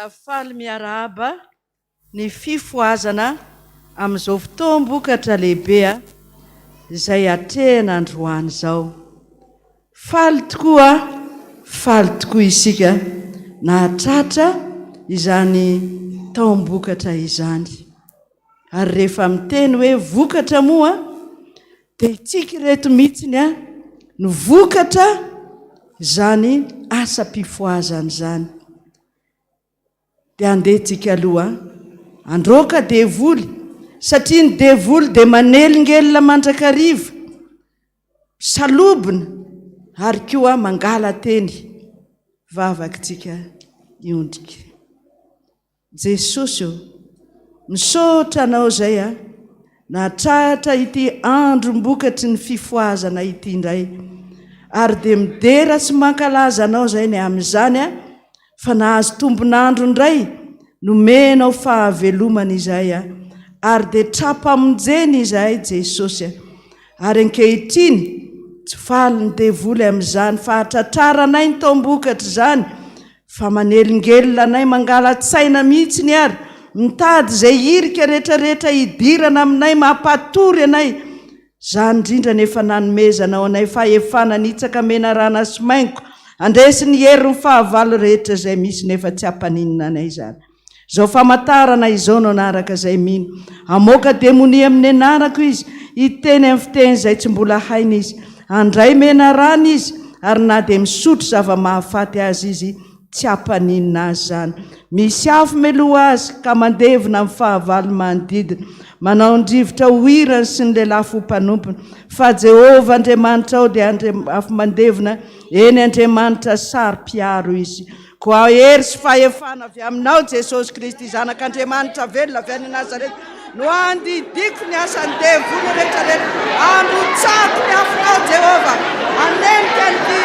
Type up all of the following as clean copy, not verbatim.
Dia faly miarahaba ny fifohazana amin'izao fotoam-bokatra lehibe izay atrehina androany izao. Faly tokoa, faly tokoa isika nahatratra izany taom-bokatra izany. Ary rehefa miteny hoe vokatra moa dia itsika ireto mihitsiny no vokatra izany asam-pifohazana izany. Dia andeha tsika aloha handroaka devoly satria ny devoly dia manelingelina mandrakariva, misalobona ary koa mangala-teny. Vavakitsika hiondrika. Jesosy ô, misaotra Anao izay a, nahatratra ity androm-bokatry ny fifohazana ity indray, ary dia midera sy mankalaza Anao izay ny amin'izany a, fa nahazo tombon'andro indray nomenao fahavelomana izahay a, ary dia tra-pamonjena izahay Jesosy a, ary ankehitriny tsy faly ny devoly amin'izany fahatratraranay ny taom-bokatra izany fa manelingelina anay mangala-tsaina mihitsiny ary mitady izay hirika rehetrarehetra hidirana aminay mampatory anay Izany indrindra no efa nanomezanao anay fahefana nitsaka menarana sy maingo, handresy ny herin'ny fahavalo rehetra izay misy nefa tsy hampaninona anay izany. Izao famantarana izao no hanaraka izay mino, hamoaka demonia amin'ny anarako izy, hiteny amin'ny fiteny izay tsy mbola hainy izy, handray menarana izy, ary na dia misotro zava-mahafaty aza izy, Tsy hampaninona azy izany. Misy afo meloa azy ka mandevona amin'ny fahavalo manodidina. Manao ny rivotra ho hirany sy ny lelafo ho mpanompony. Fa Jehovah Andriamanitrao dia afo mandevona, eny, Andriamanitra saro-piaro Izy. Koa hery sy fahefana avy aminao, Jesosy Kristy, Zanak'Andriamanitra velona avy any Nazareta, No andidiako ny asan'ny devoly rehetra rehetra. Androtsahako ny afonao Jehovah. Hanenika an'ity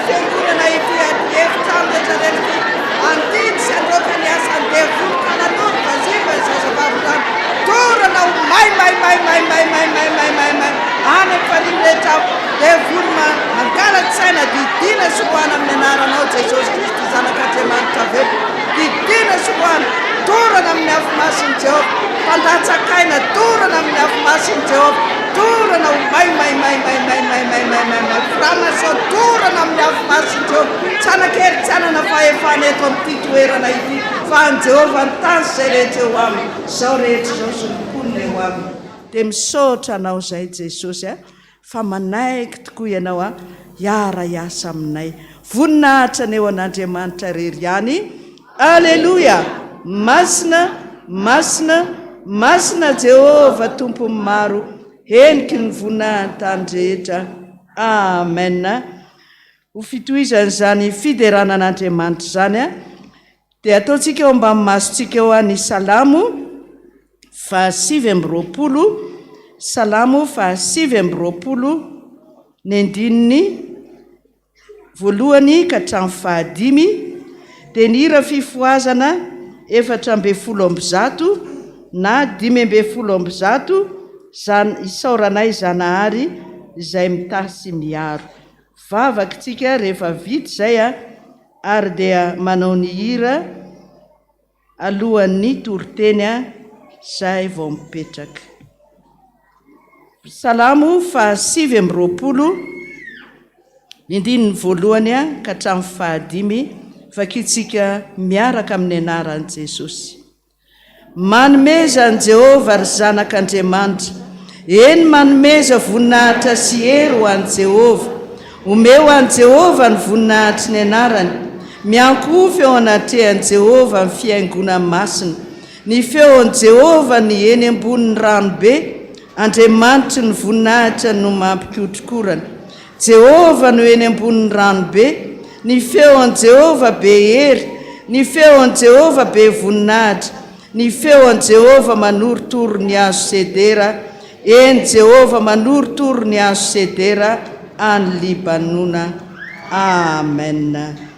fiangonana ity, ity efitrano rehetra rehetra ity. Andidy sy handroaka ny asan'ny devoly kalanoro, vazimba, ny zazavavy rano. Dorana ho may may may may may may may may may may any amin'ny farihy rehetra aho. Devoly mangala-tsaina, didiana sy roahana amin'ny anaranao Jesosy Kristy Zanak'Andriamanitra velona. Didiana sy roahana, dorana amin'ny afo masin'i Jehovah, mpandatsak'aina, dorana amin'ny afo masin'i Jehovah, dorana ho may may may may may may may may may may franc-maçon, dorana amin'ny afo masin'i Jehovah, tsy hanan-kery tsy hanana fahefana eto amin'ity toerana ity, fa an'i Jehovah ny tany sy izay rehetra eo aminy, izao rehetra izao sy ny mponina eo aminy. Dia misaotra Anao izay Jesosy a! Fa manaiky tokoa ianao a hiara hiasa aminay. Voninahitra anie ho an'Andriamanitra irery ihany. Aleloia! Masina, masina, masina Jehovah Tompon'ny maro, heniky ny voninahiny tany rehetra. Amen. Ho fitohizan'izany fiderana an'Andriamanitra izany dia ataontsika eo ambany masontsika eo ny Salamo faha-29, Salamo faha-29, ny andininy voalohany ka hatramin'ny fahadimy, dia ny hira fifohazana 114 na 115, zan, isaoranay Zanahary izay mitahy sy miaro. Vavaka tsika rehefa vita izay a, ary dia manao ny hira alohan'ny toriteny a, zay vao mipetraka. Salamo faha 29, ny andininy voalohany a ka hatramin'ny fahadimy, vakintsika miaraka amin'ny anaran'i Jesosy. Manomeza an'i Jehovah, ry zanak'Andriamanitra. Eny, manomeza voninahitra sy hery ho an'i Jehovah. Omeo an'i Jehovah ny voninahitry ny anarany. Miankohofa eo anatrehan'i Jehovah ny fihaingoana masina. Ny feon'i Jehovah ny eny ambonin'ny rano be, Andriamanitry ny voninahitra no mampikotrokorana. Jehovah no eny ambonin'ny rano be, ny feon'i Jehovah be hery, ny feon'i Jehovah be voninahitra, ny feon'i Jehovah manorotoro ny hazo sedera, eny, Jehovah manorotoro ny hazo sedera any Libanona. Amen.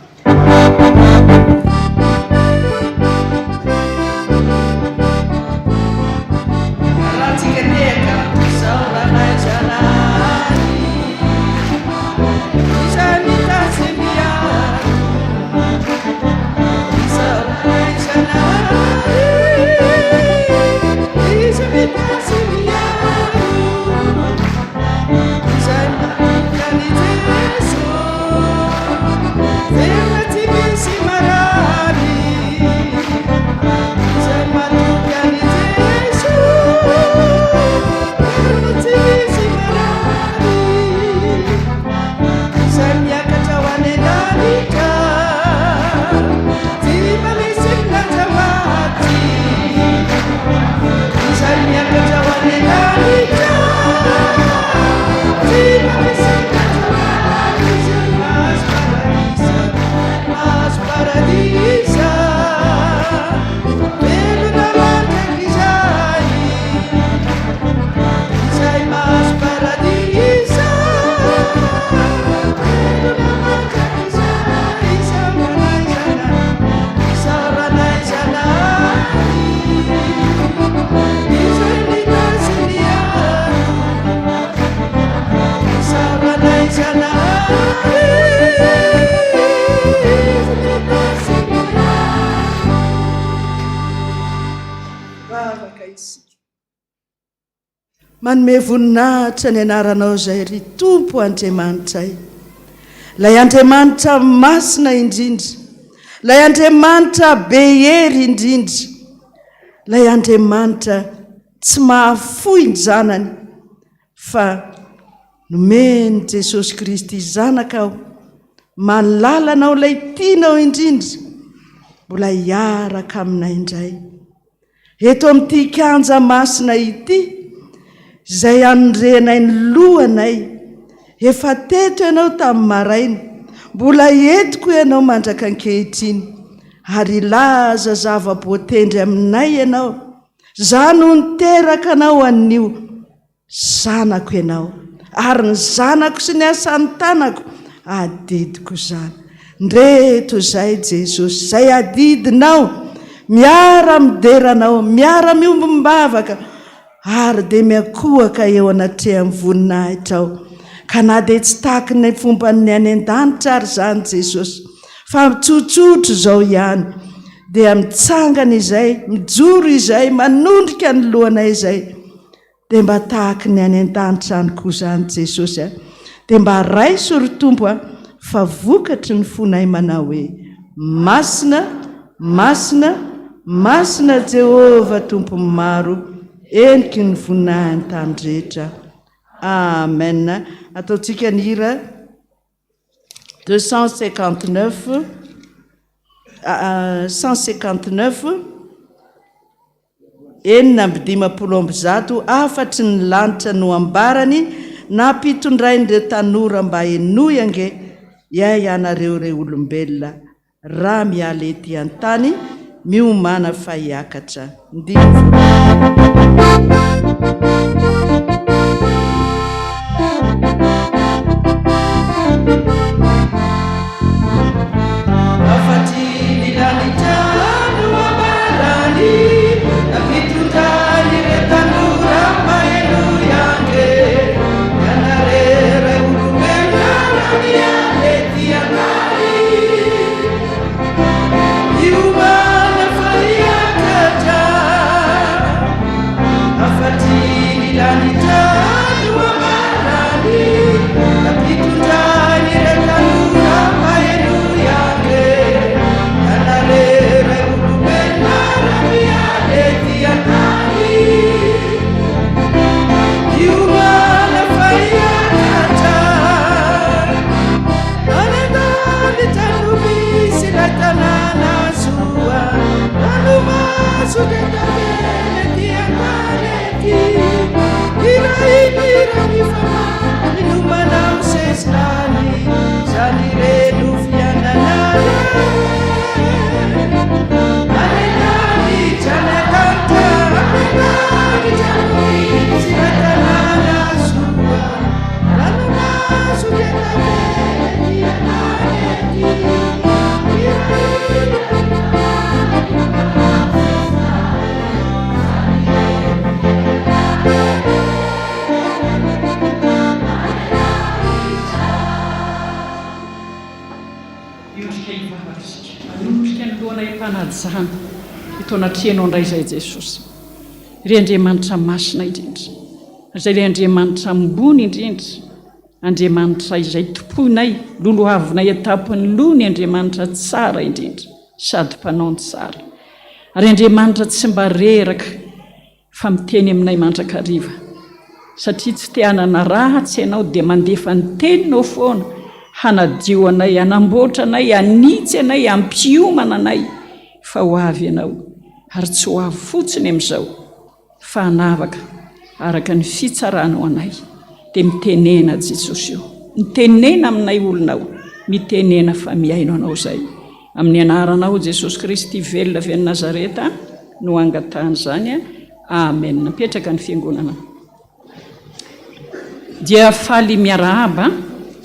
Vavaka isika. Manome voninahitra ny anaranao izay ry Tompo Andriamanitray. Ilay Andriamanitra masina indrindra, ilay Andriamanitra be hery indrindra, ilay Andriamanitra tsy mahafoy ny zanany fa nomen'i Jesosy Kristy Zanakao, malala anao ilay tianao indrindra, mbola hiaraka aminay indray. Eto amin'ity kianja masina ity, izay anorenay ny lohanay, efa teto ianao tamin'ny maraina, mbola eto koa ianao mandraka ankehitriny, ary hilaza zava-boatendry aminay ianao, Izaho no niteraka anao anio. Zanako ianao, ary ny zanako sy ny asan'ny tanako, adidiko izany. Ndreto izay Jesosy, izay adidinao, miara-midera Anao, miara-miombom-bavaka, ary dia miankohoka eo anatrehan'ny voninahitrao. Ka na dia tsy tahaky ny fomban'ny any an-danitra ary izany Jesosy, fa mitsotsotro izao ihany, dia mitsangana izay, mijoro izay, manondrika ny lohanay izay, Dia mba tahaky ny any an-danitra any koa izany Jesosy a! Dia mba raiso ry Tompo a! Fa vokatry ny fonay manao hoe, Masina, masina, masina Jehovah Tompon'ny maro, heniky ny voninahiny tany rehetra. Amen. Ataontsika ny hira 259, 159. 156 hafatry ny lanitra no ambarany nampitondrain'ireo tanora mba henoy ange iaianareo re olombelona raha miala ety an-tany miomàna fa hiakatra ndimy voalohany. Hafatry ny lanitra no ambarany, Nampitondrany ireo tanora mahenoy ange. Ianareo ray olombelona raha miala ety an-tany, Miomàna fa hiakatra. Hafatry ny lanitra no ambarany, Nampitondrany ireo tanora mahenoy ange. Ianareo ray olombelona raha miala ety an-tany, Miomàna fa hiakatra. Any an-danitra no misy ilay tanàna soa, Ranomaso dia tavela ety an-tany ety. Hirahira ny fanahy, miomana amin'ny sesilany, Izany re no fiainana re. Any an-danitra, any an-danitra, any an-danitra no misy ilay tanàna soa, Ranomaso dia tavela ety an-tany ety. Hirahira ny Miondrika hivavaka isika. Manolotrika ny lohanay am-panajana eto anatrehanao indray izay Jesosy. Ry Andriamanitra masina indrindra, izay ilay Andriamanitra ambony indrindra, Andriamanitra izay tompoinay, lolohavinay an-tampon'ny loha ny Andriamanitra tsara indrindra sady mpanao ny tsara. Ary Andriamanitra tsy mba reraka fa miteny aminay mandrakariva. Satria tsy te hanana ratsy ianao dia mandefa ny teninao foana hanadio anay, hanamboatra anay, hanitsy anay, hampiomana anay fa ho avy ianao ary tsy ho avy fotsiny amin'izao fa hanavaka araka ny fitsaranao anay dia mitenena Jesosy o, mitenena aminay olonao, mitenena fa mihaino anao izay. Amin'ny anaranao Jesosy Kristy velona avy any Nazareta no angatahana izany. Amen. Mipetraka ny fiangonana. Dia faly miarahaba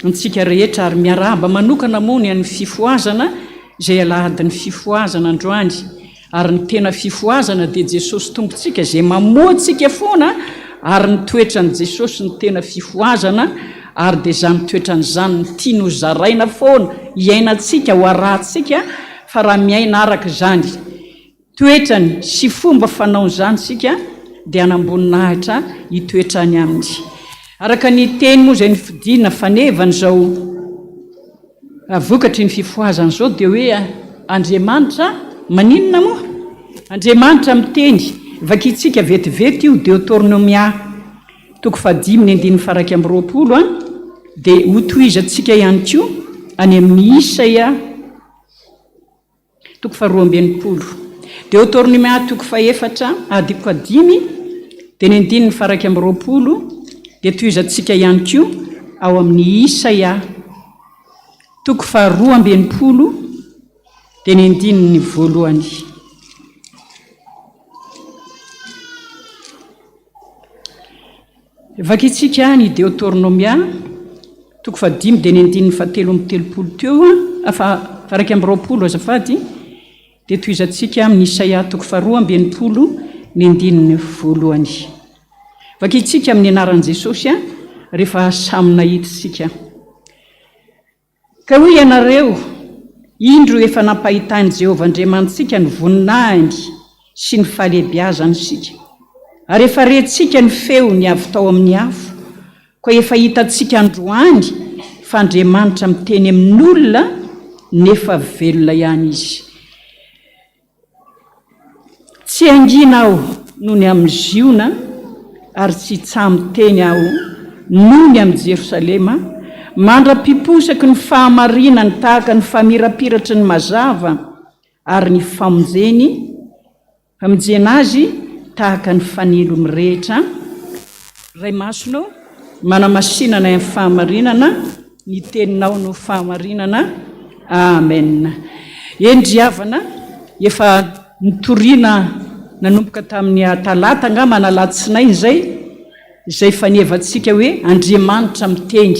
antsika rehetra ary miarahaba manokana moa ny an'ny fifohazana izay alahadin'ny fifohazana androany. Ary ny tena fifohazana dia Jesosy Tompontsika izay mamoha antsika foana ary ny toetran'i Jesosy no tena fifohazana. Ary dia izany toetrany izany no tiany ho zaraina foana, hiainantsika, ho arahantsika, fa raha miaina araka izany toetrany sy fomba fanaony izany isika dia hanam-boninahitra hitoetra any aminy. Araka ny teny moa izay nofidina fanevany izao vokatry ny fifohazana izao dia hoe Andriamanitra maninona moa? Andriamanitra miteny, vakintsika vetivety io Deotornomia toko fahadimy ny andininy faha-21 a, dia hotohizantsika ihany koa any amin'ny Isaia toko faharoa amby 60. Deotornomia toko fahefatra adiko fahadimy dia ny andininy faha-21 dia tohizantsika ihany koa ao amin'ny Isaia toko faharoa amby 60 dia ny andininy voalohany. Vakintsika ny Deotornomia, toko fahadimy dia ny andininy fahatelo amby 30 teo, faha-21 azafady, dia tohizantsika amin'ny Isaia toko faharoa amby 60 ny andininy voalohany. Vakintsika amin'ny anaran'i Jesosy rehefa samy nahita isika. Ka hoy ianareo, Indro efa nampahitain'i Jehovah Andriamanitsika ny voninahiny sy ny fahalehibiazany isika, ary efa rentsika ny feony avy tao amin'ny afo, koa efa hitantsika androany fa Andriamanitra miteny amin'olona nefa velona ihany Izy. Tsy hangina aho noho ny amin'i Ziona, ary tsy hitsaha-miteny aho noho ny amin'i Jerosalema, mandra-piposaky ny fahamarinany tahaka ny famirapiratry ny mazava, ary ny famonjeny, famonjena azy tahaka ny fanilo mirehitra. Ray Masina ô, manamasina anay amin'ny fahamarinana, ny Teninao no fahamarinana. Amen. Eny ry havana, efa nitoriana nanomboka tamin'ny talata angamba na alatsinainy izay, izay fanevantsika hoe Andriamanitra miteny.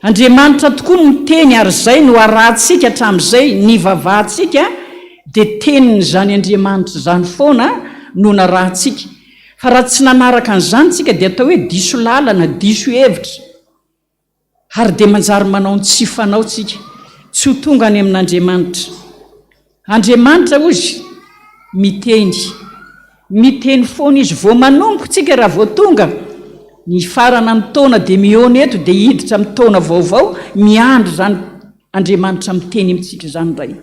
Andriamanitra tokoa no miteny ary izay no arahantsika hatramin'izay nivavahantsika dia tenin'izany Andriamanitra izany foana no narahantsika. Fa raha tsy nanaraka an'izany tsika dia atao hoe diso lalana, diso hevitra. Ary dia manjary manao ny tsy fanao tsika. Tsy ho tonga any amin'Andriamanitra. Andriamanitra hozy miteny. Miteny foana Izy. Vao manomboka tsika raha vao tonga ny farana ny taona dia mihaona eto dia hiditra amin'ny taona vaovao, miandry izany Andriamanitra miteny amintsika izany indray.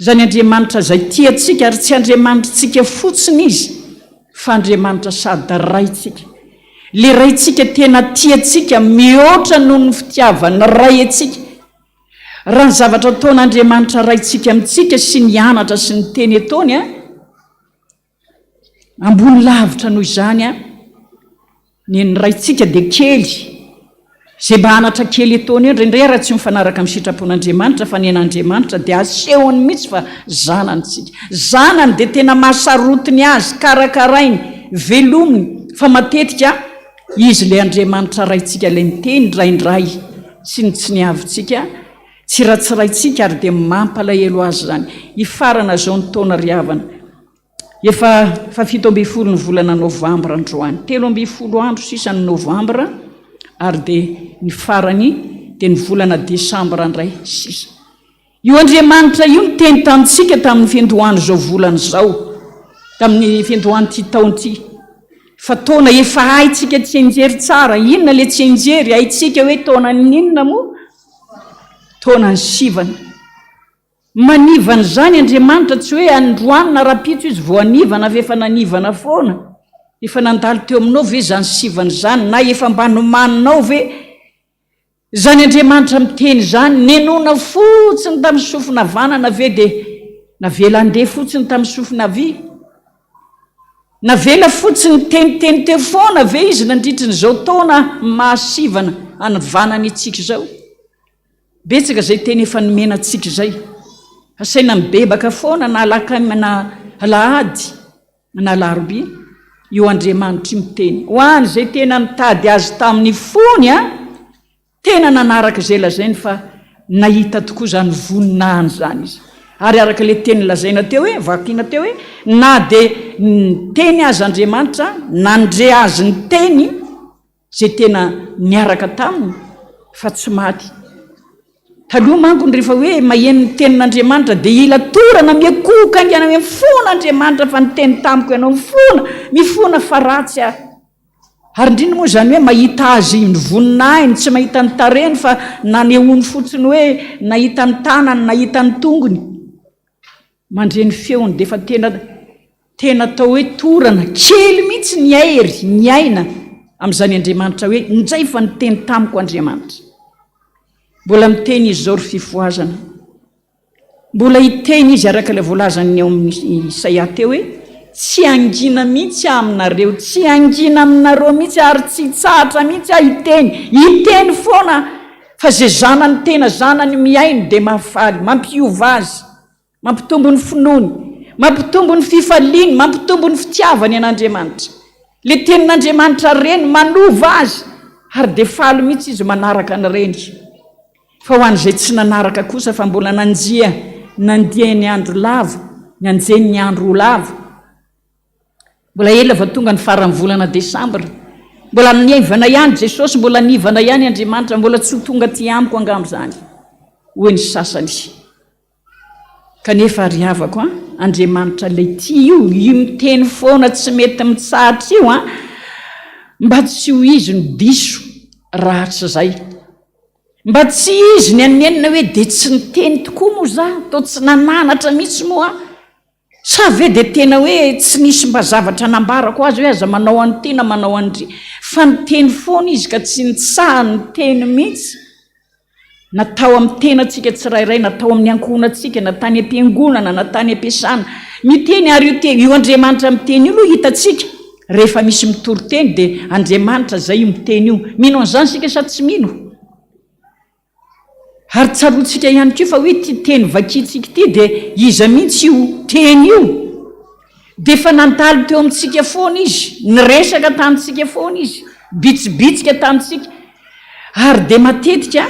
Izany Andriamanitra izay tia antsika ary tsy Andriamanitritsika fotsiny Izy fa Andriamanitra sady Raintsika. Ilay Raintsika tena tia antsika mihoatra noho ny fitiavan'ny Ray antsika. Raha ny zavatra ataon'Andriamanitra Raintsika amintsika sy ny anatra sy ny teny ataony an, Ambony lavitra noho izany an, ny ny raintsika dia kely, izay mba anatra kely etoana eo, indraindray ara tsy mifanaraka amin'ny sitrapon'Andriamanitra fa ny an'Andriamanitra dia asehony mihitsy fa zanany tsika. Zanany dia tena mahasarotiny azy, karakarainy, velominy, fa matetika Izy ilay Andriamanitra Raintsika ilay miteny indraindray sy ny tsy niavintsika, tsiratsiraintsika ary dia mampalahelo azy izany. Hifarana izao ny taona ry havana. Efa faha 17 ny volana novambra androany. 13 andro sisa ny novambra ary dia ny farany dia ny volana desambra indray sisa. Io Andriamanitra io niteny tamintsika tamin'ny fiandohan'izao volana izao, tamin'ny fiandohan'ity taona ity, fa taona efa haintsika tsianjery tsara. Inona ilay tsianjery? Haintsika hoe taonan'ny inona moa? Taonan'ny sivana. Manivana izany Andriamanitra, tsy hoe androany na rahampitso Izy vao hanivana fa efa nanivana foana. Efa nandalo teo aminao ve izany sivana izany na efa mba nomaninao ve izany Andriamanitra miteny izany? Nenona fotsiny tamin'ny sofina havanana ve dia navela handeha fotsiny tamin'ny sofina havia? Navela fotsiny niteniteny teo foana ve Izy nandritry ny izao taona mahasivana hanivanany antsika izao? Betsaka izay teny efa nomena antsika izay. Asaina mibebaka foana na alakamy na alahady na alarobia. Io Andriamanitra io miteny. Ho an'izay tena nitady Azy tamin'ny fony, tena nanaraka izay lazainy fa nahita tokoa izany voninahiny izany izy. Ary araka ilay teny lazaina teo hoe, vakina teo hoe, na dia niteny aza Andriamanitra, nandre azy niteny, Izay tena niaraka taminy. fa tsy maty. Taloha manko ny rehefa hoe maheno ny tenin'Andriamanitra dia ila torana miakohoka haingana hoe mifona Andriamanitra fa niteny tamiko ianao, mifona, mifona fa ratsy aho. Ary indrindra moa izany hoe mahita azy ny voninahiny, tsy mahita ny tarehiny fa nanehoany fotsiny hoe nahita ny tanany, nahita ny tongony. Mandre ny feony dia efa tena tena atao hoe torana kely mihitsy ny hery, ny aina amin'izany Andriamanitra hoe injay fa niteny tamiko Andriamanitra. Mbola miteny izy izao ry fifohazana. Mbola hiteny izy araka ilay voalazan'ny ao amin'ny Isaia teo hoe tsy hangina mihitsy aho aminareo, tsy hangina aminareo mihitsy ary tsy hitsahatra mihitsy aho hiteny, hiteny foana fa izay zanany tena zanany mihaino dia mahafaly, mampiova azy, mampitombo ny finoany, mampitombo ny fifaliany, mampitombo ny fitiavany an'Andriamanitra. Ilay tenin'Andriamanitra reny manova azy ary dia faly mihitsy izy manaraka an'ireny. Fa ho an'izay tsy nanaraka kosa fa mbola nanjia nandia ny andro lava, nanjeny ny andro ho lava. Mbola ela vao tonga ny faran'ny volana desambra. Mbola nivana ihany Jesosy, mbola nivana ihany Andriamanitra, mbola tsy ho tonga aty amiko angamba izany, hoy ny sasany. Kanefa ry havako an, Andriamanitra ilay tia io, io miteny foana tsy mety mitsahatra io an, mba tsy ho izy no diso rahatrizay. Mba tsy izy ny hanenina hoe dia tsy niteny tokoa moa za, toa tsy nananatra mihitsy moa aho. Sa ve dia tena hoe tsy nisy mba zavatra nambarako azy hoe aza manao an'ity na manao an'dry. Fa niteny foana izy ka tsy nitsaha niteny mihitsy. Na tao amin'ny tenantsika tsirairay, na tao amin'ny ankohonantsika, na tany am-piangonana, na tany am-piasana. Miteny ary io teny, io Andriamanitra miteny io aloha hitantsika rehefa misy mitory teny dia Andriamanitra izay io miteny io. Mino an'izany isika sa tsy mino? Ary tsaroantsika ihany koa fa hoe ity teny vakintsika ity dia iza mihitsy io teny io? Dia efa nandalo teo amintsika foana izy, niresaka tamintsika foana izy, bitsibitsika tamintsika. Ary dia matetika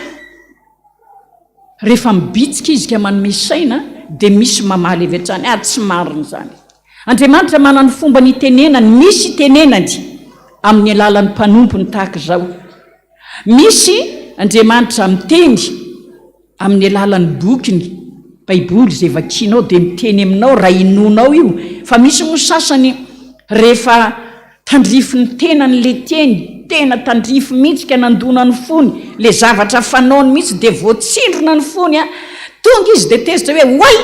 rehefa mibitsika izy ka manome saina dia misy mamaly avy hatrany, ah tsy marina izany. Andriamanitra manana ny fomba nitenenany, misy itenenany amin'ny alalan'ny mpanompony tahaka izao. Misy Andriamanitra miteny amin'ny alalan'ny bokiny, baiboly, izay vakianao dia miteny aminao raha inoanao io, fa misy moa sasany rehefa tandrifin'ny tenany le teny, tena tandrify mihitsy ka nandona ny fony, le zavatra fanaony mihitsy dia voatsindrona ny fony an, tonga izy dia tezitra hoe oay!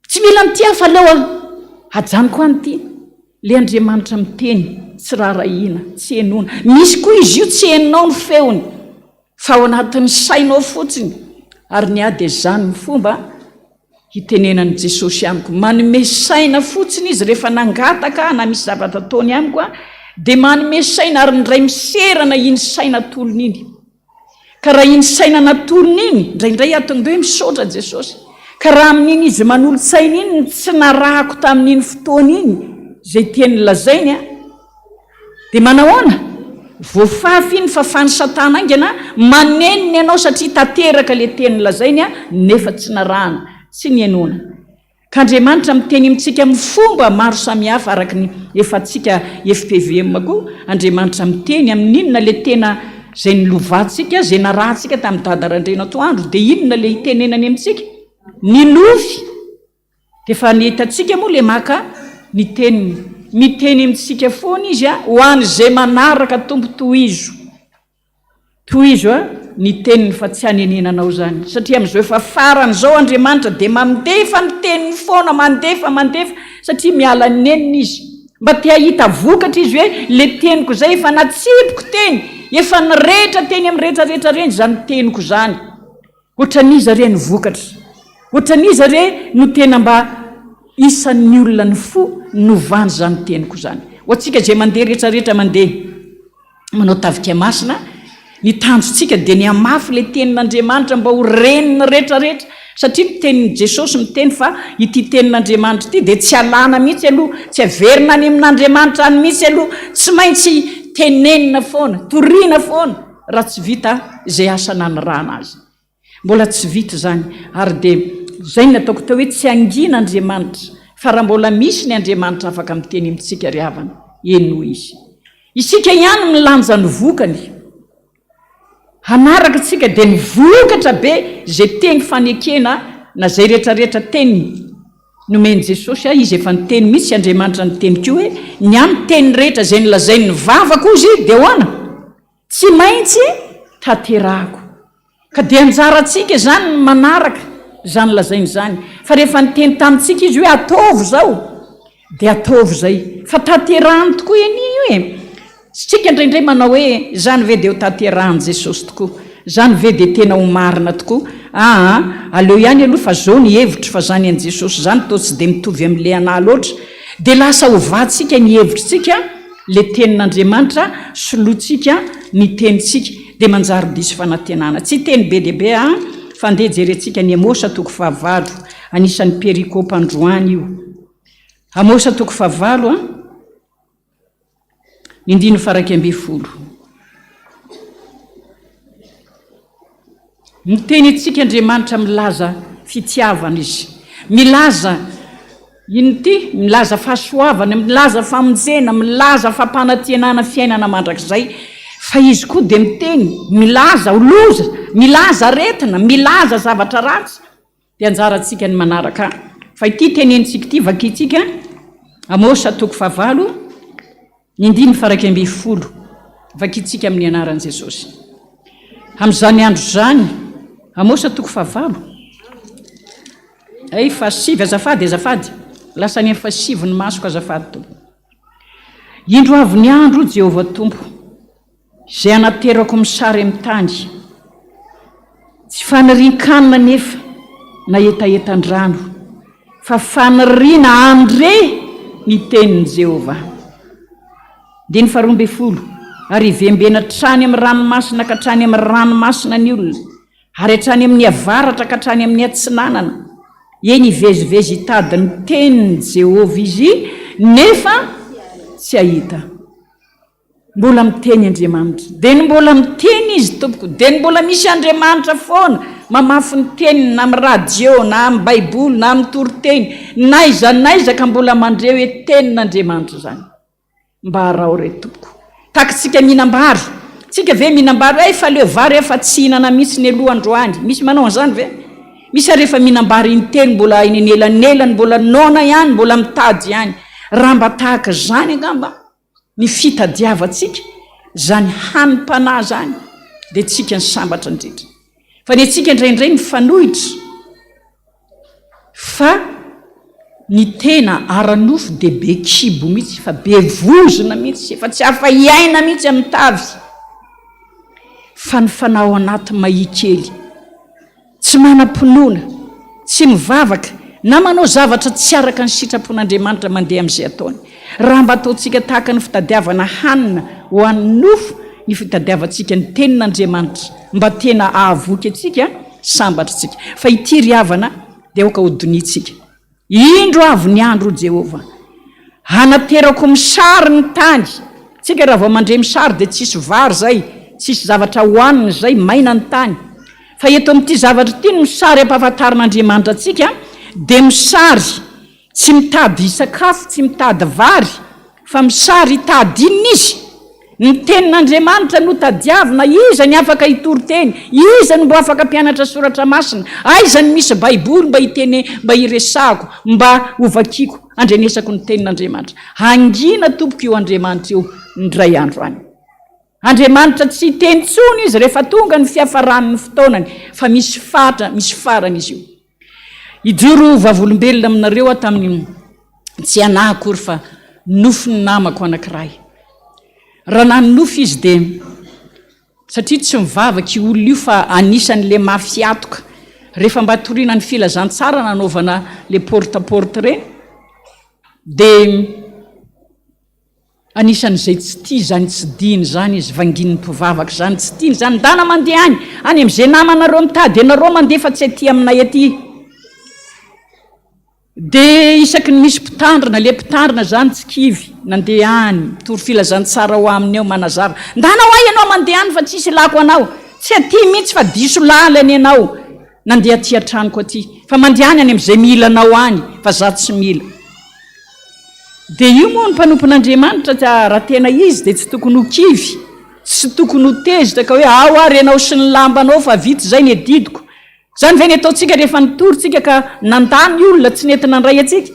Tsy mila an'ity aho fa aleo aho hajanoko any ity. Le Andriamanitra miteny, tsy raharahiana, tsy henoina. Misy koa izy io tsy henonao ny feony fa ao anatin'ny sainao fotsiny. Ary ny ahy dia izany ny fomba hitenenan'i Jesosy amiko. Manome saina fotsiny izy rehefa nangataka aho na misy zavatra ataony amiko dia manome saina ary indray miserana iny saina atolony iny. Ka raha iny saina natolony iny, indraindray aho tonga dia hoe misaotra Jesosy. Ka raha amin'iny izy manolo-tsaina iny no tsy narahako tamin'iny fotoana iny izay tiany lazainy an, dia manahoana? Voafafy iny fafan'i Satana haingana, manenina ianao satria tanteraka ilay teny lazainy an, nefa tsy narahana, tsy nihenoana. Ka Andriamanitra miteny amintsika amin'ny fomba maro samihafa araka ny efa antsika fpvm koa, Andriamanitra miteny amin'ny inona le tena izay nilovantsika, izay narahantsika tamin'i Dada Randrianatoandro dia inona le itenenany amintsika? Ny nofy dia efa ny hitantsika moa le maka ny teniny, miteny amintsika foana izy ho an'izay manaraka Tompo tohizo. Tohizo a ny teniny fa tsy hanenenanao izany satria amin'izao efa farany izao Andriamanitra dia mandefa ny teniny foana mandefa mandefa satria miala nenina izy mba te hahita vokatra izy hoe le teniko izay efa natsipiko teny efa nirehitra teny amin'ny rehetra rehetra reny izany teniko izany ohatran'iza re ny vokatra ohatran'iza re no tena mba isan'ny olona ny fo novany izany teniko izany ho antsika izay mandeha rehetra rehetra mandeha manao tavika masina, ny tanjontsika dia ny hamafy ilay tenin'Andriamanitra mba ho ren'ny rehetra rehetra, satria ny tenin'i Jesosy miteny fa ity tenin'Andriamanitra ity dia tsy alana mihitsy aloha, tsy averina any amin'Andriamanitra any mihitsy aloha, tsy maintsy tenenina foana, torina foana raha tsy vita izay asa nanirahana azy. Mbola tsy vita izany ary dia izay no nataoko teo hoe tsy hangina Andriamanitra fa raha mbola misy ny Andriamanitra afaka miteny amintsika ry havana, henoy Izy. Isika ihany milanja ny vokany. Hanaraka tsika dia ny vokatra be izay teny fanekena na izay rehetra rehetra teny nomen'i Jesosy ahy, Izy efa niteny mihitsy, Andriamanitra niteny koa hoe, ny ahy ny teny rehetra izay nolazain'ny vavako ozy dia ahoana? Tsy maintsy tanterahako. Ka dia anjarantsika izany ny manaraka izany lazainy izany. Fa rehefa niteny tamintsika Izy hoe ataovy izao, dia ataovy izay. Fa tanterahany tokoa anie io e! Isika indraindray manao hoe, izany ve dia ho tanterahan'i Jesosy tokoa? Izany ve dia tena ho marina tokoa? Aa, aleo ihany aloha fa izao ny hevitro fa izany an'i Jesosy izany toa tsy dia mitovy amin'ilay anà loatra. Dia lasa ovantsika ny hevitritsika ilay tenin'Andriamanitra, solointsika ny tenintsika, dia manjary diso fanantenana. Tsy hiteny be dia be aho fa andeha jerentsika ny Amosa toko fahavalo, anisan'ny perikopa androany io. Amosa toko fahavalo a. Ny andininy faha-11. Miteny antsika Andriamanitra milaza fitiavana Izy. Milaza inona ity? Milaza fahasoavana, milaza famonjena, milaza fampanantenana fiainana mandrakizay. Fa Izy koa dia miteny, milaza loza, milaza aretina, milaza zavatra ratsy. Dia anjarantsika ny manaraka. Fa ity tenenintsika ity vakintsika, Amosa toko fahavalo, ny andininy faha-11. Vakintsika amin'ny anaran'i Jesosy. Amin'izany andro izany, Amosa toko fahavalo. Ay, fahasivy, azafady, azafady. Lasa any amin'ny fahasivy ny masoko, azafady Tompo. Indro avy ny andro, Jehovah Tompo. Izay anaterako misary amin'ny tany. Tsy fanirian-kanina anefa na hetahetan-drano, fa faniriana handre ny tenin'i Jehovah. Andininy faharoa ambin'ny folo, Ary hivembena hatrany amin'ny ranomasina ka hatrany amin'ny ranomasina ny olona, ary hatrany amin'ny avaratra ka hatrany amin'ny atsinanana, eny hivezivezy hitady ny tenin'i Jehovah izy, nefa tsy hahita. Mbola miteny Andriamanitra. Dia ny mbola miteny Izy tompoko. Dia ny mbola misy Andriamanitra foana mamafy ny teniny na amin'ny radio na amin'ny baiboly na amin'ny toriteny n'aiza n'aiza ka mbola mandre hoe tenin'Andriamanitra izany. Mba araho re tompoko. Tahaka antsika mihinam-bary. Tsika ve mihinam-bary hoe efa leo vary aho fa tsy hihinana mihitsy ny aloha androany. Misy manao an'izany ve? Misy ary efa mihinam-bary intelo mbola eny anelanelany mbola noana ihany mbola mitady ihany. Raha mba tahaka izany angamba Ny fitadiavantsika izany hanim-panahy izany dia tsika ny sambatra indrindra. Fa ny antsika indraindray mifanohitra fa ny tena ara-nofo dia be kibo mihitsy, fa be vozona mihitsy, efa tsy afa-hiaina mihitsy amin'ny tavy. Fa ny fanahy ao anaty mahia kely. Tsy manam-pinoana, tsy mivavaka, na manao zavatra tsy araka ny sitrapon'Andriamanitra mandeha amin'izay ataony. Raha mba ataontsika tahaka ny fitadiavana hanina ho an'ny nofo ny fitadiavantsika ny Tenin'Andriamanitra, mba tena hahavoky antsika, sambatra isika. Fa ity ry havana dia aoka hodinihintsika. Indro avy ny andro, hoy Jehovah, hanaterako misary ny tany. Tsika raha vao mandre misary dia tsisy vary izay, tsisy zavatra hohanina izay, maina ny tany. Fa eto amin'ity zavatra ity ny misary ampahafantarin'Andriamanitra antsika dia misary tsy mitady sakafo, tsy mitady vary, Fa misary hitady inona izy? Ny tenin'Andriamanitra no tadiavina, iza ny afaka hitory teny? Iza no mbo afaka mpianatra soratra masina? Aiza no misy baiboly mba hitene mba hiresahako, mba hovakiako, handrenesako ny tenin'Andriamanitra? Hangina tompoko io Andriamanitra io indray andro any. Andriamanitra tsy hiteny intsony izy rehefa tonga ny fiafaran'ny fotoanany, fa misy fatra, misy farany izy io. Hijoro ho vavolombelona aminareo aho tamin'ny, tsy anah akory fa nofin'ny namako anankiray. Raha nanonofy izy dia, satria tsy mivavaka io olona io fa anisan'ilay mafy hatoka, rehefa mba toriana ny filazantsara nanaovana le porte à porte ireny, dia, Anisan'izay tsy tia izany tsidihina izany izy, vangin'ny mpivavaka izany, tsy tiany izany, ndana mandeha any, any amin'izay namanareo mitady anareo mandeha fa tsy aty aminay aty. Dia isaky ny misy mpitandrina, ilay mpitandrina izany tsy kivy, nandeha any, mitory filazantsara ao aminy ao, manazava, ndana ho ahy ianao mandeha any fa tsisy ilako anao, tsy aty mihitsy fa diso lalana ianao, nandeha aty an-tranoko aty, fa mandeha any any amin'izay mila anao any, fa za tsy mila. Dia io moa ny mpanompon'Andriamanitra raha tena izy dia tsy tokony ho kivy. Tsy tokony ho tezitra ka hoe ao ary ianao sy ny lambanao fa vita izay ny adidiko. Izany ve ny ataontsika rehefa nitory tsika ka nandà ny olona tsy nety nandray antsika?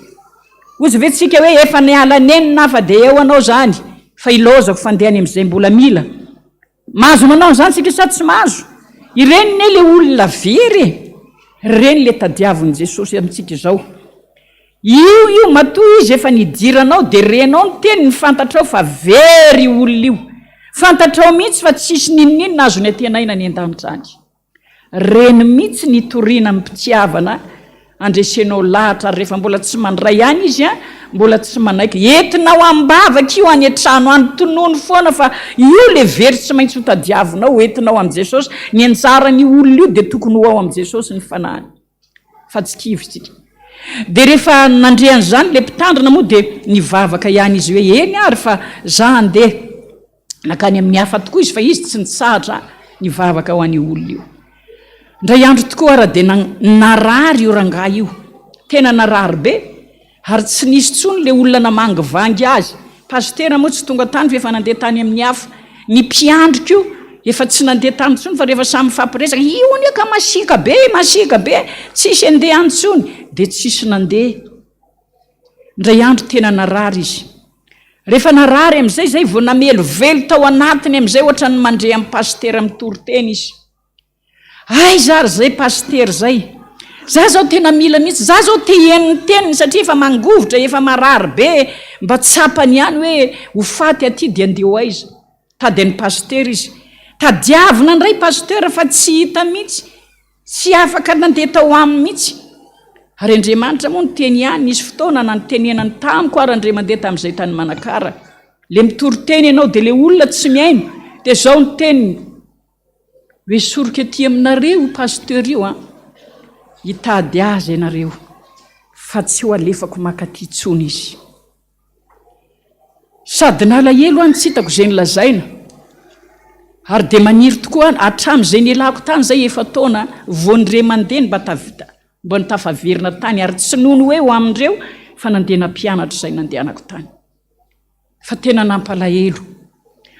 Hozy ve tsika hoe efa niala nenina aho fa dia eo anao izany fa ilaozako fandeha any amin'izay mbola mila? Mahazo manao an'izany tsika sa tsy mahazo? Ireny ne le olona very e! Ireny le tadiavin'i Jesosy amintsika izao. Io io, matoa izy efa nidiranao dia renao ny teniny fantatrao fa very io olona io. Fantatrao mihitsy fa tsisy n'inon'inona azony antenaina any an-danitra any. Reny mihitsy ny hitoriana amim-pitiavana andresenao lahatra ary rehefa mbola tsy mandray ihany izy an, mbola tsy manaiky, entinao am-bavaka io any an-trano any, tonony foana fa io le very tsy maintsy ho tadiavinao, ho entinao amin'i Jesosy, ny anjaran'io olona io dia tokony ho ao amin'i Jesosy ny fanahiny. Fa tsy kivy isika. Dia rehefa nandre an'izany le mpitandrina moa dia nivavaka ihany izy hoe eny ary fa za handeha. Nankany amin'ny hafa tokoa izy fa izy tsy nitsahatra nivavaka ho an'io olona io. Indray andro tokoa ara dia narary io rangahy io. Tena narary be ary tsy nisy intsony ilay olona namangivangy azy. Pasitera moa tsy tonga tany fa efa nandeha tany amin'ny hafa. Ny mpiandry koa efa tsy nandeha tany intsony fa rehefa samy mifampiresaka, io anie ka masiaka be, masiaka be, tsisy andeha any intsony. Dia tsisy nandeha. Indray andro tena narary izy. Rehefa narary amin'izay izay vao namelovelo tao anatiny amin'izay ohatran'ny mandre an'i pasitera mitory teny izy. Aiza ary izay pasitera izay? Za zao tena mila mihitsy, za zao te hihaino ny teniny satria efa mangovitra, efa marary be, mba tsapany ihany hoe ho faty aty dia andeha ho aiza? Tady an'i pasitera izy. Tadiavina indray pasitera fa tsy hita mihitsy. Tsy afaka nandeha tao aminy mihitsy. Ary Andriamanitra moa niteny ihany, nisy fotoana nanitenenany tamiko ary Andria mandeha tamin'izay tany Manakara. Le mitory teny ianao dia le olona tsy mihaino, dia izao ny teniny, Ho esoriko aty aminareo io pasteur io an, hitady azy ianareo fa tsy ho alefako makaty intsony izy. Sady nalahelo aho no tsy hitako izay nolazaina. Ary dia maniry tokoa aho, hatramin'izay nialako tany izay efa-taona, vao ny ray aman-dreny mba tavita, mba nitafaverina tany, ary tsy noho ny hoe ho amin'ireo fa nandeha nampianatra izay nandehanako tany. Fa tena nampalahelo.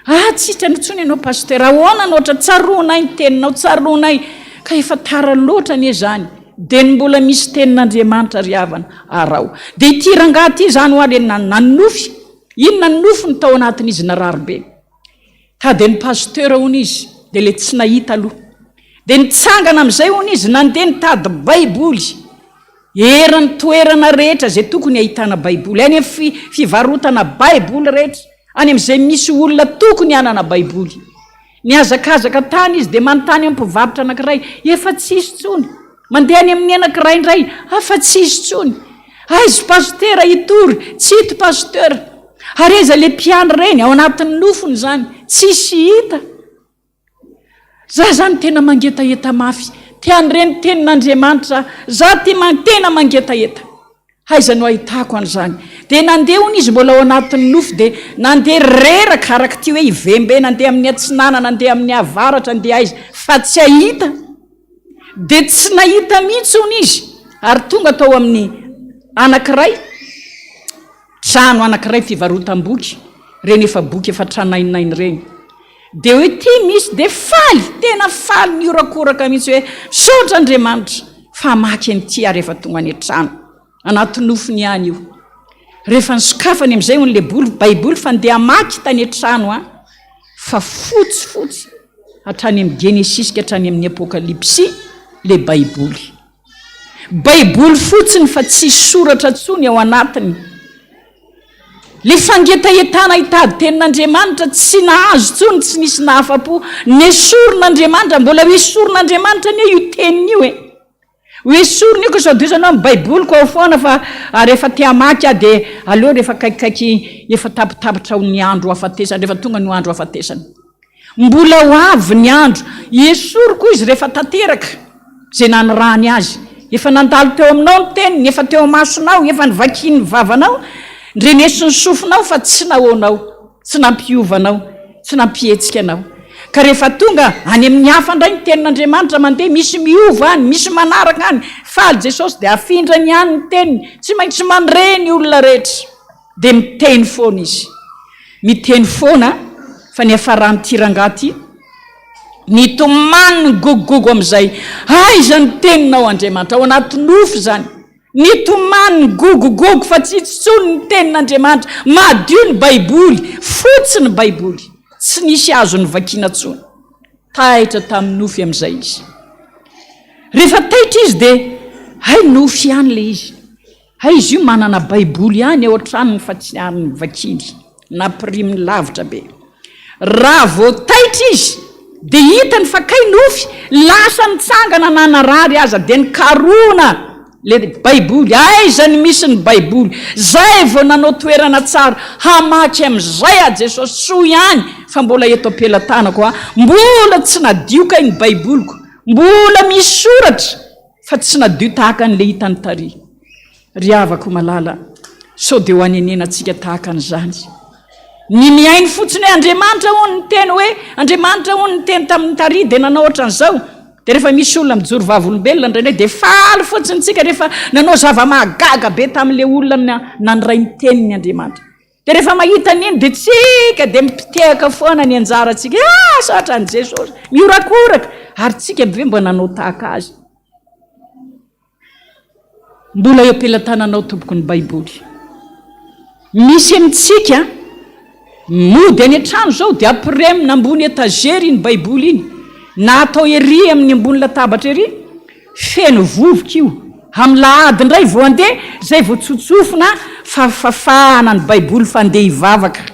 Ah, tsy hitrana intsony ianao Pasteur, ahoana no ohatra, tsaroanay ny teninao, tsaroanay, ka efa tara loatra anie izany, dia ny mbola misy tenin'Andriamanitra ry havana, araho. Dia ity rangahy ity izany hoa le nanonofy, inona ny nofiny tao anatin'izy narary be. Tady an'i Pasteur hono izy, dia le tsy nahita aloha. Dia nitsangana amin'izay hono izy, nandeha nitady baiboly. Eran'ny toerana rehetra izay tokony hahitana Baiboly, any amin'ny fivarotana Baiboly rehetra, any amin'izay misy olona tokony hanana Baiboly. Nihazakazaka tany izy dia manontany amin'ny mpivarotra anankiray, efa tsisy intsony. Mandeha any amin'ny anankiray indray, afa tsisy intsony. Aiza pasitera hitory? Tsy hita pasitera. Ary aiza ilay mpiandry ireny? Ao anatin'ny nofony izany. Tsisy hita. Za zany tena mangetaheta mafy te handre ny tenin'Andriamanitra za ty tena mangetaheta aiza no ahitako an'izany dia nandeha hono izy mbola ao anatin'ny nofy dia nandeha reraka araka ity hoe hivembe nandeha amin'ny atsinanana nandeha amin'ny avaratra andeha aiza fa tsy ahita dia tsy nahita mihitsy hono izy ary tonga tao amin'ny anankiray Trano anankiray fivarotam-boky, ireny efa boky efa tranaininainy ireny. Dia hoe ity misy, dia faly, tena faly nihorakoraka mihitsy hoe misaotra Andriamanitra fa hamaky an'ity aho rehefa tonga any an-trano. Anaty nofiny ihany io. Rehefa nisokafany amin'izay hono ilay boly, baiboly fa ndeha hamaky tany an-trano an, fa fotsifotsy hatrany amin'ny Genesisy ka hatrany amin'ny Apokalypsy ilay baiboly. Baiboly fotsiny fa tsisy soratra tsony ao anatiny. Le fangetahetana hitady tenin'Andriamanitra tsy nahazo tsony, tsy nisy nahafapo. Nesorin'Andriamanitra, mbola ho esorin'Andriamanitra anie io teniny io e. Ho esoriny io ka sao dia ozy ianao ny baiboliko ao foana fa rehefa te hamaky aho dia aleo rehefa akaikikaiky efa tapitapitra ho ny andro hafatesana, rehefa tonga ny andro hafatesana. Mbola ho avy ny andro. Esoriko izy rehefa tanteraka izay nanirahany azy. Efa nandalo teo aminao ny teniny, efa teo imasonao, efa novakian'ny vavanao, ndrenesin'ny sofinao fa tsy nahoanao, tsy nampiova anao, tsy nampihetsika anao. Ka rehefa tonga any amin'ny hafa indray ny tenin'Andriamanitra mandeha, misy miova any, misy manaraka any, faly Jesosy dia afindrany ihany ny teniny, tsy maintsy mandre ny olona rehetra. Dia miteny foana izy. Miteny foana. Fa niafaran'ity rangahy ity, nitomany nigogogogo amin'izay, Aiza ny teninao Andriamanitra? Ao anaty nofy izany. Nitomany nigogogogo fa tsy hita intsony ny tenin'Andriamanitra. Madio ny Baiboly, fotsy ny Baiboly. Tsy nisy azo novakiana intsony. Taitra tamin'ny nofy amin'izay izy. Rehefa taitra izy dia hay nofy ihany ilay izy. Hay izy io manana baiboly ihany ao an-tranony fa tsy ary novakiany. Nampiriminy lavitra be. Raha vao taitra izy dia hitany fa kay nofy, lasa nitsangana na narary aza dia nikarohina le baiboly, aiza ny misy ny baiboly, zay vao nanao toerana tsara hamaky amizay aho Jesosy, soa ihany fa mbola eto am-pelatanako aho, mbola tsy nadio kay ny baiboliko, mbola misy soratra fa tsy nadio tahaka an'le hitany tary. Ry havako malala, sao dia ho anenenantsika tahaka an'izany? Ny mihaino fotsiny hoe Andriamanitra hono niteny hoe, Andriamanitra hono niteny tamin'ny tary dia nanao ohatran'izao. Dia rehefa misy olona mijoro vavolombelona indraindray dia faly fotsiny tsika rehefa nanao zava-mahagaga be tamin'ilay olona nandray ny teniny Andriamanitra. Dia rehefa mahita an'iny dia tsika dia mipitehaka foana ny anjarantsika. Ah, saotra an'i Jesosy. Mihorakoraka. Ary tsika ve mba nanao tahaka azy? Mbola eo am-pelatananao tompoko ny baiboly. Misy amintsika mody any an-trano izao dia ampiremina ambony étagère iny baiboly iny na atao ery amin'ny ambony latabatra ery, feno vovoka io. Amin'ny lahady indray vao andeha, izay vao tsotsofina fa fafahana ny baiboly fa andeha hivavaka.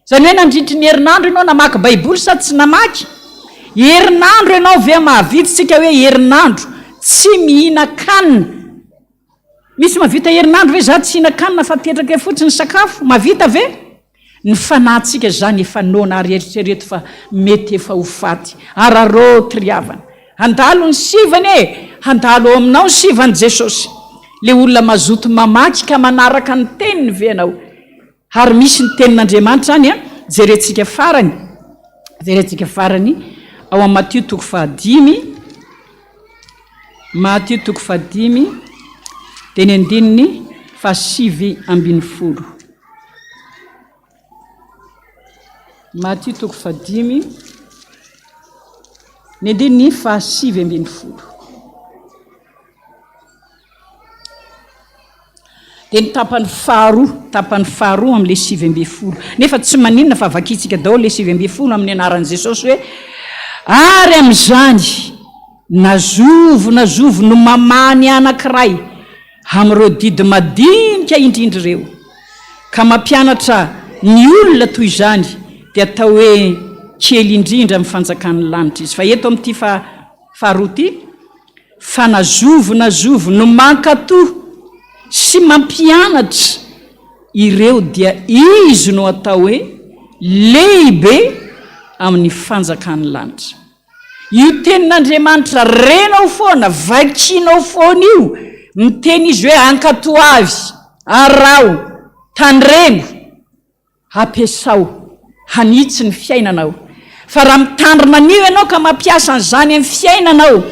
Izany hoe nandritry ny herinandro ianao namaky baiboly sa tsy namaky? Herinandro ianao ve mahavita isika hoe herinandro tsy mihinan-kanina? Misy mahavita herinandro ve za tsy hihinan-kanina fa apetraka eo fotsiny ny sakafo? Mahavita ve? Ny fanahintsika izany efa noana ary eritrereto fa mety efa ho faty. Araraoty ry havana. Handalo ny sivana e! Handalo ao aminao ny sivan'i Jesosy. Le olona mazoto mamaky ka manaraka ny teniny ve ianao? Ary misy ny tenin'Andriamanitra any an, jerentsika farany, jerentsika farany ao amin'ny Matio toko fahadimy, Matio toko fahadimy, dia ny andininy fahasivy ambin'ny folo. Matio toko fahadimy, ny andininy fahasivy ambin'ny folo. Dia ny tapany faharoa, tapany faharoa amin'ilay 19. Nefa tsy maninona fa vakintsika daholo ilay 19 amin'ny anaran'i Jesosy hoe, Ary amin'izany, na zovy na zovy no mamaha ny anankiray amin'ireo didy madinika indrindra ireo, ka mampianatra ny olona toy izany, dia atao hoe kely indrindra amin'ny fanjakan'ny lanitra izy. Fa eto amin'ity faharoa ity, Fa na zovy na zovy no mankatò sy mampianatra ireo dia izy no atao hoe lehibe amin'ny fanjakan'ny lanitra. Io tenin'Andriamanitra renao foana, vakinao foana io, miteny izy hoe ankatoavy, araho, tandremo. Ampiasao hanitsy ny fiainanao. Fa raha mitandrina an'io ianao ka mampiasa an'izany amin'ny fiainanao,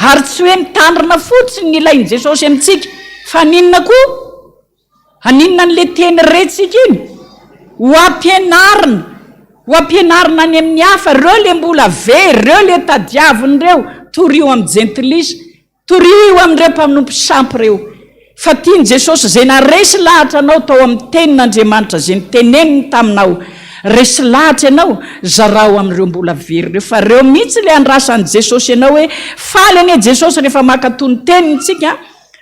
ary tsy hoe mitandrina fotsiny ny ilain'i Jesosy amintsika, fa haninona koa? Haninona an'ilay teny rentsika iny? Ho ampianarina, ho ampianarina any amin'ny hafa, ireo ilay mbola very, ireo ilay tadiavina ireo, torio amin'ny jentilisa. Torio amin'ireo mpanompo sampy ireo fa tian'i Jesosy izay naharesy lahatra anao tao amin'ny Tenin'Andriamanitra izay noteneniny taminao. Resy lahatra ianao, zarao amin'ireo mbola very ireo fa ireo mihitsy ilay andrasan'i Jesosy anao hoe faly anie Jesosy rehefa mankatò ny Teniny tsika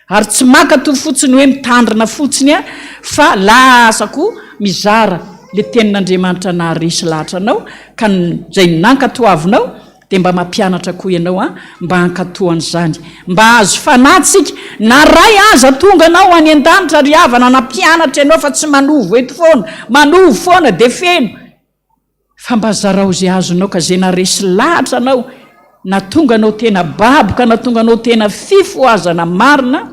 ary tsy mankatò fotsiny hoe mitandrina fotsiny fa lasa koa mizara ilay Tenin'Andriamanitra naharesy lahatra anao ka izay nankatoavinao Dia mba mampianatra koa ianao an, mba hankatò an'izany. Mba hahazo fanahy tsika. Na ray aza tonga anao any an-danitra ry havana nampianatra ianao fa tsy manovo eto foana, manovo foana dia feno. Fa mba zarao izay azonao ka izay naharesy lahatra anao, na tonga anao tena babo ka na tonga anao tena fifohazana marina,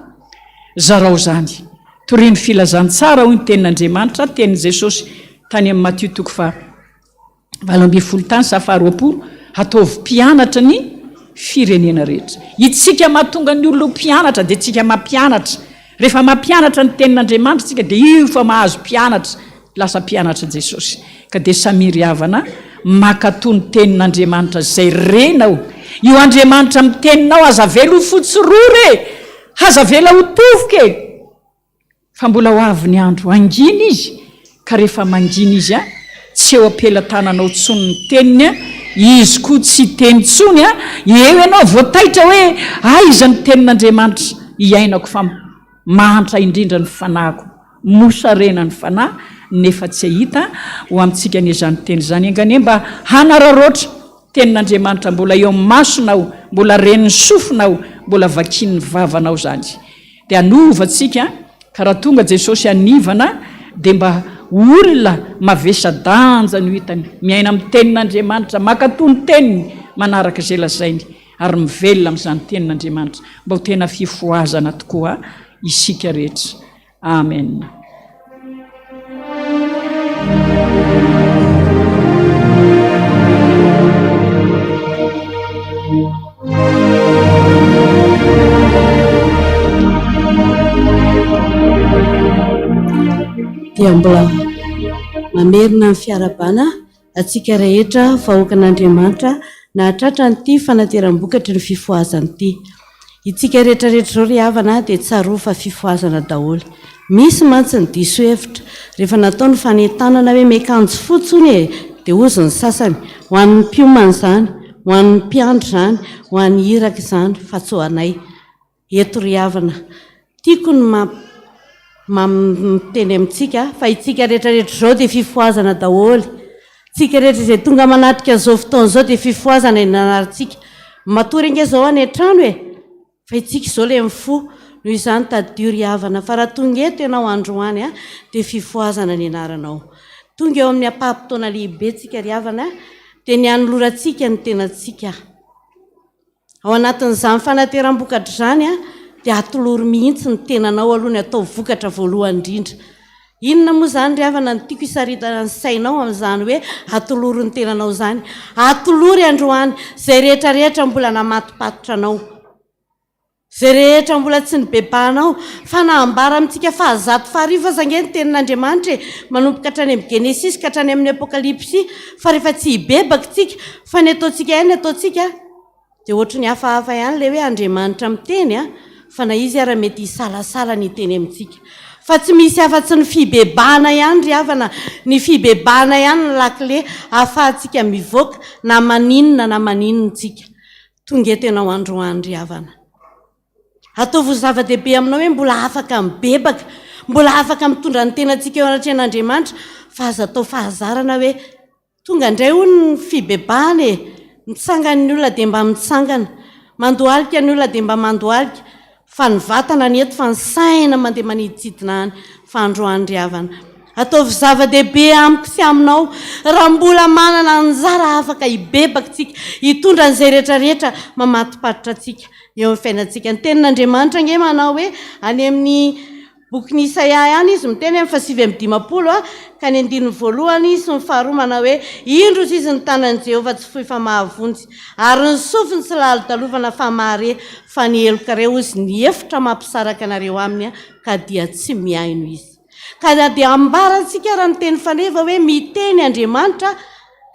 zarao izany. Torio ny filazantsara hoy ny tenin'Andriamanitra, tenin'i Jesosy tany amin'ny Matio toko faha. 18 tany sa faha 20, ataovy mpianatra ny firenena rehetra. Itsika mahatonga ny olona ho mpianatra dia tsika mampianatra. Rehefa mampianatra ny tenin'Andriamanitra tsika dia io fa mahazo mpianatra, lasa mpianatra Jesosy. Ka dia samia ry havana mankatò ny tenin'Andriamanitra izay renao. Io Andriamanitra miteninao aza avela ho fotsy rora e! Aza avela ho tofoka e! Fa mbola ho avy ny andro hangina izy, ka rehefa mangina izy an, tsy eo am-pelatananao intsony ny teniny an, izy koa tsy hiteny intsony an, eo ianao vao taitra hoe aiza ny tenin'Andriamanitra hiainako fa mahantra indrindra ny fanahiko, mosarena ny fanahy nefa tsy hahita, ho amintsika anie izany teny izany enga anie mba hanararaotra tenin'Andriamanitra mbola eo amin'ny masonao, mbola ren'ny sofinao, mbola vakian'ny vavanao izany. Dia hanova antsika, ka raha tonga Jesosy hanivana dia mba olona mavesa-danja no hitany, miaina amin'ny tenin'Andriamanitra, mankatò ny teniny, manaraka izay lazainy ary mivelona amin'izany tenin'Andriamanitra, mba ho tena fifohazana tokoa isika rehetra. Amen. Dia mbola mamerina ny fiarahabana antsika rehetra vahoakan'Andriamanitra nahatratra an'ity fanateram-bokatry ny fifohazana ity. Itsika rehetra rehetra izao ry havana dia tsarovy fa fifohazana daholo. Misy mantsy ny diso hevitra. Rehefa natao ny fanentanana hoe miakanjo fotsy hono e! dia hozy ny sasany, ho an'ny mpiomana izany, ho an'ny mpiandry izany, ho an'ny iraka izany fa tsy ho anay eto ry havana. Tiako ny miteny amintsika fa itsika rehetra rehetra izao dia fifohazana daholo. Tsika rehetra izay tonga manatrika an'izao fotoana izao dia fifohazana ny anarantsika. Matory ange izao any an-trano e! Fa itsika izao ilay mifoha. Noho izany tadidio ry havana fa raha tonga eto ianao androany dia fifohazana ny anaranao. Tonga eo amin'ny ampaham-potoana lehibe tsika ry havana dia ny hanolorantsika ny tenantsika. Ao anatin'izany fanateram-bokatra izany dia atolory mihitsy ny tenanao aloha ny atao vokatra voalohany indrindra. Inona moa izany ry havana no tiako hisaritana ny sainao amin'izany hoe atolory ny tenanao izany? Atolory androany izay rehetra rehetra mbola namatopatotra anao. Izay rehetra mbola tsy nibebahanao. Fa na ambara amintsika fahazato faharivo aza ange ny tenin'Andriamanitra e, manomboka hatrany amin'ny Genesisy ka hatrany amin'ny Apokalypsy, fa rehefa tsy hibebaka isika, fa ny ataontsika ihany ny ataontsika, dia ohatry ny hafahafa ihany ilay hoe Andriamanitra miteny a, fa na Izy ara mety hisalasala ny hiteny amintsika. Fa tsy misy afa-tsy ny fibebahana ihany ry havana, ny fibebahana ihany ny lakile ahafahantsika mivoaka na maninona na maninona isika. Tonga eto ianao androany ry havana. Ataovy ho zava-dehibe aminao hoe mbola afaka mibebaka, mbola afaka mitondra ny tenantsika eo anatrehan'Andriamanitra, fa aza atao fahazarana hoe tonga indray hono ny fibebahana e! Mitsangana ny olona dia mba mitsangana, mandohalika ny olona dia mba mandohalika, Fa ny vatana ny eto fa ny saina mandeha manidintsidina any fa androany ry havana. Ataovy zava-dehibe amiko sy aminao raha mbola manana anjara afaka hibebaka tsika, hitondra an'izay rehetra rehetra mamatopatotra antsika eo amin'ny fiainantsika. Ny tenin'Andriamanitra ange manao hoe any amin'ny Bokin'i Isaia ihany izy miteny amin'ny fahasivy amby dimampolo ka ny andininy voalohany sy ny faharoa manao hoe, Indro hozy izy ny tanan'i Jehovah tsy fohy fa mahavonjy, ary ny sofiny tsy lalodalovana fa mahare, fa ny helokareo hozy ny efitra mampisaraka anareo aminy ka dia tsy mihaino izy. Ka na dia ambarantsika ara ny teny faneva hoe miteny Andriamanitra,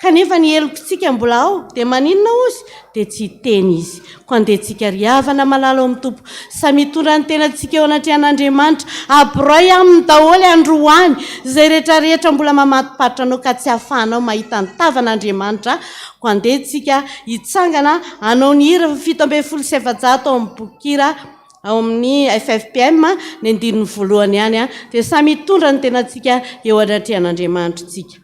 Kanefa ny helokintsika mbola ao, dia maninona hozy? Dia tsy hiteny Izy. Koa andehantsika ry havana malala ao amin'ny Tompo, samy hitondra ny tenantsika eo anatrehan'Andriamanitra, abiray aminy daholo androany izay rehetra rehetra mbola mamatopatotra anao ka tsy ahafahanao mahita ny tavan'Andriamanitra, koa andehantsika hitsangana hanao ny hira 417 ao amin'ny bokin-kira ao amin'ny FFPM, ny andininy voalohany ihany, dia samy hitondra ny tenantsika eo anatrehan'Andriamanitra isika.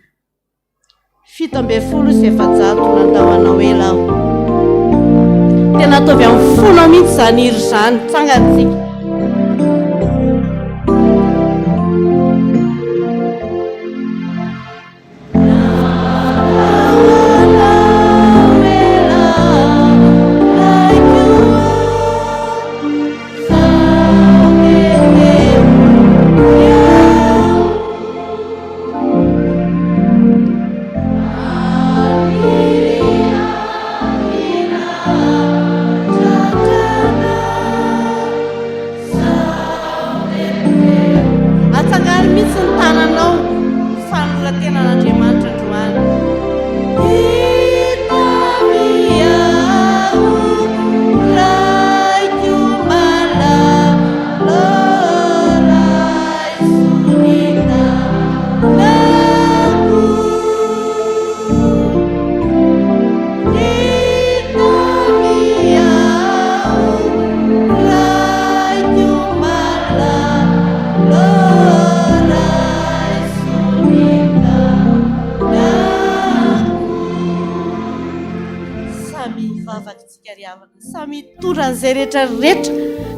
417 nandao anao ela aho. Tena ataovy amin'ny fonao mihitsy izany hira izany. Tsangana isika. Manemora an'izay rehetra rehetra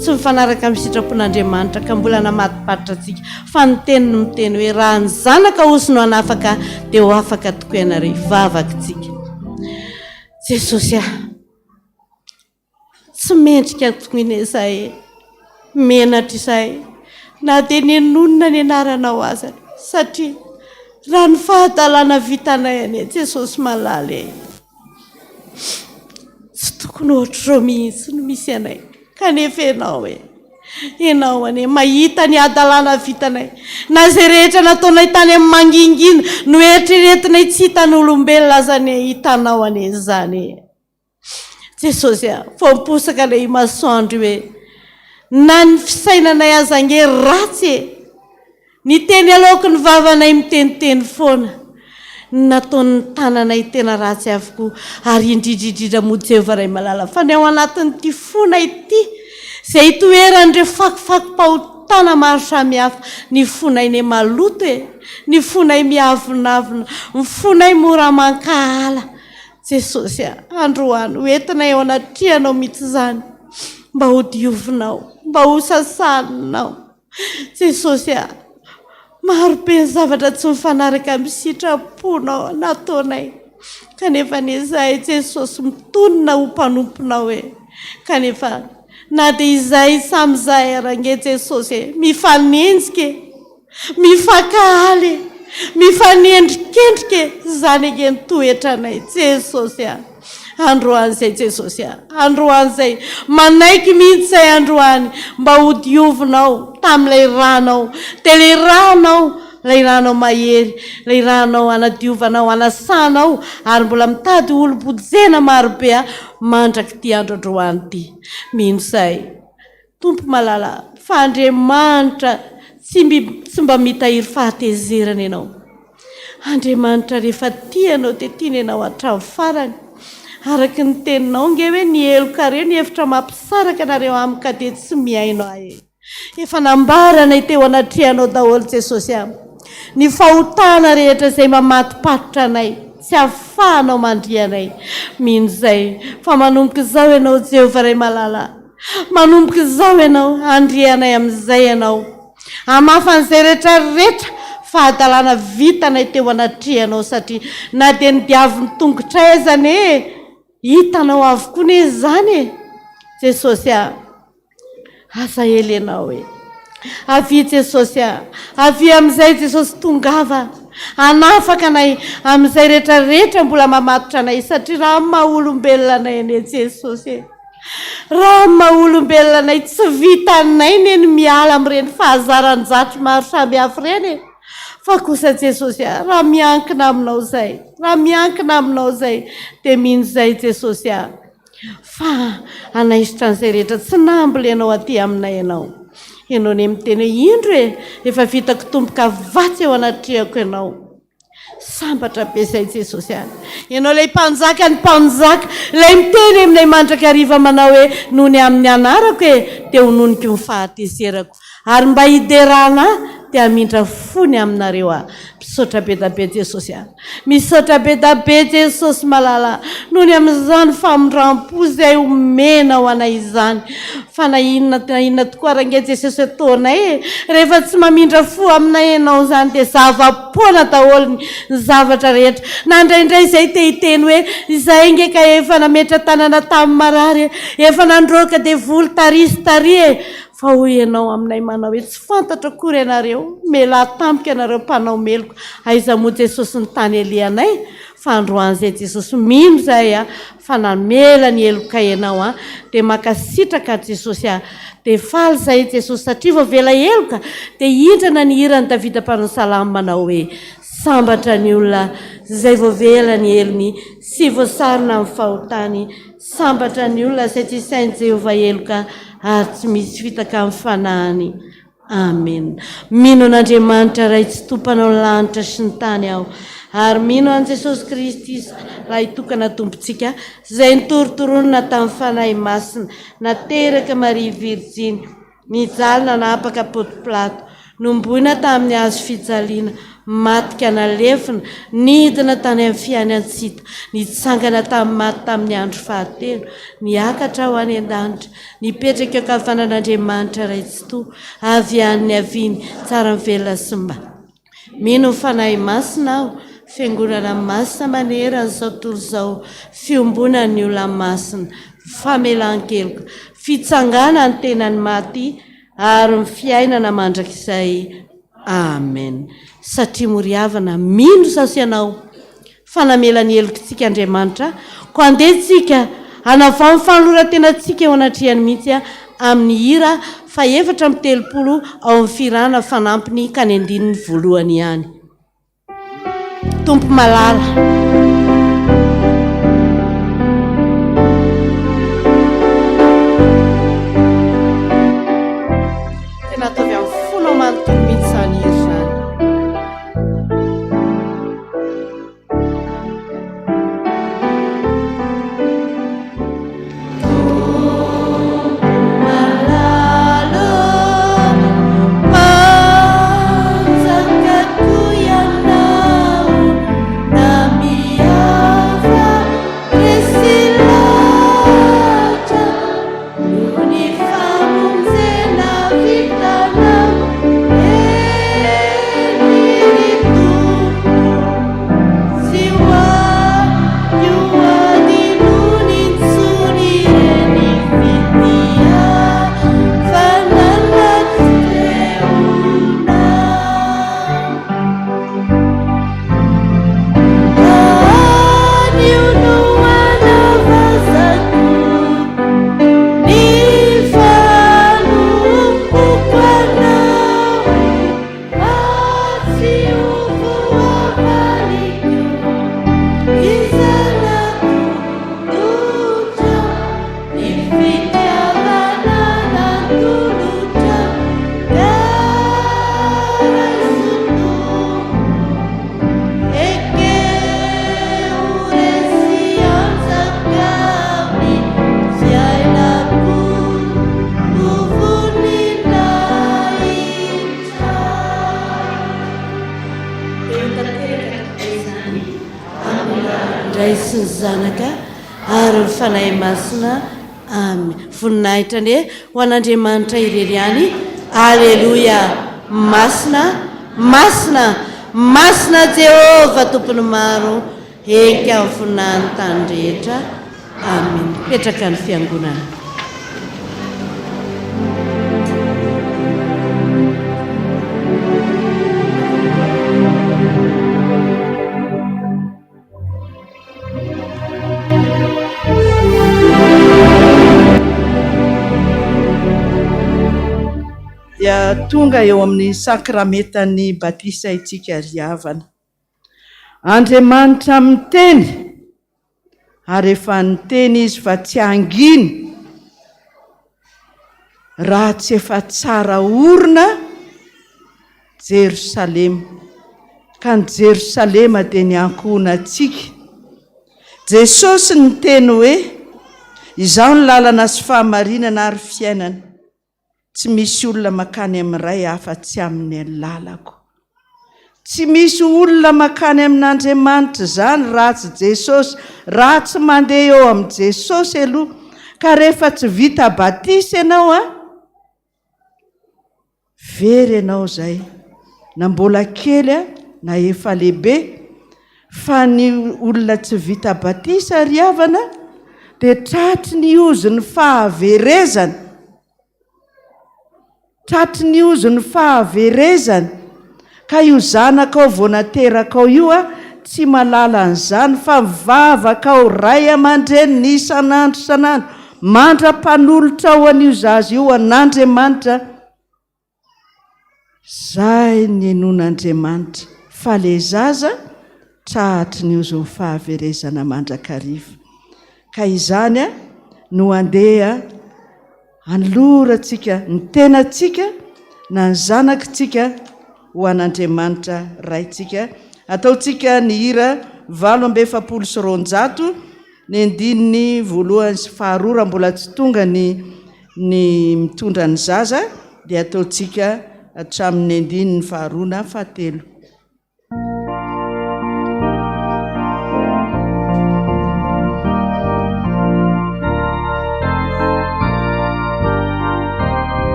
tsy mifanaraka amin'ny sitrapon'Andriamanitra ka mbola namatipatitra antsika. Fa ny teniny miteny hoe raha ny zanaka osy no hanafaka dia ho afaka tokoa ianareo. Hivavaka isika. Jesosy ah! Tsy mendrika tokoa anie izahay e! Menatra izahay na dia nenonina ny anaranao aza satria raha ny fahadalana vitanay anie Jesosy malala e! Tsy tokony ohatr'izao mihitsy no misy anay kanefa ianao e! Ianao anie mahita ny hadalana vitanay na izay rehetra nataonay tany amin'ny mangingina noeritreretinay tsy hitan'olombelona aza anie hitanao anie izany e! Jesosy a, vao miposaka ilay masoandro io e, na ny fisainanay aza ange ratsy e, ny teny aloaky ny vavanay miteniteny foana, ny nataon'ny tananay tena ratsy avokoa, ary indrindra indrindra moa Jehovah Ray malala fa ny ao anatin'ity fonay ity, izay itoeran'ireo fakofakom-pahotana maro samihafa, ny fonay ne maloto e, ny fonay miavonavona, ny fonay mora mankahala. Jesosy a, androany ho entina eo anatrehanao mihitsy izany mba ho diovinao, mba ho sasaninao. Jesosy a, maro be ny zavatra tsy mifanaraka amin'ny sitraponao nataonay, kanefa anie izahay Jesosy mitonona ho mpanomponao e, kanefa na dia izahay samy izahay ary ange Jesosy e, mifanenjika e. Mifankahala e! Mifanendrikendrika e! Izany ange ny toetranay Jesosy a! Androany izay Jesosy a! Androany izay! Manaiky mihitsy izay androany mba ho diovinao tamin'ilay ranao. Dia ilay ranao, ilay ranao mahery, ilay ranao hanadiovanao, hanasanao ary mbola mitady olom-bojena marobe aho mandrak'ity andro androany ity. Mino izay. Tompo malala, fa Andriamanitra tsy tsy mba mitahiry fahatezerana Ianao. Andriamanitra rehefa tia anao dia tiany ianao hatramin'ny farany. Araka ny teninao nge hoe ny helokareo ny hevitra mampisaraka anareo amiko ka dia tsy mihaino ahy e. Efa nambaranay teo anatrehanao daholo Jesosy a. Ny fahotana rehetra izay mamatipatitra anay tsy ahafahanao mandria anay. Mino izay fa manomboka izao ianao Jehovah Ray malala. Manomboka izao ianao, handrianay amin'izay ianao. Hamafa an'izay rehetra rehetra fahadalana vitanay teo anatrehanao satria na dia ny diavin'ny tongotray aza anie hitanao avokoa anie izany e! Jesosy a! Aza ela ianao e! Avia Jesosy a! Avia amin'izay Jesosy tongava hanafaka anay amin'izay rehetra rehetra mbola mamatotra anay satria raha amin'ny maha olombelona anay anie Jesosy e! Raha amin'ny maha olombelona anay tsy vitanay ne ny miala amin'ireny fahazaran-jatry maro samihafa ireny e! Fa kosa Jesosy a, raha miankina aminao izay, raha miankina aminao izay, dia mino izay Jesosy a, fa hanaisotra an'izay rehetra tsy nambolenao aty aminay ianao. Ianao ne miteny hoe indro e, efa vitako tomboka vatsy eo anatrehako ianao. Sambatra be izay Jesosy a! Ianao ilay Mpanjaka ny mpanjaka, ilay miteny aminay mandrakariva manao hoe, Noho ny amin'ny anarako e, dia hononiko ny fahatezerako, ary mba hiderana ahy, dia hamindra fo ny aminareo aho. Misaotra be da be Jesosy a! Misaotra be da be Jesosy malala a! Noho ny amin'izany famindram-po izay omenao anay izany. Fa na inona na inona tokoa ary ange Jesosy ataonay e! Rehefa tsy mamindra fo aminay Ianao izany dia zava-poana daholo ny zavatra rehetra. Na indraindray izay te hiteny hoe izay ange ka efa nametra-tanana tamin'ny marary e! Efa nandroaka devoly tary sy tary e! Fa hoy Ianao aminay manao hoe tsy fantatro akory ianareo, mialà tamiko ianareo mpanao meloka. Aiza moa Jesosy ny tany alehanay? Fa androany izay Jesosy mino izahay a! fa namela ny helokay ianao an, dia mankasitraka Jesosy a, dia faly zahay Jesosy satria voavela heloka, dia indrana ny hiran'i Davida mpanao salamo manao hoe, sambatra ny olona izay voavela ny helony sy voasarona amin'ny fahotany, sambatra ny olona izay tsy isain'i Jehovah heloka ary tsy misy fitaka amin'ny fanahiny. Amen. Mino an'Andriamanitra Ray Tsitoha Mpanao ny lanitra sy ny tany aho, ary mino an'i Jesosy Kristy Ray Tokana Tompontsika, izay nitorontoronina tamin'ny Fanahy Masina, nateraka Maria Virjiny, nijaly nanapaka Ponto Pilato, nomboina tamin'ny hazo fijaliana, Maty ka nalevina, nidina tany amin'ny fiainan-tsy hita, nitsangana tamin'ny maty tamin'ny andro fahatelo, niakatra ho any an-danitra, nipetraka eo ankavanan'Andriamanitra Ray Tsitoha, avy any niaviany, tsara ny velona sy ny maty. Mino ny Fanahy Masina aho, Fiangonana masina manerana izao tontolo izao, fiombonan'ny olona masina, famelan-keloka, fitsanganan'ny tenan'ny maty ary ny fiainana mandrakizay. Amen. Satria moa ry havana, mino sasy ianao fa namela ny helokitsika Andriamanitra, koa andeha tsika hanavao ny fanoloran-tenantsika eo anatrehany mihitsy amin'ny hira fahefatra amby telopolo ao amin'ny fihirana fanampiny ka ny andininy voalohany ihany. Tompo malala. Tena ataovy amin'ny fonao manontolo mihitsy izany hira izany. Ray sy ny Zanaka ary ny Fanahy Masina. Amen. Voninahitra anie ho an'Andriamanitra irery ihany. Aleloia. Masina, masina, masina Jehovah Tompon'ny maro, henika amin'ny voninahin'ny tany rehetra. Amen. Mipetraka ny fiangonana. Dia tonga eo amin'ny sakramentan'ny batisa isika ry havana. Andriamanitra miteny ary efa niteny izy fa tsy hangina raha tsy efa tsara orina Jerosalema. Ka ny Jerosalema dia ny ankohonantsika. Jesosy niteny hoe, Izaho ny lalana sy fahamarinana ary fiainana. Tsy misy olona mankany amin'ny Ray afa-tsy amin'ny alalako. Tsy misy olona mankany amin'Andriamanitra izany raha tsy Jesosy, raha tsy mandeha eo amin'i Jesosy aloha. Ka rehefa tsy vita batisa ianao an, very ianao izay, na mbola kely an, na efa lehibe, fa ny olona tsy vita batisa ry havana dia tratry ny ozon'ny fahaverezana. Tratry ny ozon'ny fahaverezana, ka io zanakao vao naterakao io a, tsy malala an'izany fa mivavaka ao ray aman-dreniny isan'andro isan'andro mandra-panolotrao an'io zaza io an'Andriamanitra, zay ny henoan'Andriamanitra fa le zaza trahatry ny ozon'ny fahaverezana mandrakariva. Ka izany a no andeha Anolorantsika ny tenantsika na ny zanakitsika ho an'Andriamanitra Raintsika. Ataontsika ny hira 248, ny andininy voalohany sy faharoa raha mbola tsy tonga ny ny mitondra ny zaza dia ataontsika hatramin'ny andininy faharoa na fahatelo.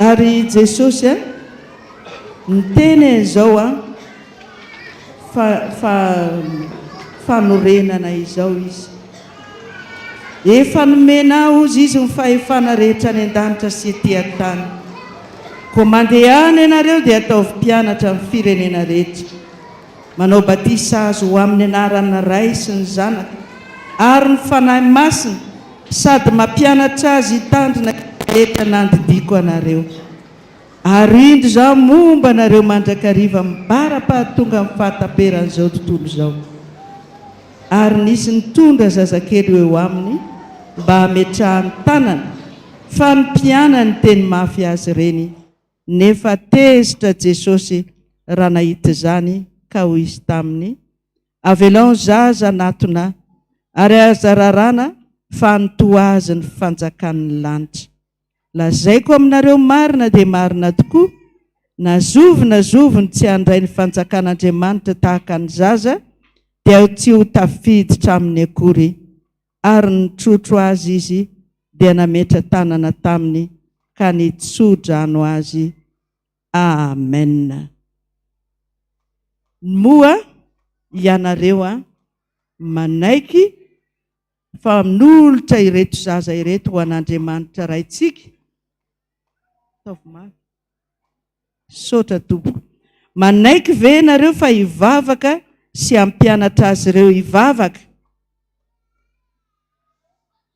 Ary Jesosy a, niteny an'izao a, fa, fa, fanorenana izao Izy. Efa nomena Ahy, hozy Izy, ny fahefana rehetra any an-danitra sy ety an-tany. Koa mandehana ianareo dia ataovy mpianatra ny firenena rehetra. Manao batisa azy ho amin'ny anaran'ny Ray sy ny Zanaka ary ny Fanahy Masina sady mampianatra azy hitandrina izay rehetra nandidiako anareo. Ary indro Izaho momba anareo mandrakariva mbara-pahatonga ny fahataperan'izao tontolo izao. Ary nisy nitondra zazakely ho eo aminy mba hametrahany tanana, fa ny mpianany niteny mafy azy ireny. Nefa tezitra Jesosy raha nahita izany ka hoy Izy taminy, Avelao ny zaza hanatona Ahy, ary aza raràna fa hanotoa azy ny fanjakan'ny lanitra. Lazaiko aminareo marina dia marina tokoa, na zovy na zovy no tsy handray ny fanjakan'Andriamanitra tahaka ny zaza, dia tsy ho tafiditra aminy akory. Ary nitrotro azy izy, dia nametra-tanana taminy ka nitso-drano azy. Amen. Moa ianareo manaiky fa manolotra ireto zaza ireto ho an'Andriamanitra Raintsika? Ataovy mafy. Misaotra tompoko. Manaiky ve ianareo fa hivavaka sy hampianatra azy ireo hivavaka?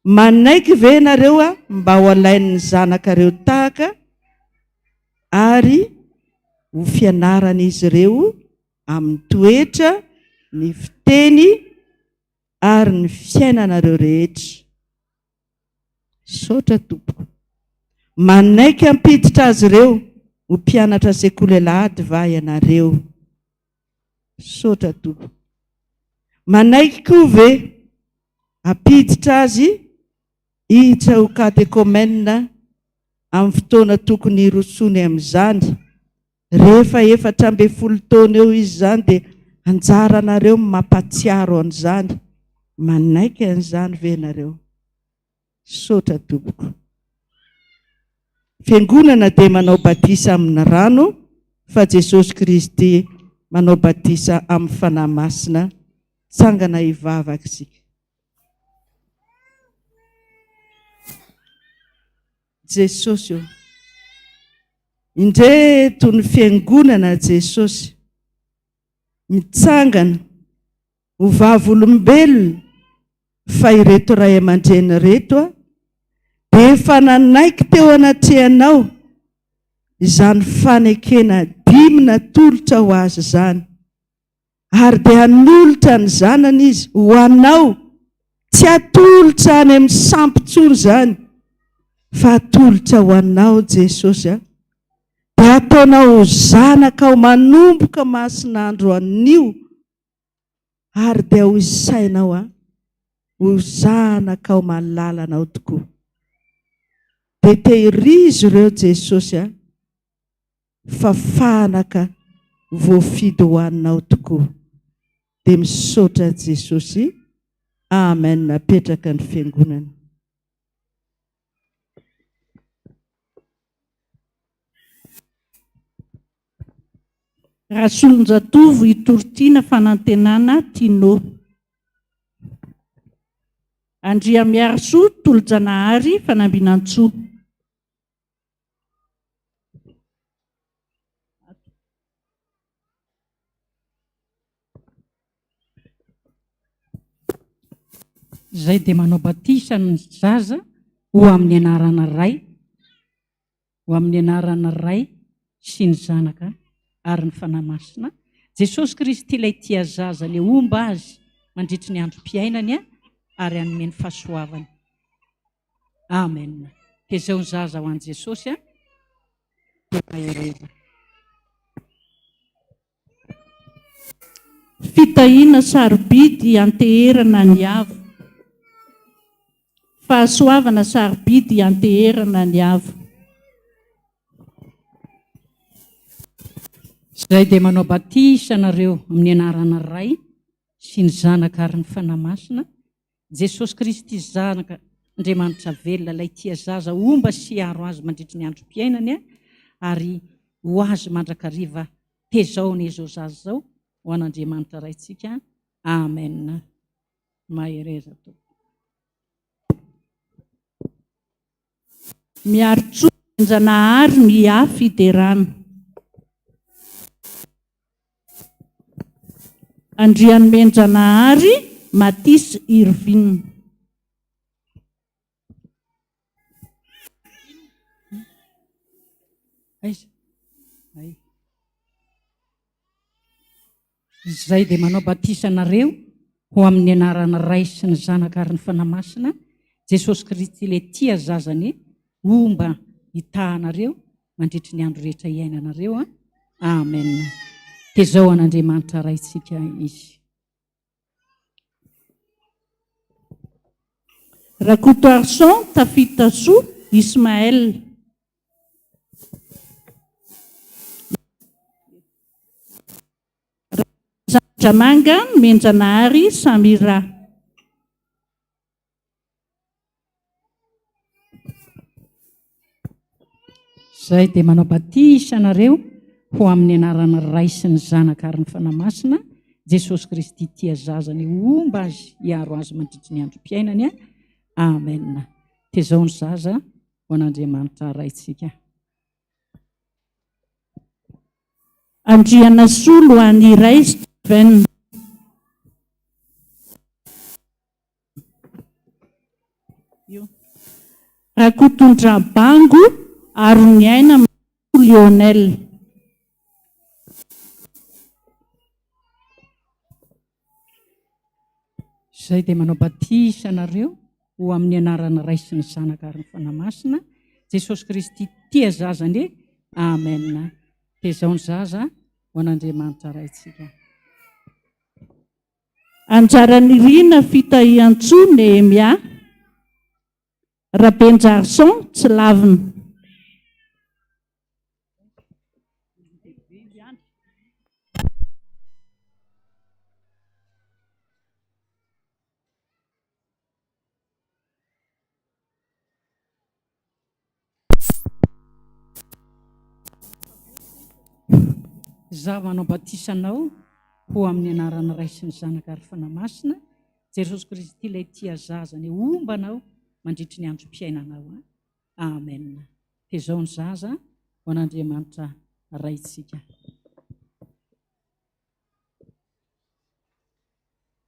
Manaiky ve ianareo mba ho alain'ny zanakareo tahaka ary ho fianaran'izy ireo amin'ny toetra, ny fiteny ary ny fiainanareo rehetra? Misaotra tompoko. Manaiky hampiditra azy ireo ho mpianatra sekoly alahady va ianareo? Misaotra tompoko. Manaiky koa ve hampiditra azy hiditra ho katekomena amin'ny fotoana tokony hirosoany amin'izany? Rehefa 14 taona eo izy izany dia anjaranareo ny mampatsiaro an'izany. Manaiky an'izany ve ianareo? Misaotra tompoko. Fiangonana dia manao batisa amin'ny rano fa Jesosy Kristy manao batisa amin'ny Fanahy Masina. Tsangana hivavaka isika. Jesosy ô. Indreto ny fiangonana Jesosy. Mitsangana ho vavolombelona fa ireto ray aman-dreny ireto dia efa nanaiky teo anatrehanao izany fanekena dimy natolotra ho azy izany. Ary dia hanolotra ny zanany izy ho anao, tsy hatolotra any amin'ny sampy intsony izany, fa hatolotra ho anao Jesosy a. Dia hataonao ho zanakao manomboka masin'andro anio, ary dia ho isainao a, ho zanakao malalanao tokoa. Dia tehirizo ireo Jesosy a. fa fanaka voafidy ho anao tokoa dia misaotra Jesosy Amen apetraka ny fiangonana. Rasolonjatovo Itoritiana Fanantenana Tino. Andriamiarisoa Tolojanahary Fanambinantsoa. Izay dia manao batisa ny zaza ho amin'ny anaran'ny Ray, ho amin'ny anaran'ny Ray sy ny Zanaka ary ny Fanahy Masina. Jesosy Kristy ilay tia zaza, ilay homba azy mandritry ny androm-piainany ary hanome ny fahasoavany. Amen. Tezao ny zaza ho an'i Jesosy a. Dia mahereza. Fitahiana sarobidy ianteherana ny Avo. Fahasoavana sarobidy ianteherana ny Avo. Izay dia manao batisa anareo amin'ny anaran'ny Ray sy ny Zanaka ary ny Fanahy Masina. Jesosy Kristy Zanak' Andriamanitra velona, ilay tia zaza homba sy hiaro azy mandritry ny androm-piainany, ary ho azy mandrakariva. Tezao anie izao zaza izao ho an'Andriamanitra Raintsika. Amen. Mahereza tompoko. Miaritsoa Andrianjanahary Mia Fiderana. Andrianomenjanahary Mathis Irvine. Aiza? Ay. Izay dia manao batisa anareo ho amin'ny anaran'ny Ray sy ny Zanaka ary ny Fanahy Masina, Jesosy Kristy ilay tia zaza anie homba hitaha anareo mandritry ny andro rehetra iainanareo an. Amen. Tezao an'Andriamanitra Raintsika izy. Rakotoarison Tafitasoa Ismaël. Razanadramanga Nomenjanahary Samira. Izay dia manao batisa anareo ho amin'ny anaran'ny Ray sy ny Zanaka ary ny Fanahy Masina, Jesosy Kristy tia zaza ny homba azy hiaro azy mandritry ny androm-piainany. Amen. Tezao ny zaza ho an'Andriamanitra Raintsika. Andrianasolo Aniray Steven. Rakotondrabango Aroniaina Lionel. Izay dia manao batisa anareo ho amin'ny anaran'ny Ray sy ny Zanaka ary ny Fanahy Masina, Jesosy Kristy tia zaza anie, Amen. Tezao ny zaza ho an'Andriamanitra Raintsika. Anjaranirina Fitahiantsoa Nehemia, Rabenjarison Tsilavina. Izaho manao batisa anao ho amin'ny anaran'ny Ray sy ny Zanaka ary Fanahy Masina, Jesosy Kristy ilay tia zaza ny homba anao mandritry ny androm-piainanao. Amen. Tezao ny zaza ho an'Andriamanitra Raintsika.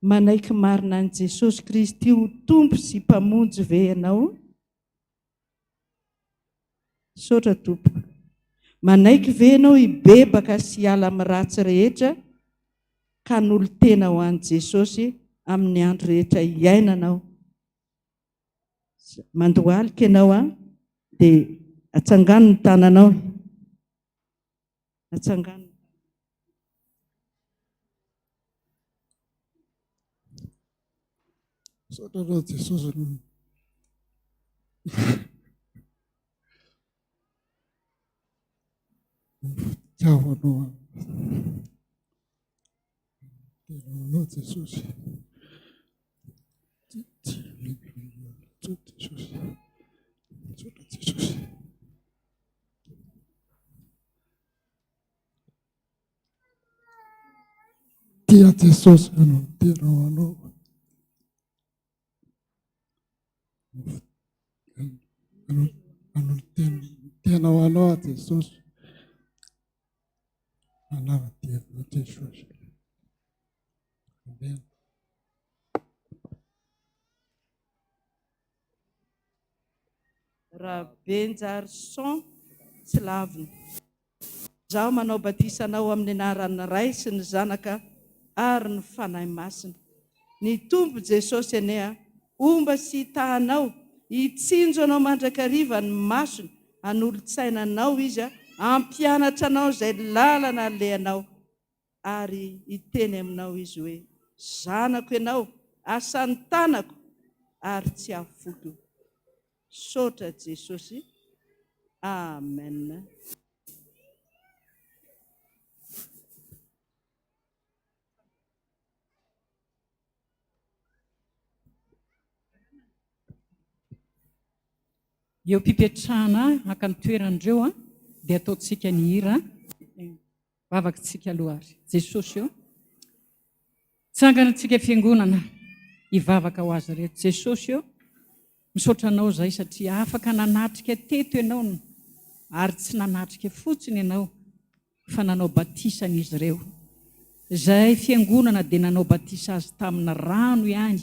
Manaiky marina an'i Jesosy Kristy ho Tompo sy Mpamonjy ve ianao? Misaotra Tompoko. Manaiky ve ianao hibebaka sy hiala amin'ny ratsy rehetra ka hanolo-tena ho an'i Jesosy amin'ny andro rehetra iainanao? Mandohalika ianao an, dia atsangano ny tananao. Atsangano. Misaotra anao Jesosy ny fitiavanao ahy. Tena anao Jesosy. Tsy Jesosy. Misaotra Jesosy. Tia Jesosy anao, midera ho anao. Tena ho anao aho Jesosy. Manara-dia anao Jesosy. Amen. Rabenjarison tsy lavina. Izaho manao batisa anao amin'ny anaran'ny Ray sy ny Zanaka ary ny Fanahy Masina. Ny Tompo Jesosy anie homba sy hitaha anao, hitsinjo anao mandrakariva ny masony, hanolo-tsaina anao Izy, hampianatra anao izay lalana alehanao. ary hiteny aminao izy hoe, Zanako ianao, asan'ny tanako, ary tsy afoiko. Misaotra Jesosy. Amen. Eo am-pipetrahana haka ny toeran'ireo Dia ataontsika ny hira. Vavaka-tsika aloha ary. Jesosy ô. Tsangana tsika fiangonana hivavaka ho azy ireto. Jesosy ô, misaotra Anao izahay satria afaka nanatrika teto Ianao ary tsy nanatrika fotsiny Ianao fa nanao batisa an'izy ireo. Izahay fiangonana dia nanao batisa azy tamina rano ihany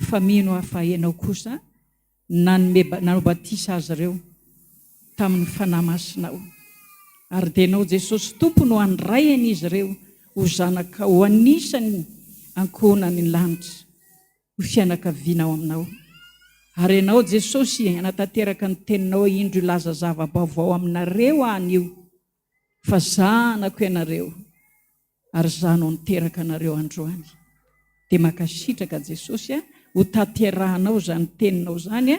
fa mino aho fa Ianao kosa nanome nanao batisa azy ireo tamin'ny Fanahy Masinao. Ary dia Ianao Jesosy Tompo no handray an'izy ireo ho zanakao, ho anisan'ny ankohonan'ny lanitra, ho fianakaviana ao Aminao. Ary Ianao Jesosy hanatanteraka ny Teninao hoe indro hilaza zava-baovao aminareo Aho anio, fa zanako ianareo. Ary izaho no niteraka anareo androany. Dia mankasitraka Jesosy a, ho tanterahanao izany teninao izany a,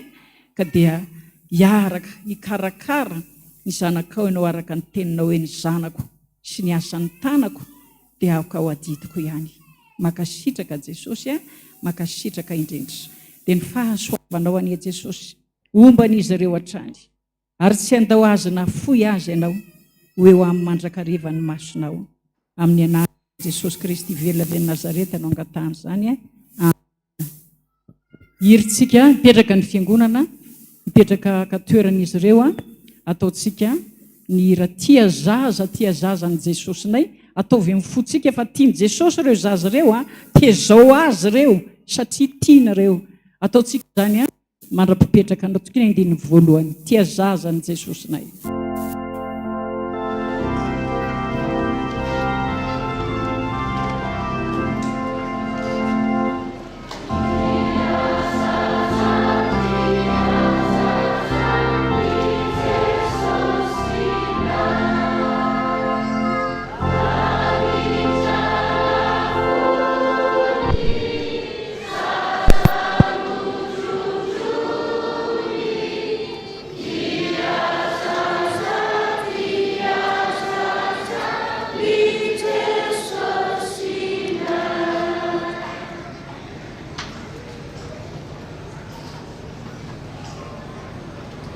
ka dia hiaraka hikarakara ny zanakao ianao araka ny teninao hoe ny zanako sy ny asan'ny tanako dia aoka ho adidiko ihany. Mankasitraka Jesosy a, mankasitraka indrindra. Dia ny fahasoavanao anie Jesosy homban'izy ireo hatrany. Ary tsy handao azy na fohy aza ianao, ho eo aminy mandrakariva ny masonao. Amin'ny anaran'i Jesosy Kristy velona avy any Nazareta no angatahana izany. Amena. Hirintsika hipetraka ny fiangonana, hipetraka haka toerana izy ireo, ataontsika ny hira Tia zaza, tia zaza an'i Jesosinay, ataovy amin'ny fontsika fa tian'i Jesosy ireo zaza ireo, tezao azy ireo satria tiany ireo. Ataontsika izany. Mandra-pipetraka anao tokoa ny andininy voalohany. Tia zaza an'i Jesosinay.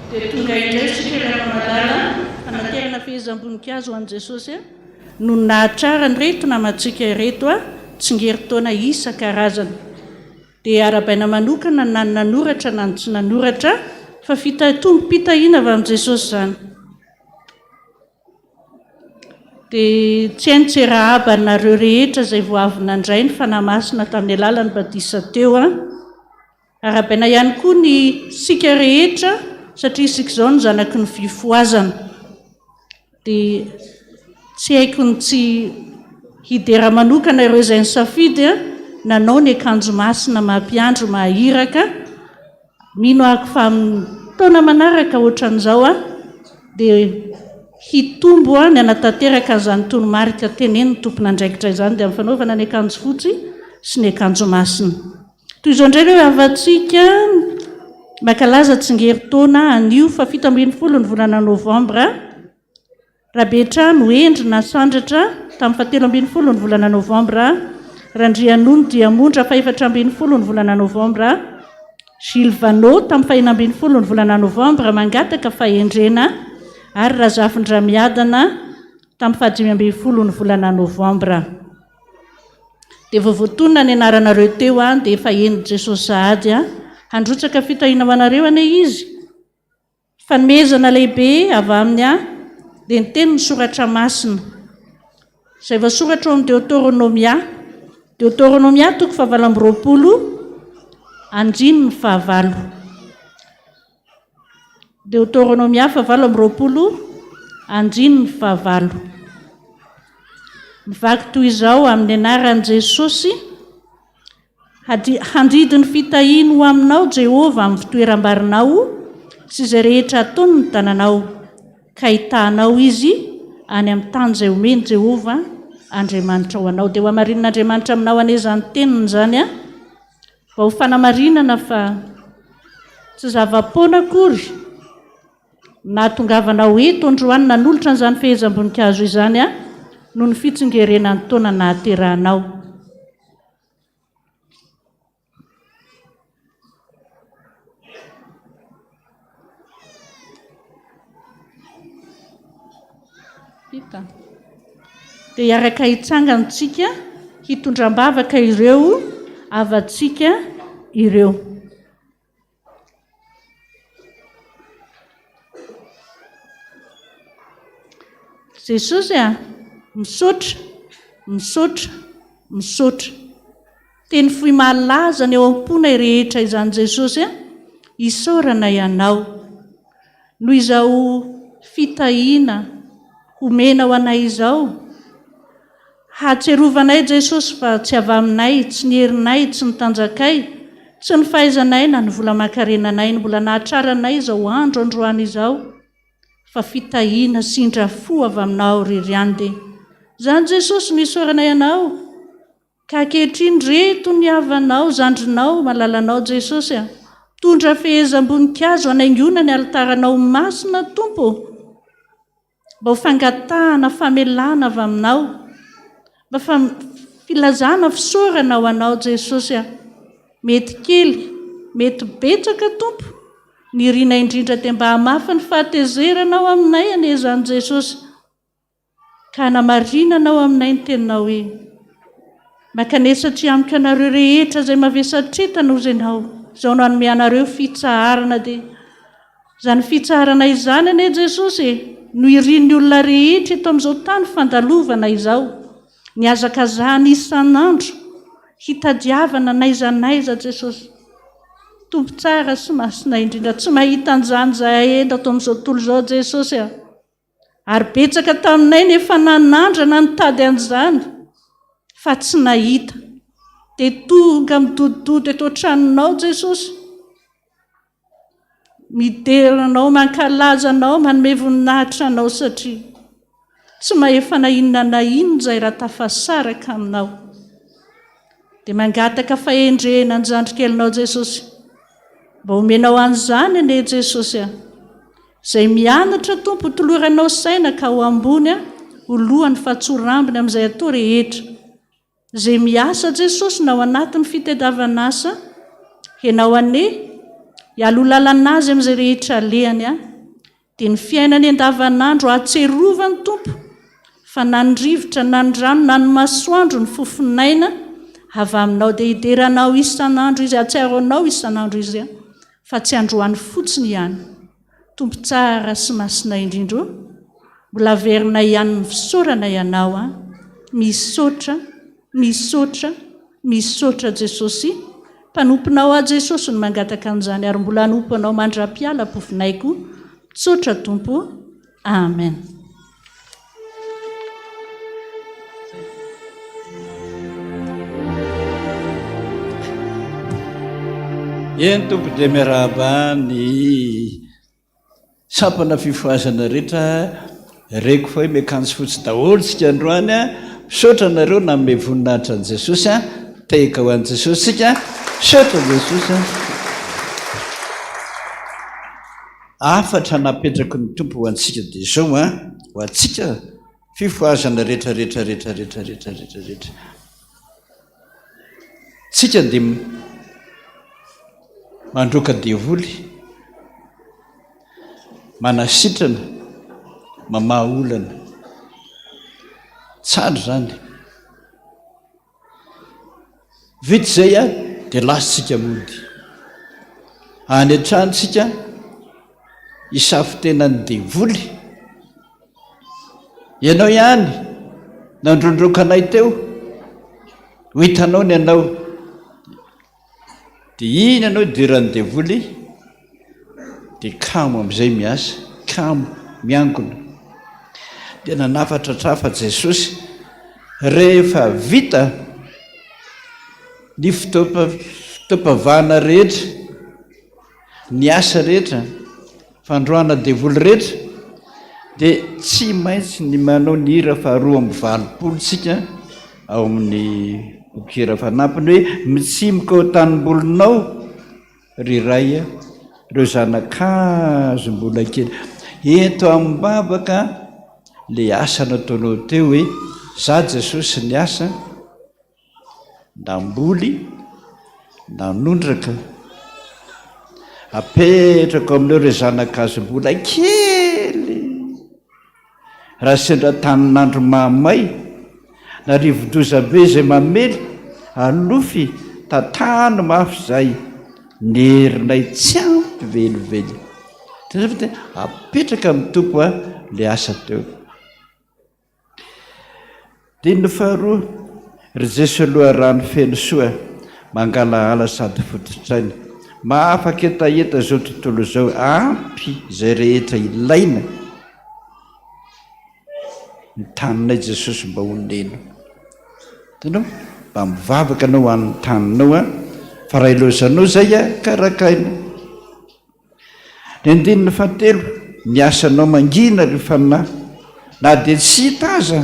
Dia tonga indray isika ry havana-malala hanaterana fehezam-boninkazo ho an'i Jesosy no nahatrarany ireto namantsika ireto tsingerin-taona isan-karazany. Dia arahabaina manokana na ny nanoratra na ny tsy nanoratra fa tombom-pitahiana avy amin'i Jesosy izany. Dia tsy hay ny tsy arahaba anareo rehetra izay vao avy nandray ny Fanahy Masina tamin'ny alalan'ny batisa teo. Arahabaina ihany koa ny isika rehetra satria isika izao no zanaky ny fifohazana. Dia tsy haiko ny tsy hidera manokana ireo izay nisafidy nanao ny akanjo masina maha mpiandry maha iraka. Mino aho fa amin'ny taona manaraka ohatran'izao dia hitombo ny hanatanteraka an'izany toromarika tenenin'ny tompon'andraikitra izany dia amin'ny fanaovana ny akanjo fotsy sy ny akanjo masina. Toy izao indray ireo havantsika mankalaza tsingerin-taona anio faha 17 ny volana novambra. Rabetrano Hendry Nasandratra tamin'ny faha 13 ny volana novambra. Randrianony Diamondra faha 14 ny volana novambra. Gilles Vanot tamin'ny faha 16 ny volana novambra mangataka fahendrena ary Razafindramiadana tamin'ny faha 15 ny volana novambra. Dia vao voatonona ny anaranareo teo an, dia efa henon'i Jesosy sahady an. Handrotsaka fitahiana ho anareo anie Izy. Fanomezana lehibe avy aminy an, dia ny tenin'ny Soratra Masina, izay voasoratra ao amin'ny Deoteronomia. Deoteronomia toko fahavalo amby 20, andininy fahavalo. Deoteronomia fahavalo amby 20, andininy fahavalo. Mivaky toy izao amin'ny anaran'i Jesosy, Handidy ny fitahiany ho aminao Jehovah amin'ny fitoeram-barinao sy izay rehetra ataony ny tananao, ka hitahanao Izy any amin'ny tany izay omen'i Jehovah Andriamanitrao anao. Dia hohamarinin'Andriamanitra aminao anie izany teniny izany an! Mba ho fanamarinana fa tsy zava-poana akory nahatongavanao eto androany nanolotra an'izany fehezam-boninkazo izany noho ny fitsingerenan'ny taona nahaterahanao. Vita. Dia hiaraka hitsangana isika hitondra am-bavaka ireo havantsika ireo. Jesosy a, misaotra, misaotra, misaotra. Teny fohy mahalaza ny ao am-ponay rehetra izany Jesosy a, isaoranay Anao. Noho izao fitahiana homenao anay izao, Hahatsiarovanay Jesosy fa tsy avy aminay, tsy ny herinay, tsy ny tanjakay, tsy ny fahaizanay na ny vola aman-karenanay no mbola nahatraranay izao andro androany izao fa fitahiana sy indra fo avy aminao irery ihany dia izany Jesosy no isaoranay Anao ka ankehitriny reto ny havanao, zandrinao, malalanao Jesosy a, mitondra fehezam-boninkazo hanaingoana ny alitaranao masina Tompo ô. Mba ho fangatahana famelana avy aminao, mba filazana fisaorana ho anao Jesosy a! Mety kely, mety betsaka Tompo, ny irinay indrindra dia mba hamafy ny fahatezeranao aminay anie izany Jesosy, ka hanamarinanao aminay ny teninao hoe, Mankanesa aty amiko ianareo rehetra izay mavesatretana hozy ianao, izao no hanome anareo fitsaharana dia Izany fitsaharana izany anie Jesosy e, no irin'ny olona rehetra eto amin'izao tany fandalovana izao, nihazakazahana isan'andro hitadiavana n'aiza n'aiza Jesosy. Tompo tsara sy masina indrindra, tsy mahita an'izany izahay eto amin'izao tontolo izao Jesosy a. Ary betsaka taminay ny efa nanandrana nitady an'izany fa tsy nahita. Dia tonga midodododo eto an-tranonao Jesosy. Midera Anao, mankalaza Anao, manome voninahitra Anao satria tsy mahefa na inona na inona izay raha tafasaraka Aminao. Dia mangataka fahendrena ny zandrikelinao Jesosy. Mba omenao an'izany anie Jesosy a. Izay mianatra Tompo, toloranao saina ka ho ambony ho lohany fa tsy ho rambony amin'izay atao rehetra. Izay miasa Jesosy na ao anatin'ny fitediavan'asa, Ianao anie, hialoha lalana azy amin'izay rehetra alehany a, dia ny fiainany andavanandro ahatserovany Tompo fa na ny rivotra na ny rano na ny masoandro ny fofon'aina avy aminao dia hidera anao isan'andro izy hahatsiaro anao isan'andro izy a, fa tsy androany fotsiny ihany. Tompo tsara sy masina indrindra o, mbola averinay ihany ny fisaorana Ianao a, misaotra, misaotra, misaotra Jesosy, mpanomponao aho Jesosy no mangataka an'izany ary mbola hanompo Anao mandra-piala pofonay koa, tsotra Tompo o, Amen. Eny Tompo dia miarahaba ny sampana fifohazana rehetra reko fa hoe miakanjo fotsy daholo tsika androany a misaotra anareo nanome voninahitra an'i Jesosy a tehaka ho an'i Jesosy tsika misaotra Jesosy a Hafatra napetraky ny Tompo ho antsika dia izao an, ho antsika fifohazana rehetra rehetra rehetra rehetra rehetra rehetra rehetra. Tsika dia mandroaka devoly, manasitrana, mamaha olana. Tsara izany. Vita izay an, dia lasa tsika mody. Any an-trano tsika hisafo tena ny devoly. Ianao ihany nandrondroka anay teo, ho hitanao ny anao. Dia iny ianao idiran'ny devoly, dia kamo amin'izay miasa, kamo, miangona. Dia nanafatratrafa Jesosy, rehefa vita ny fotoam-pavahana rehetra, ny asa rehetra, Fandroahana devoly rehetra dia tsy maintsy ny manao ny hira faha 82 tsika ao amin'ny boky hira fanampiny hoe mitsimoka ao an-tanimbolinao ry Ray a, ireo zana-kazo mbola kely. Ento amim-bavaka le asa nataonao teo hoe za Jesosy niasa Namboly, nanondraka, apetrako amin'ireo ireo zana-kazo mbola kely. Raha sendra tanin'andro mahamay, na rivo-doza be izay mamely, alofy, tatahano mafy izay, ny herinay tsy ampy velively. Hitanareo fa tena apetraka amin'ny Tompo ilay asa teo. Andininy faharoa, Ry Jeso loharano feno soa, mangalahala sady fototr'aina, mahafaka hetaheta izao tontolo izao, ampy izay rehetra ilaina, ny taninay Jesosy mba honeno. Hitanao? Mba mivavaka anao ho an'ny taninao an, fa raha ilaozanao izay an, karakaina. Ny andininy fahatelo, Ny asanao mangina ry fanahy, na dia tsy hita aza,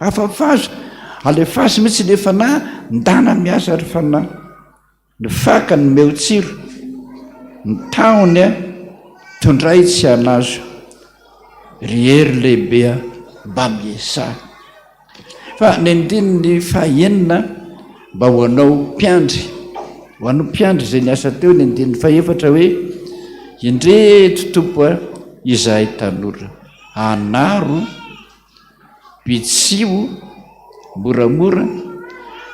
afafazo, alefaso mihitsy ilay fanahy, ndana miasa ry fanahy. Ny fakany omeo tsiro, ny tahony a, tondray tsy hanazo, ry hery lehibe a, mba miesaha. Fa ny andininy fahenina mba ho anao mpiandry, ho anao mpiandry izay niasa teo ny andininy fahefatra hoe indreto Tompo a, izahay tanora, anaro, bitsiho moramora,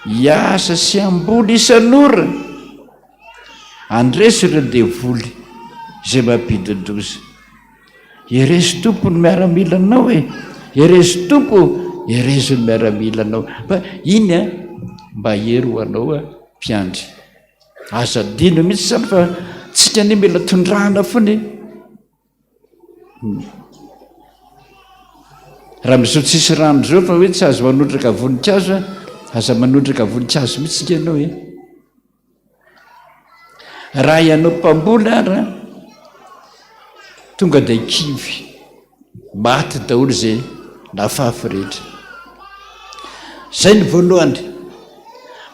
hiasa sy hamboly isan'ora, handresy ireo devoly izay mampidi-doza. Herezo Tompo ny miaramilanao e! Herezo Tompo ô! Herezo ny miaramilanao. Fa iny a, mba hery ho anao a, mpiandry. Aza adino mihitsy izany fa tsika anie mila tondrahana foana e. Hmm. Raha amin'izao tsisy rano izao fa hoe tsy azo manondraka voninkazo a, aza manondraka voninkazo mihitsy nge ianao e. Raha ianao mpamboly ara, tonga dia kivy, maty daholo izay nafafy rehetra. Izay ny voalohany.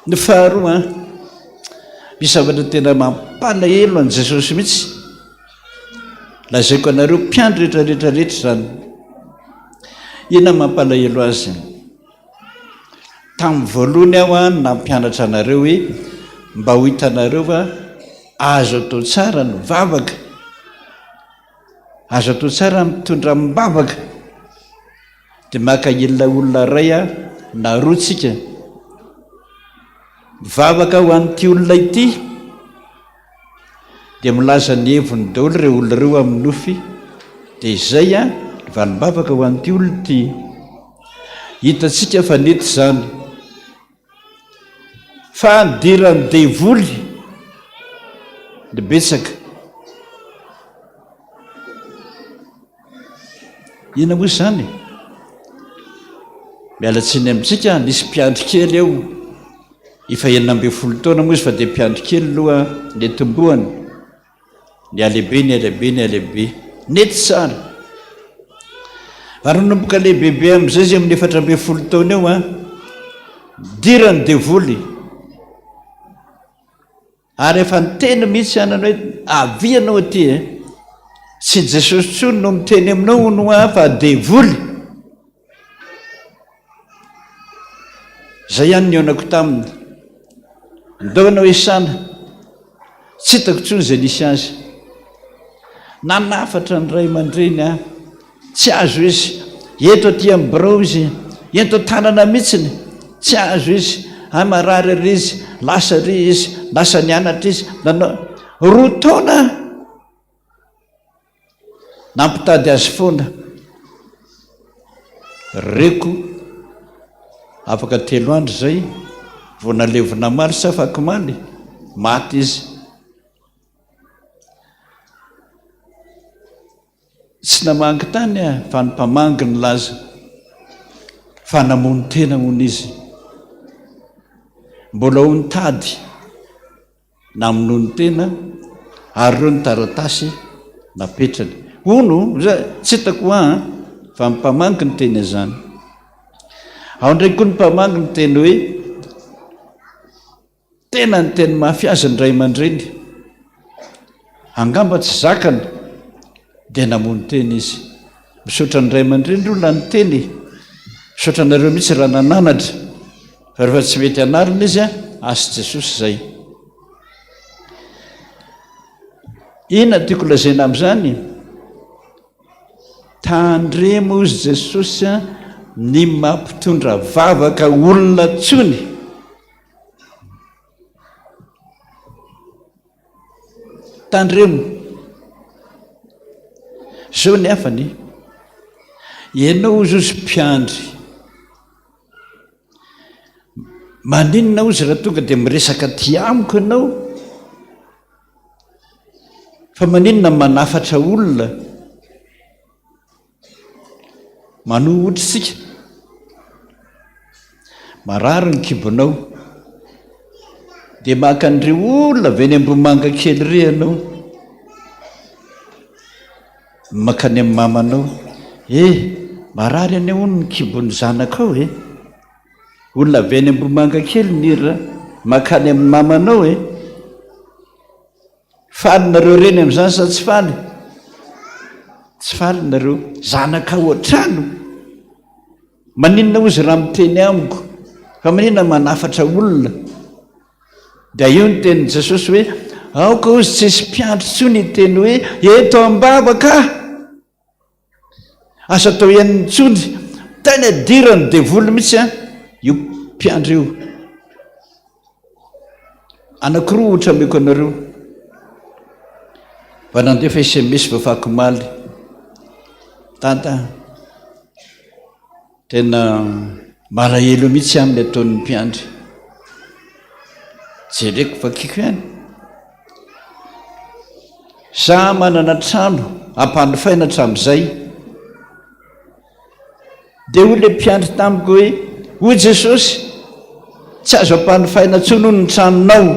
Ny faharoa, misy zavatra tena mampalahelo an'i Jesosy mihitsy. Lazaiko anareo mpiandry rehetra rehetra rehetra izany. Inona mampalahelo azy? Tamin'ny voalohany aho no nampianatra anareo hoe mba ho hitanareo fa azo atao tsara ny vavaka, azo atao tsara ny mitondra amim-bavaka. Dia maka ilay olona iray aho na roa tsika, mivavaka ho an'ity olona ity. Dia milaza ny heviny daholo ireo olona ireo amin'ny nofy, dia izay an, ny valim-bavaka ho an'ity olona ity. Hitantsika fa nety izany. Fa nidiran'ny devoly ny betsaka. Inona moa izany? Miala tsiny amintsika, nisy mpiandry kely eo. Efa 16 taona moa izy fa dia mpiandry kely aloha nitomboany. Nihalehibe, nihalehibe, nihalehibe. Nety tsara. Ary nanomboka lehibebe amin'izay izy amin'ny 14 taona eo an, nidiran'ny devoly. Ary efa niteny mihitsy anana hoe avia ianao aty e. Tsy Jesosy intsony no miteny aminao hono hoa fa devoly. Zay ihany nihaonako taminy. Ndao ianao Esana. Tsy hitako intsony izay nisy azy. Nanafatra ny ray aman-dreny aho. Tsy azo izy. Ento aty amin'ny birao izy. Ento an-tanana mihitsiny. Tsy azo izy. Hay marary ary izy. Lasa ary izy. Lasa nianatra izy. Nanao roa taona nampitady azy foana. Reko afaka telo andro izay vao nalevina omaly sa afakomaly, maty izy. Tsy namangy tany aho fa ny mpamangy nilaza fa namono tena hono izy. Mbola ho nitady namonoany tena ary ireo ny taratasy napetrany. Hono, tsy hitako hoa an, fa ny mpamangy niteny an'izany. Ao indray koa ny mpamangy niteny hoe Tena niteny mafy azy ny ray aman-dreny. Angamba tsy zakany dia namono tena izy. Misaotra ny ray aman-dreny aloha raha niteny e. Misaotra anareo mihitsy raha nananatra. Fa rehefa tsy mety anarina izy, azy Jesosy izay. Inona tiako lazaina amin'izany? Tandremo hozy Jesosy a, ny mampitondra vavaka olona tsony. Tandremo. Zao ny hafany, ianao hozy hozy mpiandry. Maninona hozy raha tonga dia miresaka aty amiko ianao? Fa maninona manafatra olona? Manoa ohatra isika. Marary ny kibonao. Dia maka an'ireo olona avy eny Ambohimanga kely ireo ianao. Mankany amin'ny mamanao. Eh, marary anie hono ny kibon'ny zanakao e. Olona avy any Ambohimanga kely ny ra mankany amin'ny mamanao e. Faly nareo reny amin'izany sa tsy faly? Tsy faly nareo. Zanaka ao an-trano. Maninona ozy raha miteny amiko? Fa maninona manafatra olona? Dia io ny tenin'i Jesosy hoe, aoka ozy tsy hisy mpiandry intsony hiteny hoe, eto am-bavaka aho. Aza atao henony intsony. Tena idiran'ny devoly mihitsy an, io mpiandry io. Anankiroa ohatra ameko anareo. Mba nandefa sms vao fahakomaly. Dada, tena malahelo mihitsy amin'ny ataon'ny mpiandry. Jereko vakiko ihany. Za manana trano ampanofaina hatramin'izay. Dia hoy ilay mpiandry tamiko hoe, hoy Jesosy, tsy azo ampanofaina intsony hono ny tranonao.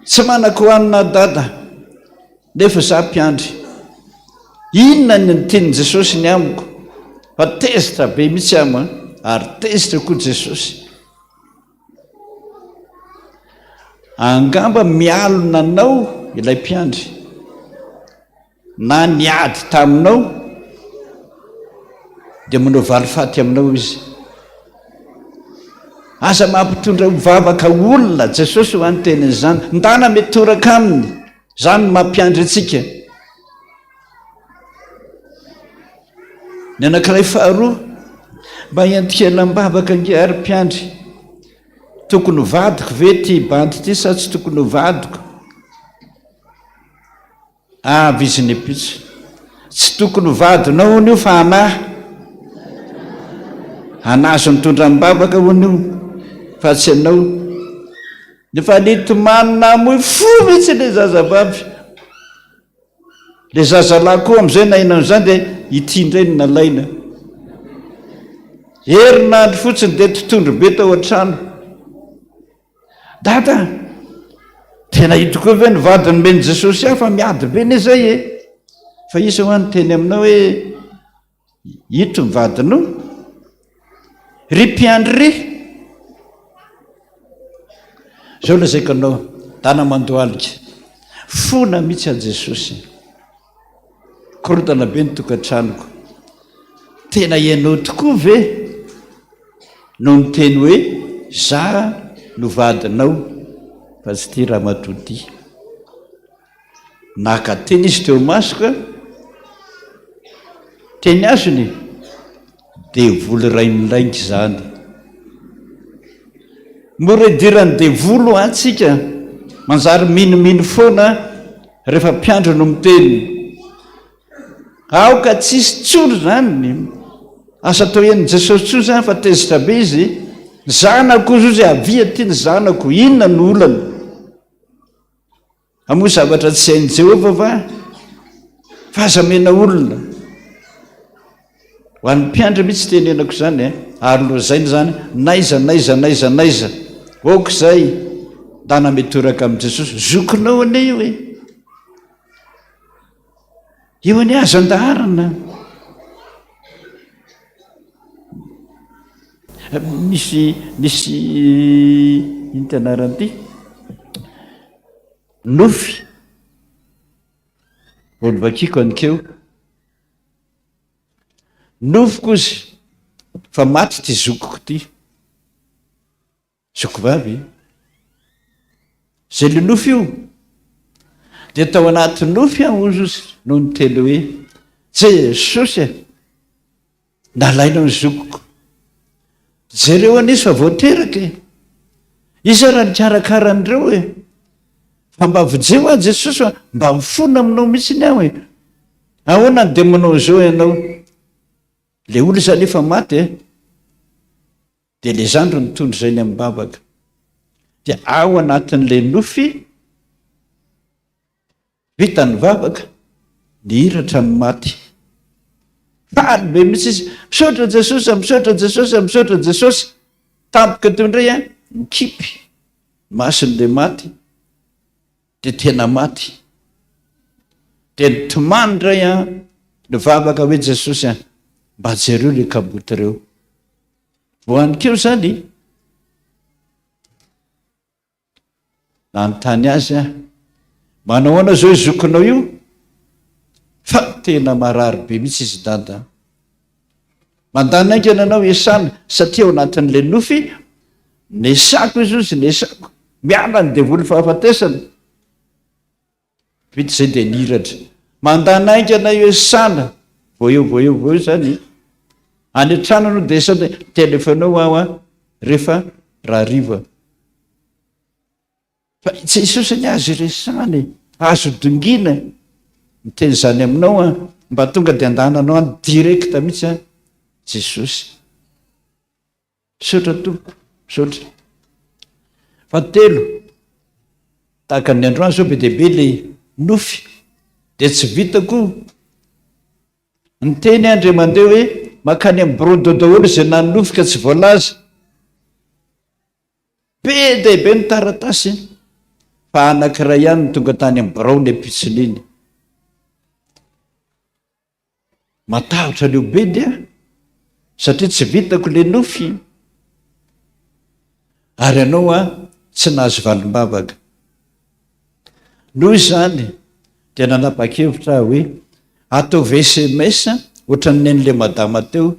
Tsy manan-kohanina aho dada, nefa za mpiandry. Inona ny tian'i Jesosy ny amiko? Fa tezitra be mihitsy aho an, ary tezitra koa Jesosy. Angamba mialona anao ilay mpiandry, na niady taminao, dia manao valifaty aminao izy. Aza mampitondra ho vavaka olona, Jesosy ho any tenin'izany. Ndana mitoraka aminy, izany no mampiandry antsika. Ny anankiray faharoa, mba hiantehelam-bavaka ange ary mpiandry. Tokony ho vadiko ve ity bandy ity sa tsy tokony ho vadiko? Avy izy nipitso. Tsy tokony ho vadinao hono io fa anah. Anah azo nitondra am-bavaka hono io fa tsy anao. Nefa nitomany namoy fo mihitsy ilay zazavavy. Ilay zazalahy koa amin'izay naheno an'izany dia ity indray no nalaina. Herinandro fotsiny dia tontondro be tao an-trano. Dada, tena ito koa ve ny vady nomen'i Jesosy ahy fa miady be anie izay e. Fa iza hoa niteny aminao hoe Ito ny vadinao, ry mpiandry ry. Zao lazaiko anao, dana mandohalika, fona mihitsy an'i Jesosy. Korontana be ny tokantranoko. Tena ianao tokoa ve no niteny hoe za no vadinao fa tsy ity ramatoa ity? Naka teny izy teo imasoko a! Teny azony e! Devoly rainilainga izany. Mora idiran'ny devoly hoa tsika, manjary minomino foana rehefa mpiandry no miteny. Aoka tsisy tsony izany, asa atao henon'i Jesosy tsony izany fa tezitra be izy. Zanako ozy ozy avia aty ny zanako, inona no olana? Hamoa zavatra tsy hain'i Jehovah va? Fa aza mena olona. Ho an'ny mpiandry mihitsy tenenako izany e, ary lozaina izany n'aiza n'aiza n'aiza n'aiza. Ok izay, ndana mitoraka amin'i Jesosy. Zokinao anie io e. Io anie azo andaharana. Nisy nisy ino ty anarany ity? Nofy vao novakiko anikeo. Nofiko ozy fa maty ity zokiko ity. Zoko vavy, Zay le nofy io. Dia tao anaty nofy aho ozy ozy no niteny hoe. Jesosy e! Nalainao ny zokiko. Jereo anie izy fa vao teraka e! Iza raha nikarakara an'ireo e? Fa mba vonjeo aho Jesosy fa mba mifona aminao mihitsy aho e! Ahoana no dia manao izao ianao? Ilay olona izany efa maty e! Dia ilay zandry nitondra izay ny amim-bavaka. Dia ao anatin'ilay nofy, vita ny vavaka, nihiratra ny maty. Faly be mihitsy izy, misaotra Jesosy, misaotra Jesosy, misaotra Jesosy. Tampoka teo indray an, nikipy mason'ilay maty, dia tena maty. Dia nitomany indray an, nivavaka hoe Jesosy an, mba jereo ilay kamboty ireo. Vao anikeo izany, nanontany azy aho, manao ahoana izao io zokinao io? Fa tena marary be mihitsy izy dada. Mandany haingana anao Esana, satria ao anatin'ilay nofy, nesako izy ozy, nesako, miala ny devoly fahafatesana. Vita izay dia niratra. Mandany haingana io Esana, vao eo vao eo vao eo izany. Any an-trano aloha dia Esana, telefonao aho an, rehefa rahariva. Fa i Jesosy anie azo iresahana e, azo dongina e. Miteny izany aminao an, mba tonga dia andananao any direct mihitsy an, Jesosy. Misaotra tompoko, misaotra. Fahatelo, tahaka ny androany izao be dia be ilay nofy, dia tsy vitako niteny aho indray mandeha hoe mankany amin'ny bureau daholo izay nanonofy ka tsy voalaza. Be dia be ny taratasy fa anankiray ihany no tonga tany amin'ny birao ny ampitson'iny. Matahotra an'io bedy aho satria tsy vitako ilay nofy ary ianao aho tsy nahazo valim-bavaka. Noho izany dia nanapa-kevitra aho hoe ataovy sms ohatran'ny nen'ilay madama teo.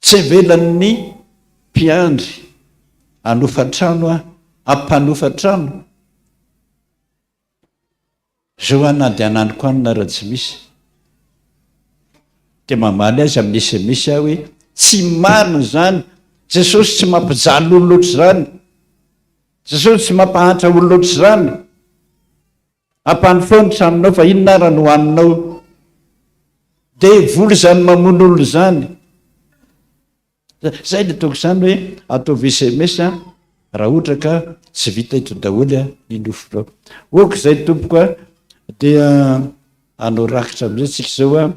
Tsy avelan'ny mpiandry hanofa trano aho, hampanofa trano. Zao aho na dia hananiko hanina raha tsy misy. Dia mamaly azy amin'ny sms aho hoe tsy marina izany, Jesosy tsy mampijaly olona ohatr'izany, Jesosy tsy mampahantra olona ohatr'izany. Ampanofao ny tranonao fa inona ara no haninao? Devoly izany mamono olona izany. Zay le ataoko izany hoe ataovy sms raha ohatra ka tsy vita eto daholo ny nofinao. Ok izay tompoko a, dia hanao rakitra amin'izay tsika izao a,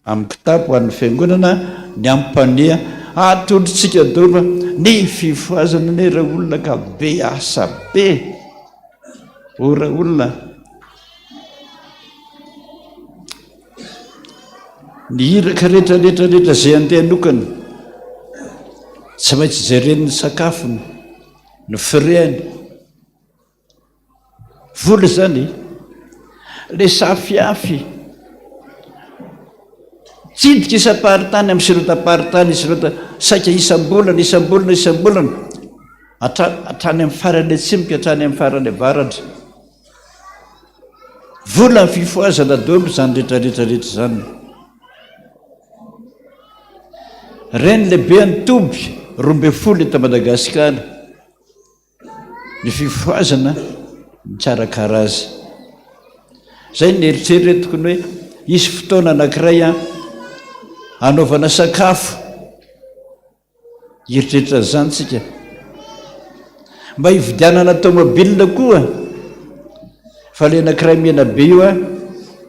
amin'ny kitapo ho an'ny fiangonana ny ampania atolotsika daholo fa ny fifohazana anie ra olona ka be asa be o ra olona ny iraka rehetra rehetra rehetra izay andeha hanokana tsy maintsy jereny ny sakafony ny firehany Vola izany e! Le safiafy. Tsidika isam-paritany amin'ny synodamparitany, synoda saika isam-bolana, isam-bolana, isam-bolana. Hatrany amin'ny farany atsimo ka hatrany amin'ny farany avaratra. Vola ny fifohazana daholo izany rehetra rehetra rehetra izany. Reny lehibe an'ny toby 12 eto Madagasikara. Ny fifohazana mikarakara azy. Izay no eritreretiko ny hoe hisy fotoana anankiray an, hanaovana sakafo. Hieritreritra an'izany tsika. Mba hividianana tomobile koa. Fa ilay anankiray mena be io an,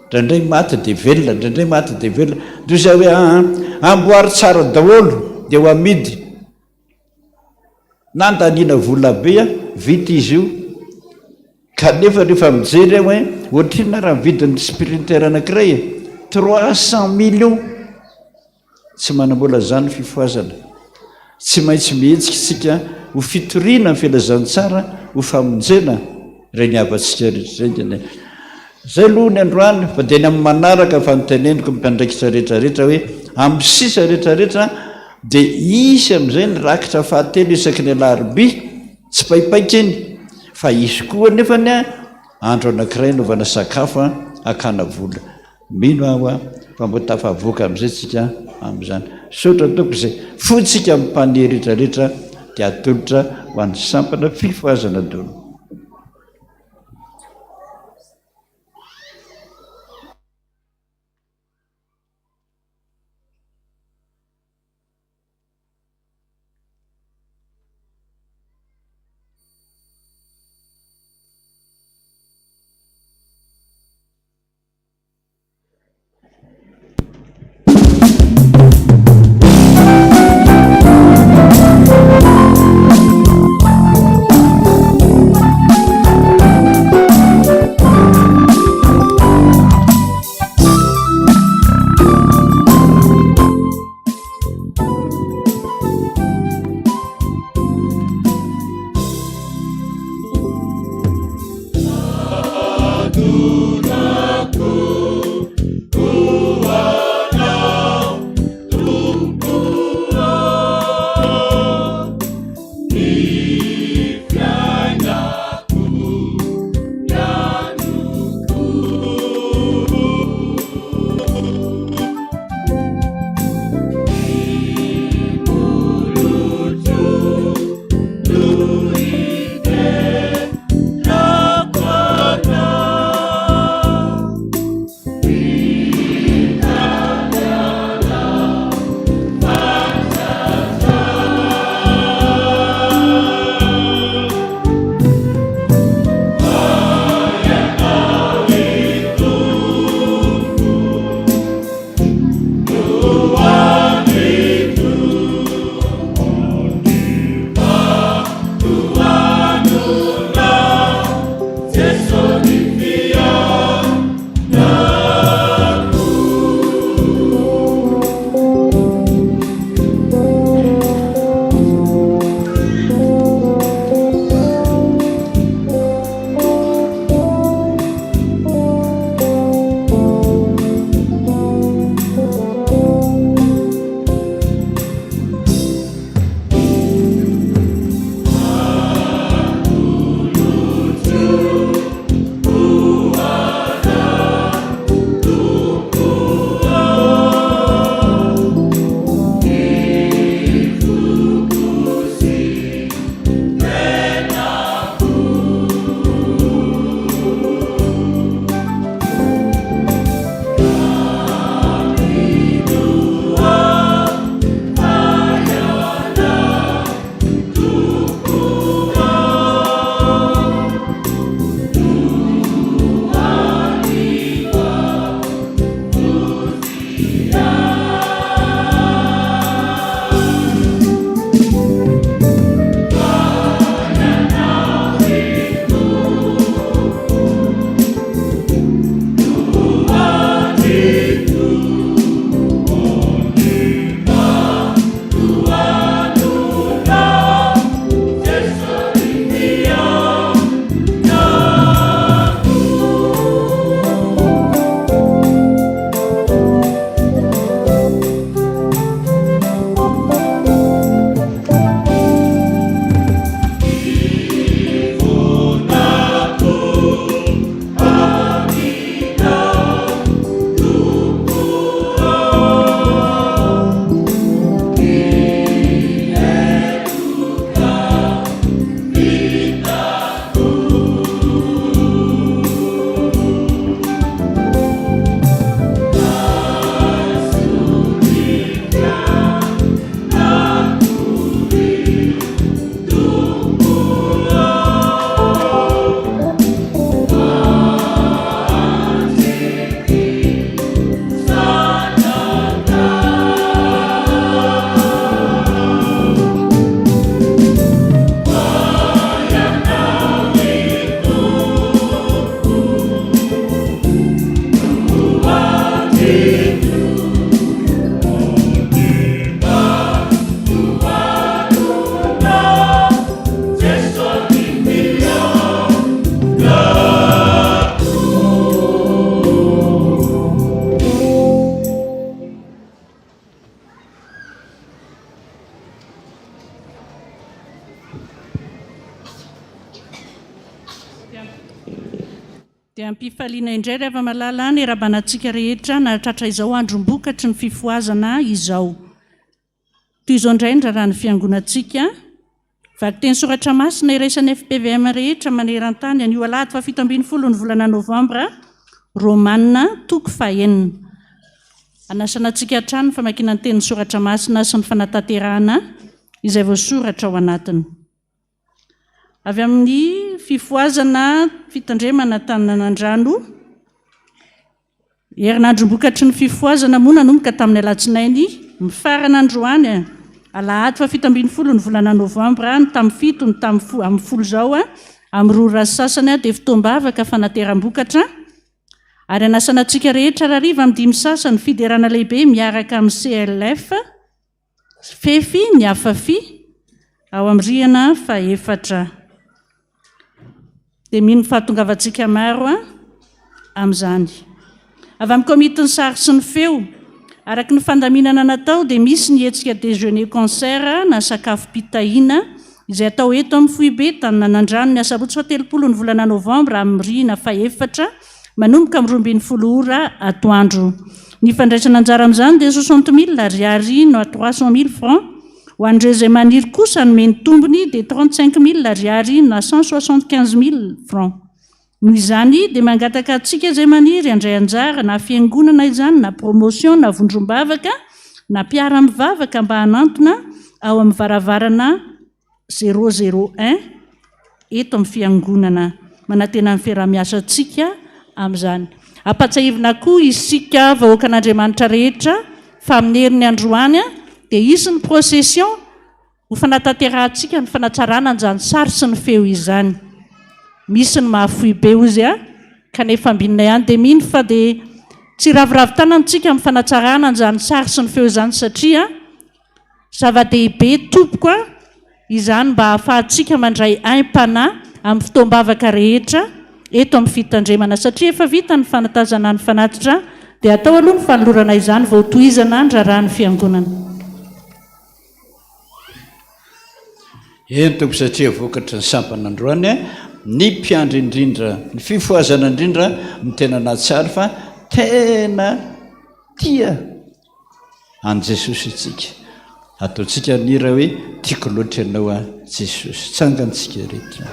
indraindray maty dia velona, indraindray maty dia velona. Dia hoy izaho hoe aa, amboary tsara daholo dia ho amidy. Nandaniana vola be an, vita izy io, kanefa rehefa mijery aho hein, ohatrinona raha ny vidin'ny sprinter anankiray e? 300 millions! Tsy manam-bola izany ny fifohazana. Tsy maintsy mihetsika isika ho fitoriana ny filazantsara, ho famonjena ireny havantsika rehetra ireny. Izay aloha ny androany fa dia ny amin'ny manaraka fa noteneniko ny mpiandraikitra rehetra rehetra hoe amin'ny sisa rehetra rehetra dia hisy amin'izay ny rakitra fahatelo isaky ny alarobia, tsipaipaika iny, fa hisy koa anefa ny andro anankiray anaovana sakafo hakana vola. Mino aho fa mbo tafavoaka amin'izay tsika amin'izany. Misaotra Tompo izay fontsika amin'ny mpanihy rehetra rehetra dia atolotra ho an'ny sampana fifohazana daholo. Dia am-pifaliana indray ry hava-malala ny iarahabana antsika rehetra nahatratra izao androm-bokatry ny fifohazana izao. Toy izao indray ny raharahan'ny fiangonantsika. Vakiteny soratra masina iraisan'ny fpvm rehetra maneran-tany anio alahady faha 17 ny volana novambra, Romana toko fahenina. Anasana antsika hatrany ny famakiana ny tenin'ny soratra masina sy ny fanatanterahana izay voasoratra ao anatiny. Avy amin'ny fifohazana fitandremana Tananandrano, Herinandrom-bokatry ny fifohazana moa nanomboka tamin'ny alatsinainy mifarana androany alahady faha 17 ny volana novambra ny tamin'ny fito ny tamin'ny amin'ny folo izao amin'ny roa ora sy sasany dia fotoam-bavaka fanateram-bokatra ary anasana antsika rehetra rahariva amin'ny dimy sasany fiderana lehibe miaraka amin'ny CLF Fefy ny Afafi ao amin'ny rihana fahefatra. Dia mino ny fahatongavantsika maro amin'izany. Avy amin'ny komitin'ny sary sy ny feo, araka ny fandaminana natao dia misy ny hetsika déjeuner concert na sakafom-pitahiana izay atao eto amin'ny foibe Taninanandrano ny asabotsy faha 30 ny volana novambra amin'ny rihina fahefatra manomboka amin'ny 12 ora atoandro. Ny fandraisana anjara amin'izany dia 60 000 ariary na 300 000 francs. Ho an'ireo izay maniry kosa hanome ny tombony dia 35 000 ariary na 175 000 francs. Noho izany dia mangataka antsika izay maniry handray anjara na fiangonana izany na promotion na vondrom-bavaka na mpiara-mivavaka mba hanantona ao amin'ny varavarana zéro zéro un eto amin'ny fiangonana. Manantena ny fiaraha-miasantsika amin'izany. Ampahatsiahivina koa isika vahoakan'Andriamanitra rehetra fa amin'ny heriny androany dia hisy ny procession ho fanatanterahantsika ny fanatsarana an'izany sary sy ny feo izany. Misy ny mahafoy be hozy a, kanefa ambinina ihany dia mino fa dia tsy hiraviravy tanana isika amin'ny fanatsarana an'izany sary sy ny feo izany satria Zava-dehibe tompoko a, izany mba ahafahantsika mandray aim-panahy amin'ny fotoam-bavaka rehetra eto amin'ny fitandremana. Satria efa vita ny fanatazana ny fanatitra dia atao aloha ny fanolorana izany vao tohizana ny raharahan'ny fiangonana. Eny tompoko satria vokatry ny sampana androany ny mpiandry indrindra, ny fifohazana indrindra no tena nahatsiaro fa tena tia an'i Jesosy isika. Ataontsika ny hira hoe tiako loatra ianao aho Jesosy. Tsangantsika rehetra.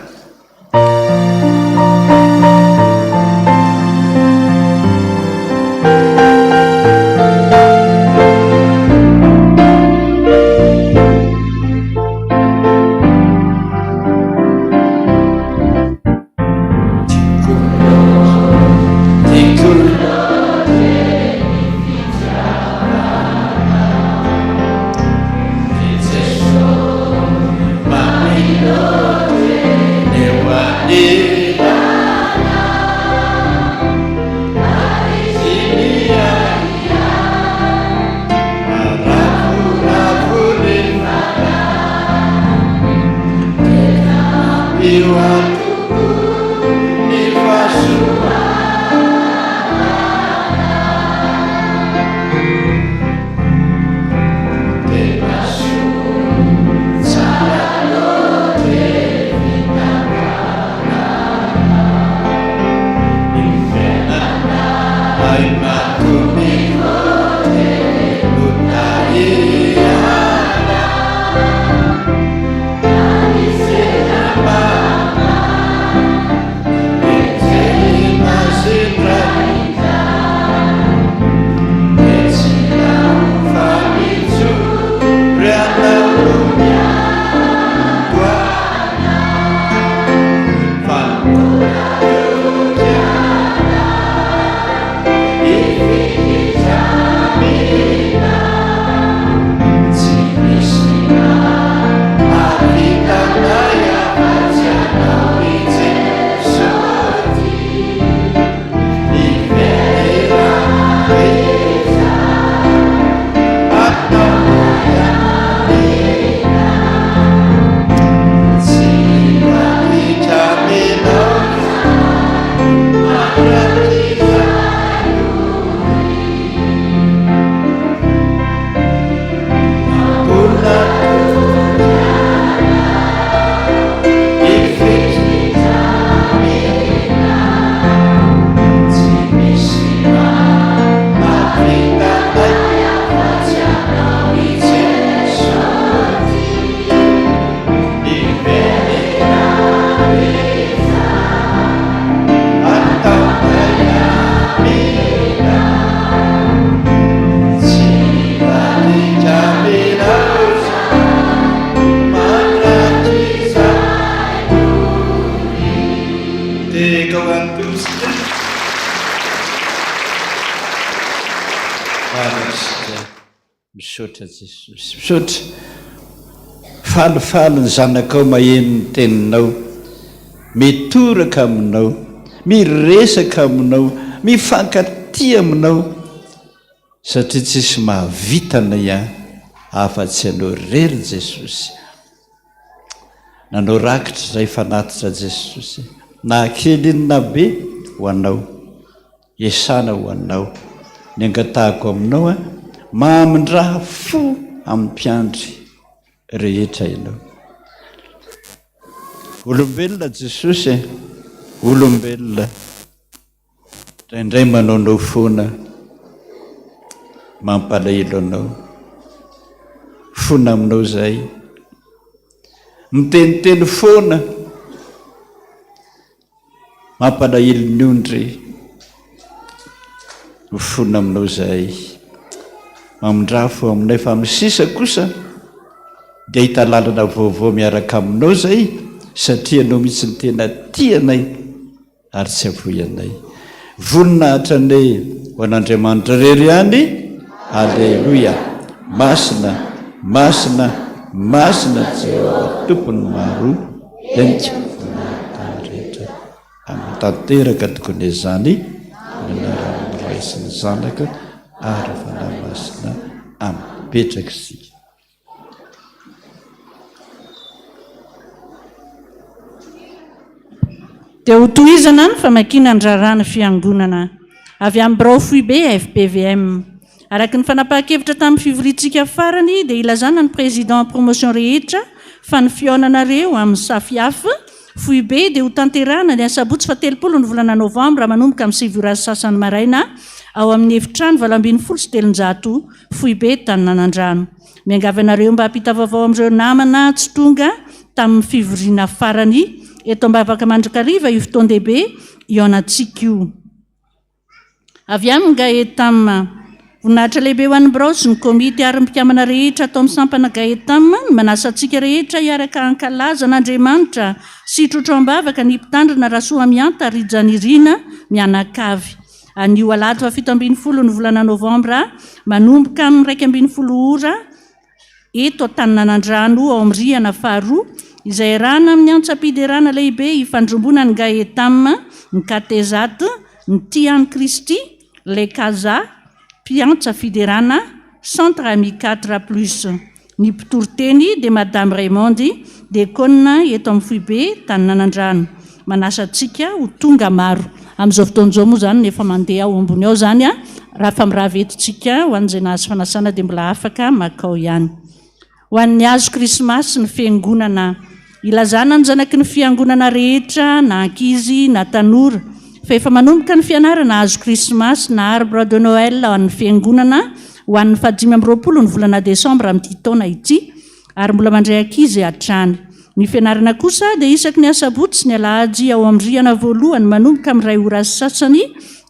Misaotra Jesosy. Misaotra. Falifaly ny zanakao maheno ny teninao. Mitoraka aminao. Miresaka aminao. Mifankatia aminao. Satria tsisy mahavita anay an afa-tsy ianao irery Jesosy. Nanao rakitra izay fanatitra Jesosy. Na kely iny na be ho anao. Iasana ho anao. Ny angatahako aminao an, mamindrà fo amin'ny mpiandry rehetra ianao. Olombelona Jesosy e, olombelona. Indraindray manaonao foana, mampalahelo anao. Fona aminao izay. Miteniteny foana. Mampalahelo ny ondry mifona aminao izahay. Mamindrafo aminay fa amin'ny sisa kosa dia hahita lalana vaovao miaraka aminao izay satria ianao mihitsy no tena tia anay ary tsy hafoy anay. Voninahitra anie ho an'Andriamanitra irery ihany. Aleloia! Masina, masina, masina Jehovah Tompon'ny maro. Henika ny rehetra. Amen. Tanteraka tokoa anie izany amin'ny anaran'ny Ray sy ny Zanaka ary ny Fanahy Masina. Amen. Mipetraka isika. Dia hotohizana ny famakiana ny raharahan'ny Fiangonana avy amin'ny Birao Foibe FPVM. Araka ny fanapahan-kevitra tamin'ny fivoriantsika farany dia ilazana ny Président Promotion rehetra fa ny fihaonanareo amin'ny Safiaf foibe dia hotanterahana ny asabotsy fahatelopolo ny volana novambra manomboka amin'ny sivy ora sy sasany maraina ao amin'ny efitrano 318 foibe Taninanandrano. Miangavy anareo mba hampita vaovao amin'ireo namana tsy tonga tamin'ny fivoriana farany eto am-bavaka mandrakariva io fotoan-dehibe hihaonantsika io. Avy amin'ny Gaetam. Voninahitra lehibe ho an'ny birao sy ny komity ary ny mpikambana rehetra ato amin'ny sampana Gaetam ny manasa antsika rehetra hiaraka hankalaza an'Andriamanitra sy hitrotro am-bavaka ny Mpitandrina Rasoamihanta Rijanirina mianakavy. Anio alahady faha 17 ny volana novambra manomboka amin'ny 11 ora eto Antaninanandrano ao amin'ny rihana faharoa, izay iarahana amin'ny antsam-piderana lehibe ifandrombonan'ny Gaetam, ny Katezat, ny Tia an'i Kristy, Les Casa, Mpiantsa Fiderana, Centre Ami Quatre Plus. Ny mpitory teny dia Madame Raymonde, Diakona eto amin'ny foibe Taninanandrano. Manasa antsika ho tonga maro. Amin'izao fotoana izao moa izany efa mandeha ao ambony ao izany an, raha fa mirava eto tsika, ho an'izay nahazo fanasana dia mbola afaka makao ihany. Ho an'ny hazo krismasy ny fiangonana, ilazana ny zanaky ny fiangonana rehetra na ankizy na tanora fa efa manomboka ny fianarana hazo krismasy na arbre de Noël ho an'ny fiangonana ho an'ny fahadimy amby 20 ny volana desambra amin'ity taona ity ary mbola mandray ankizy hatrany. Ny fianarana kosa dia isaky ny asabotsy sy ny alahady ao amin'ny rihana voalohany manomboka amin'ny iray ora sy sasany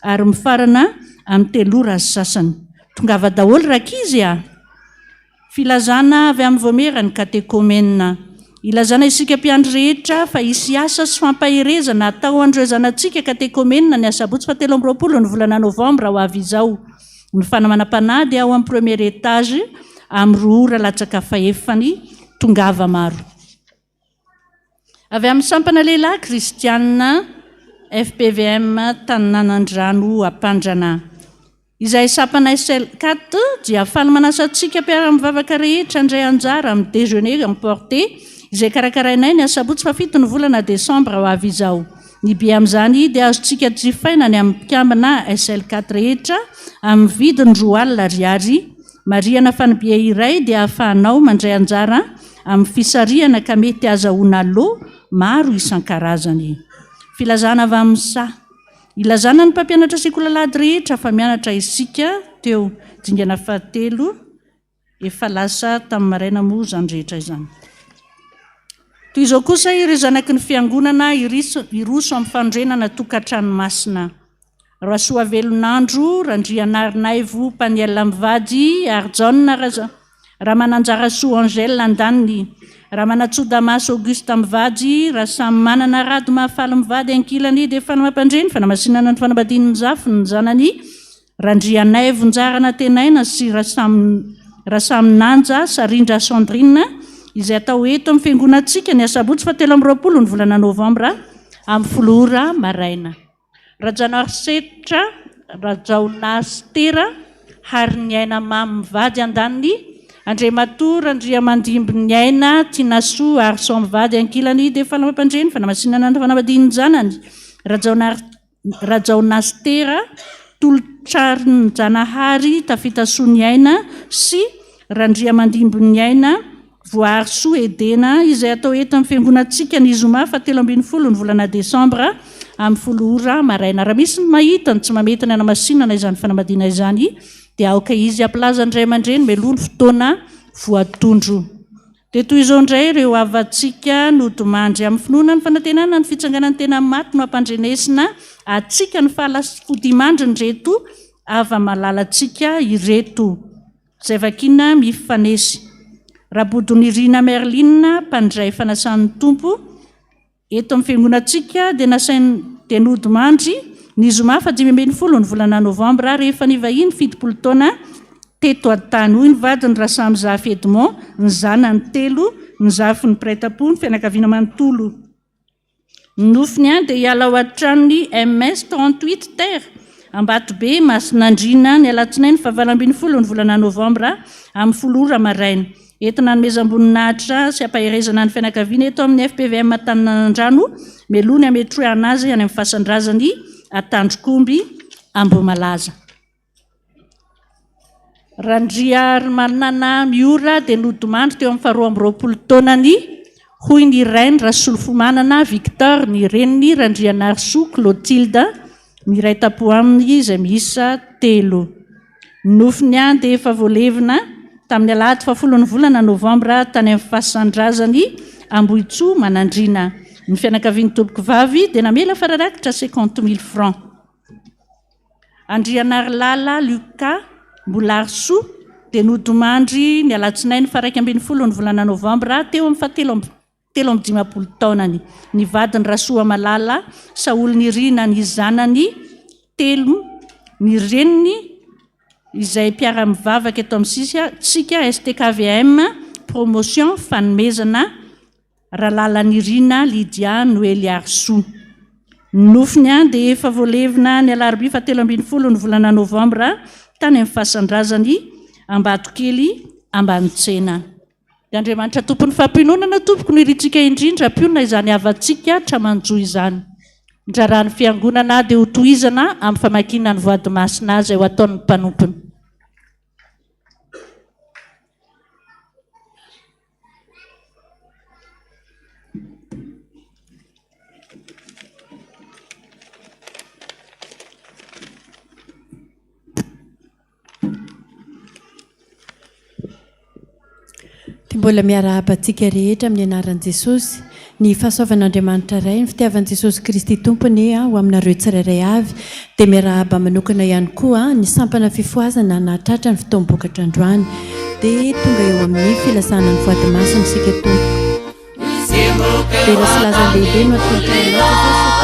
ary mifarana amin'ny telo ora sy sasany. Tongava daholo rankizy a! Filazana avy amin'ny Vaomieran'ny Katekomena. Ilazana isika mpiandry rehetra fa hisy asa sy fampaherezana hatao an'ireo zanatsika katekomena ny asabotsy faha 23 ny volana novambra ho avy izao. Ny fanamanam-panahy dia ao amin'ny premier étage amin'ny roa ora latsaka fahefany. Tongava maro. Avy amin'ny sampana lehilahy kristianina FPVM Taninanandrano Ampandrana. Izahay sampana SL4 dia faly manasa antsika mpiara-mivavaka rehetra handray anjara amin'ny déjeuner emporté izay karakarainay ny asabotsy fahafito ny volana desambra ho avy izao. Ny billet amin'izany dia azontsika jifaina any amin'ny mpikambana SL4 rehetra amin'ny vidiny 20 ariary. Marihana fa ny billet iray dia ahafahanao mandray anjara amin'ny fisarihana ka mety azahoana lot maro isan-karazany. Filazana avy amin'ny saha. Ilazana ny mpampianatra sekoly alahady rehetra fa mianatra isika teo. Dingana fahatelo. Efa lasa tamin'ny maraina moa izany rehetra izany. Toy izao kosa ireo zanaky ny fiangonana hiroso amin'ny fanorenana tokantrano masina. Rasoavelonandro, Randrianarinaivo Paniel mivady, ary Jaona Ramananjarasoa Angèle andaniny, Ramanantsoa Damas Auguste mivady, Rasamimanana Rado Mahafaly mivady ankilany dia efa mampandre ny fanamasinana ny fanambadian'ny zafiny ny zanany Randrianaivo Njara Nantenaina sy Rasaminanja Sarindra Sandrine, izay atao eto amin'ny fiangonantsika ny asabotsy fahatelo amby 20 ny volana novambra amin'ny folo ora maraina. Rajaonarisetra Rajaonasitera Hariniaina Mamy mivady andaniny, Andriamatoa Randriamandimbiniaina Tinasoa Arson mivady ankilany dia faly mampandre ny fanamasinana ny fanambadian-janany Rajaonary Rajaonasitera Tolotrarinjanahary Tafitasoaniaina sy Randriamandimbiniaina Voaharisoa Edena izay atao eto amin'ny fiangonantsika ny zoma faha 13 ny volana desambra amin'ny folo ora maraina. Raha misy ny mahita ny tsy mamety ny hanamasinana izany fanambadiana izany dia aoka izy hampilaza ny ray aman-dreny mialoha ny fotoana voatondro. Dia toy izao indray ireo havantsika nodimandry amin'ny finoana ny fanantenana ny fitsanganan'ny tena amin'ny maty no ampandrenesina antsika ny fahalasifodimandrin'ireto hava-malalantsika ireto. Izay vakiana mifanesy. Rabodonirina Merline, mpandray fanasan'ny Tompo eto amin'ny fiangonantsika dia nasainy dia nodimandry ny zoma faha 15 ny volana novambra rehefa nivahiny 70 taona teto an-tany. Hoy ny vadiny Rasamizafy Edmond, ny zanany telo, ny zafiny mpiray tampo, ny fianakaviana manontolo. Ny nofiny ihany dia hiala ao an-tranony MS 38 ter, Ambatobe, Masinandriana, ny alatsinainy faha 18 ny volana novambra amin'ny folo ora maraina. Entina hanomezam-boninahitra sy hampaherezana ny fianakaviana eto amin'ny fpvm Antaninandrano mialoha ny hametrohana azy any amin'ny fasan-drazany Antandrokomby, Ambohimalaza. Randriarimanana Miora dia nodimandry teo amin'ny faharoa amby 20 taonany, hoy ny rainy Rasolofomanana Victor, ny reniny Randrianarisoa Clotilde, ny iray tampo aminy izay miisa telo. Ny nofony ihany dia efa voalevina tamin'ny alahady fahafolon'ny volana novambra tany amin'ny fasan-drazany Ambohitsoa Manandriana. Ny fianakavian'ny tompokovavy dia namela fararakitra cinquante mille francs. Andrianarilala Lucas Mbolarisoa dia nodimandry ny alatsinainy faha 11 ny volana novambra teo amin'ny faha 53 taonany. Ny vadiny Rasoamalala Saholinirina, ny zanany telo, ny reniny izay mpiara-mivavaka eto amintsika STKVM Promotion Fanomezana Ralalanirina Lydia Noeliarisoa. Ny nofony ihany dia efa voalevina ny alarobia faha 13 ny volana novambra tany amin'ny fasan-drazany Ambatokely Ambanitsena. Dia Andriamanitra Tompon'ny fampiononana tompoko no irintsika indrindra hampionona izany havantsika tra-manjo izany. Ny raharahan'ny Fiangonana dia hotohizana amin'ny famakiana ny voady masina izay ho ataon'ny mpanompony. Dia mbola miarahaba antsika rehetra amin'ny anaran'i Jesosy. Ny fahasoavan'Andriamanitra Ray, ny fitiavan'i Jesosy Kristy Tompo anie ho aminareo tsirairay avy. Dia miarahaba manokana ihany koa ny sampana fifohazana nahatratra ny fotoam-bokatra androany. Dia tonga eo amin'ny filazana ny voady masina isika tompoko. Dera sy laza lehibe no atolotra anao Jesosy.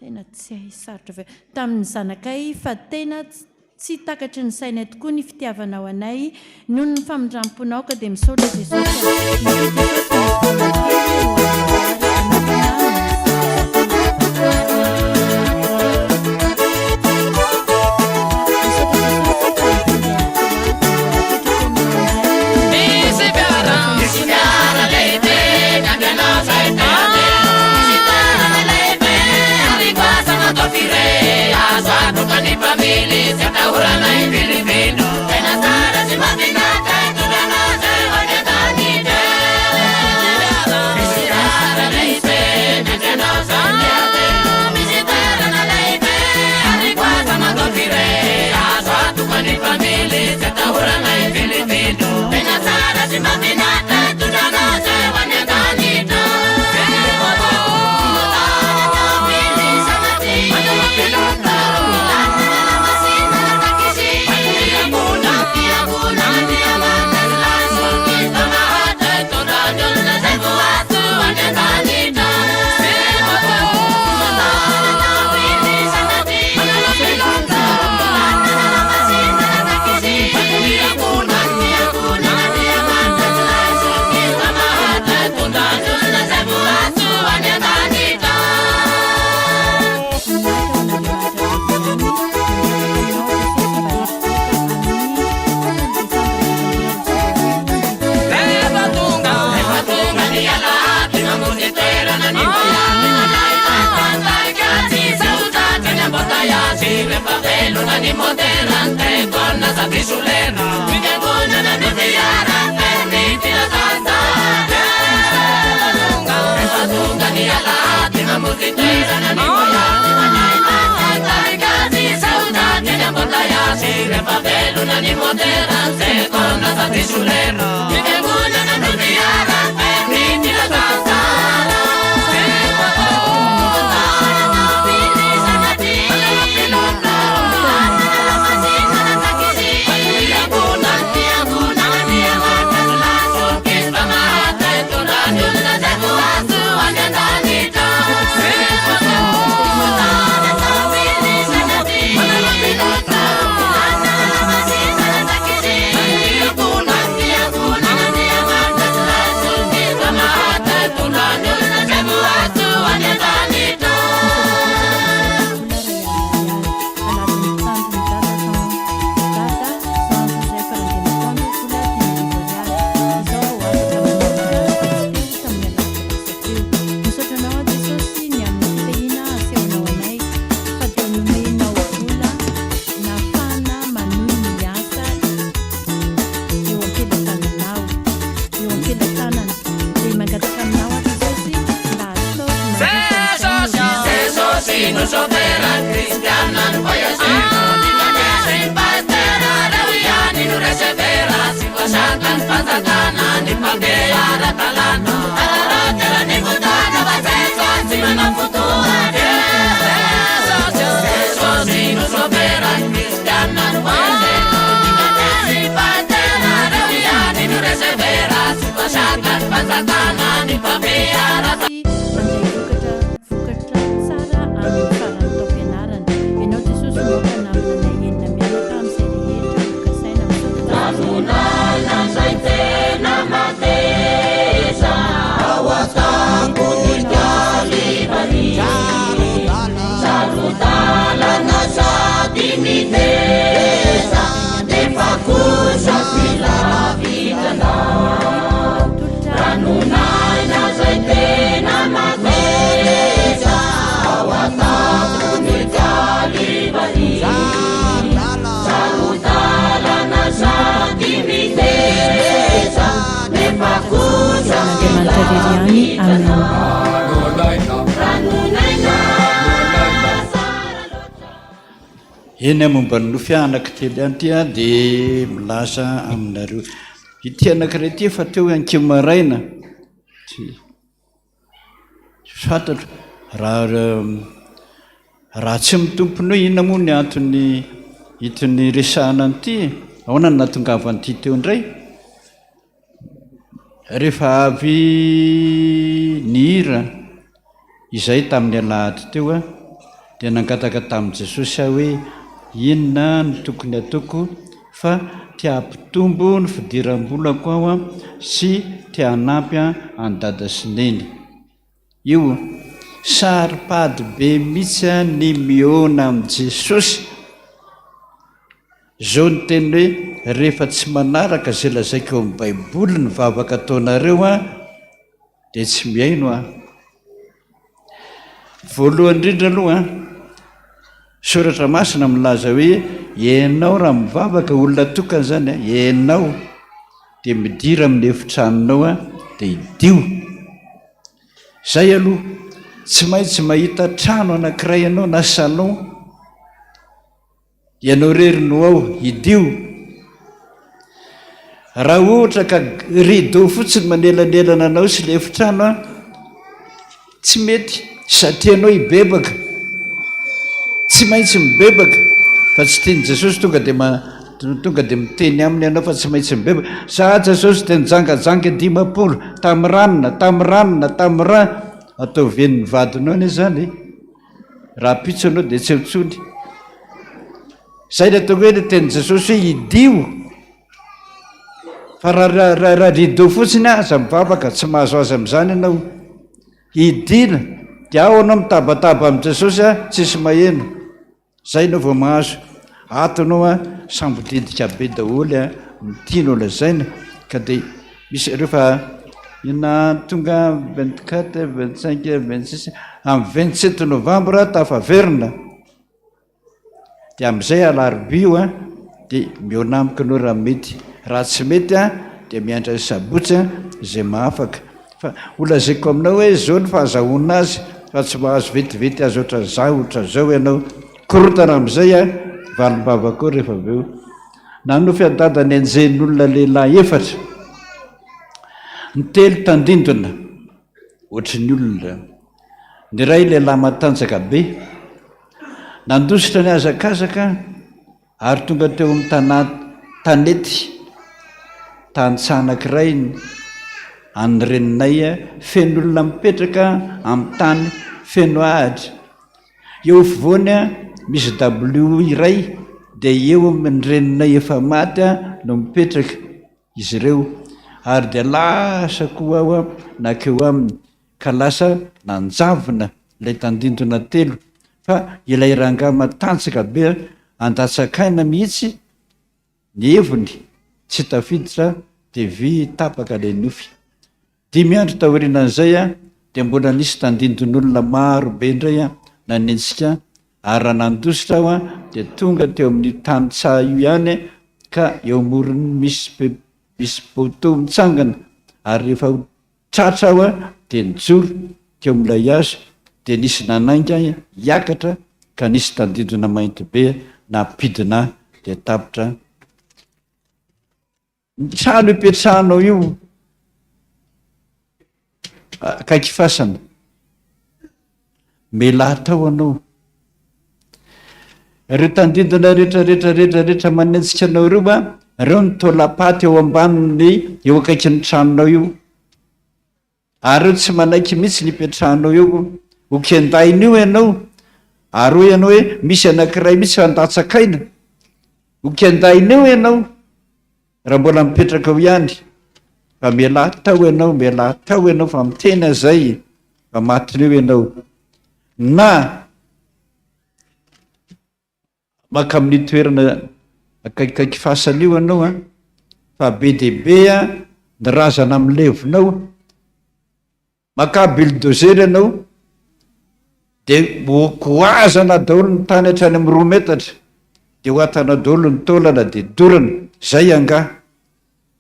Tena tsy hay sarotra ve tamin'ny zanakay fa tena tsy takatry ny sainay tokoa ny fitiavanao anay noho ny famindram-ponao ka dia misaotra Jesosy a. Misaotra Jesosy Mandray vokatra vokatra tsara amin'ny faran'ny taom-pianarana. Ianao Jesosy no aoka hanambina anay enina mianaka amin'izay rehetra ho kasaina. Misaotra Andriamanitra irery ihany. Amen. Eny momba ny nofy anankitelo ihany ity aho dia milaza aminareo. Ity anankiray ity efa teo ankiho maraina. Tsy fantatro raha raha tsy mitompony hoe inona moa ny antony itony resahana an'ity e? Ahoana no nahatongavan'ity teo indray? Rehefa avy nihira izay tamin'ny alahady teo dia nangataka tamin'i Jesosy aho hoe inona no tokony hataoko fa te hampitombo ny fidiram-bolako aho sy te hanampy an'i Dada sy Neny. Io saro-pady be mihitsy ny mihaona amin'i Jesosy. Izao ny teniny hoe rehefa tsy manaraka izay lazaiko ao amin'ny baiboly ny vavaka ataonareo an, dia tsy mihaino aho. Voalohany indrindra aloha an, soratra masina milaza hoe ianao raha mivavaka, olona tokana izany an, ianao dia midira amin'ny efitranonao an, dia idio. Izay aloha, tsy maintsy mahita trano anankiray ianao na salon, Ianao irery no ao, idio. Raha ohatra ka rideau fotsiny manelanelana anao sy ilay efitrano an, tsy mety satria ianao hibebaka. Tsy maintsy mibebaka fa tsy tian'i Jesosy tonga dia tonga dia miteny aminy ianao fa tsy maintsy mibebaka. Za Jesosy dia nijangajanga 50 tamin'ny ranona, tamin'ny ranona, tamin'ny ra. Ataovy henon'ny vadinao anie izany e. Rahampitso ianao dia tsy eo intsony. Izay ny ataoko hoe ny tenin'i Jesosy hoe idio. Fa raha raha raha rideau fotsiny aza mivavaka, tsy mahazo azy amin'izany ianao. Hidiana, dia ao ianao mitabataba amin'i Jesosy a, tsisy maheno. Zay enao vao mahazo. Ato enao a, sambodidika be daholo a, ny tianao lazaina ka dia misy ireo fa inona tonga 24, 25, 26, amin'ny 27 novambra tafaverina. Dia amin'izay alarobia io a, dia mihaona amiko ianao raha mety. Raha tsy mety a, dia miandry ny sabotsy a, izay mahafaka. Fa ho lazaiko aminao hoe izao ny fahazahoana azy fa tsy mahazo vetivety azy ohatran'izaho ohatran'izao ianao. Korontana amin'izay a, valim-bava koa rehefa avy eo. Nanofy an'i Dada nenjehin'olona lehilahy efatra. Ny telo tandindona, ohatry ny olona. Ny iray lehilahy matanjaka be. Nandositra nihazakazaka. Ary tonga teo amin'ny tanà tanety tantsaha anankiray an'ny reninay feno olona mipetraka amin'ny tany feno ahitra. Eo afovoany misy dabilio iray dia eo amin'ny reninay efa maty no mipetraka izy ireo. Ary dia lasa koa aho nankeo aminy. ka lasa nanjavona ilay tandindona telo fa ilay rangahy matanjaka be andatsakaina mihitsy ny heviny tsy tafiditra dia vy tapaka ilay nofy. Dimy andro taorianan'izay dia mbola nisy tandindon'olona maro be indray nanenjika ary raha nandositra aho dia tonga teo amin'io tany tsaha io ihany ka eo amorony misy misy poteau mitsangana ary rehefa Tratra aho dia nijoro teo amin'ilay hazo. dia nisy nanainga ahy hiakatra ka nisy tandindona mainty be nampidina ahy dia tapitra ny trano ipetrahanao io akaiky fasana. Mialà tao anao. Ireo tandindona rehetra rehetra rehetra rehetra manenjika anao ireo an, ireo ny taolam-paty eo ambanin'ny eo akaikin'ny tranonao io. Ary ireo tsy manaiky mihitsy ny hipetrahanao eo. Ho kendaina io ianao. Ary hoy ianao hoe misy anankiray mihitsy handatsaka aina. Ho kendaina eo ianao. Raha mbola mipetraka eo ihany fa mialà tao ianao, mialà tao ianao fa miteny aho zay fa matiny eo ianao. Na maka amin'ny toerana akaikikaiky fasana io ianao an, fa be dia be an ny razana milevina ao. Makà bulldozer ianao dia goazana daholo ny tany hatrany amin'ny roa metatra dia ho atanao daholo ny taolana dia dorana, zay angaha.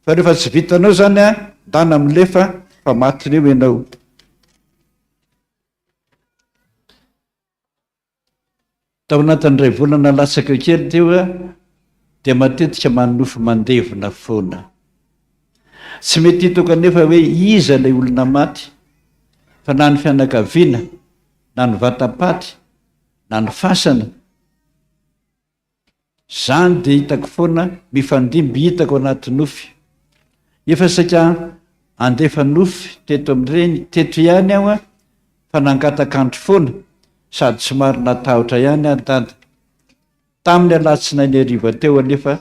Fa rehefa tsy vitanao zany an, ndana milefa fa matiny eo ianao. Tao anatin'ny iray volana latsaka kely teo aho dia matetika manonofy mandevina foana. Tsy mety hitako anefa hoe iza ilay olona maty, fa na ny fianakaviana, na ny vatam-paty, na ny fasana. Izany dia hitako foana mifandimby hitako anaty nofy. Efa saika handefa nofy teto amin'ireny teto ihany aho fa nangatak'andro foana sady somary natahotra ihany aho dada. Tamin'ny alatsinainy hariva teo anefa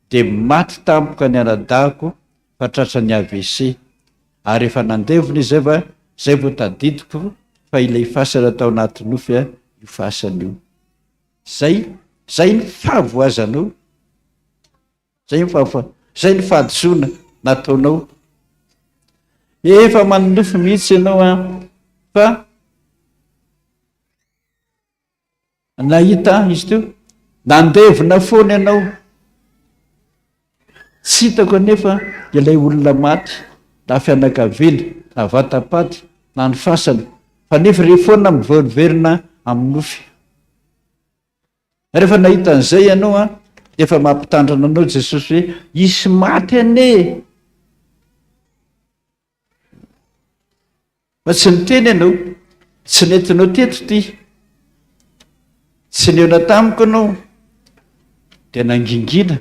dia maty tampoka ny anadahiko fa tratran'ny AVC ary efa nandevina izay va izay vao tadidiko fa ilay fasana tao anaty nofy io fasana io. Zay, zay ny fahavoazanao, zay ny fahavoa, zay ny fahadisoana nataonao. Efa manonofy mihitsy ianao an, fa nahita izy teo, nandevina foana ianao. Tsy hitako anefa ilay olona maty, na fianakaviana, na vata-paty, na ny fasana, fa nefa ireny foana miveriverina amin'ny nofy. Rehefa nahita an'izay ianao an, dia efa mampitandrana anao Jesosy hoe, hisy maty anie e! Fa tsy niteny ianao, tsy nentinao teto ity, tsy nihaona tamiko ianao, dia nangingina.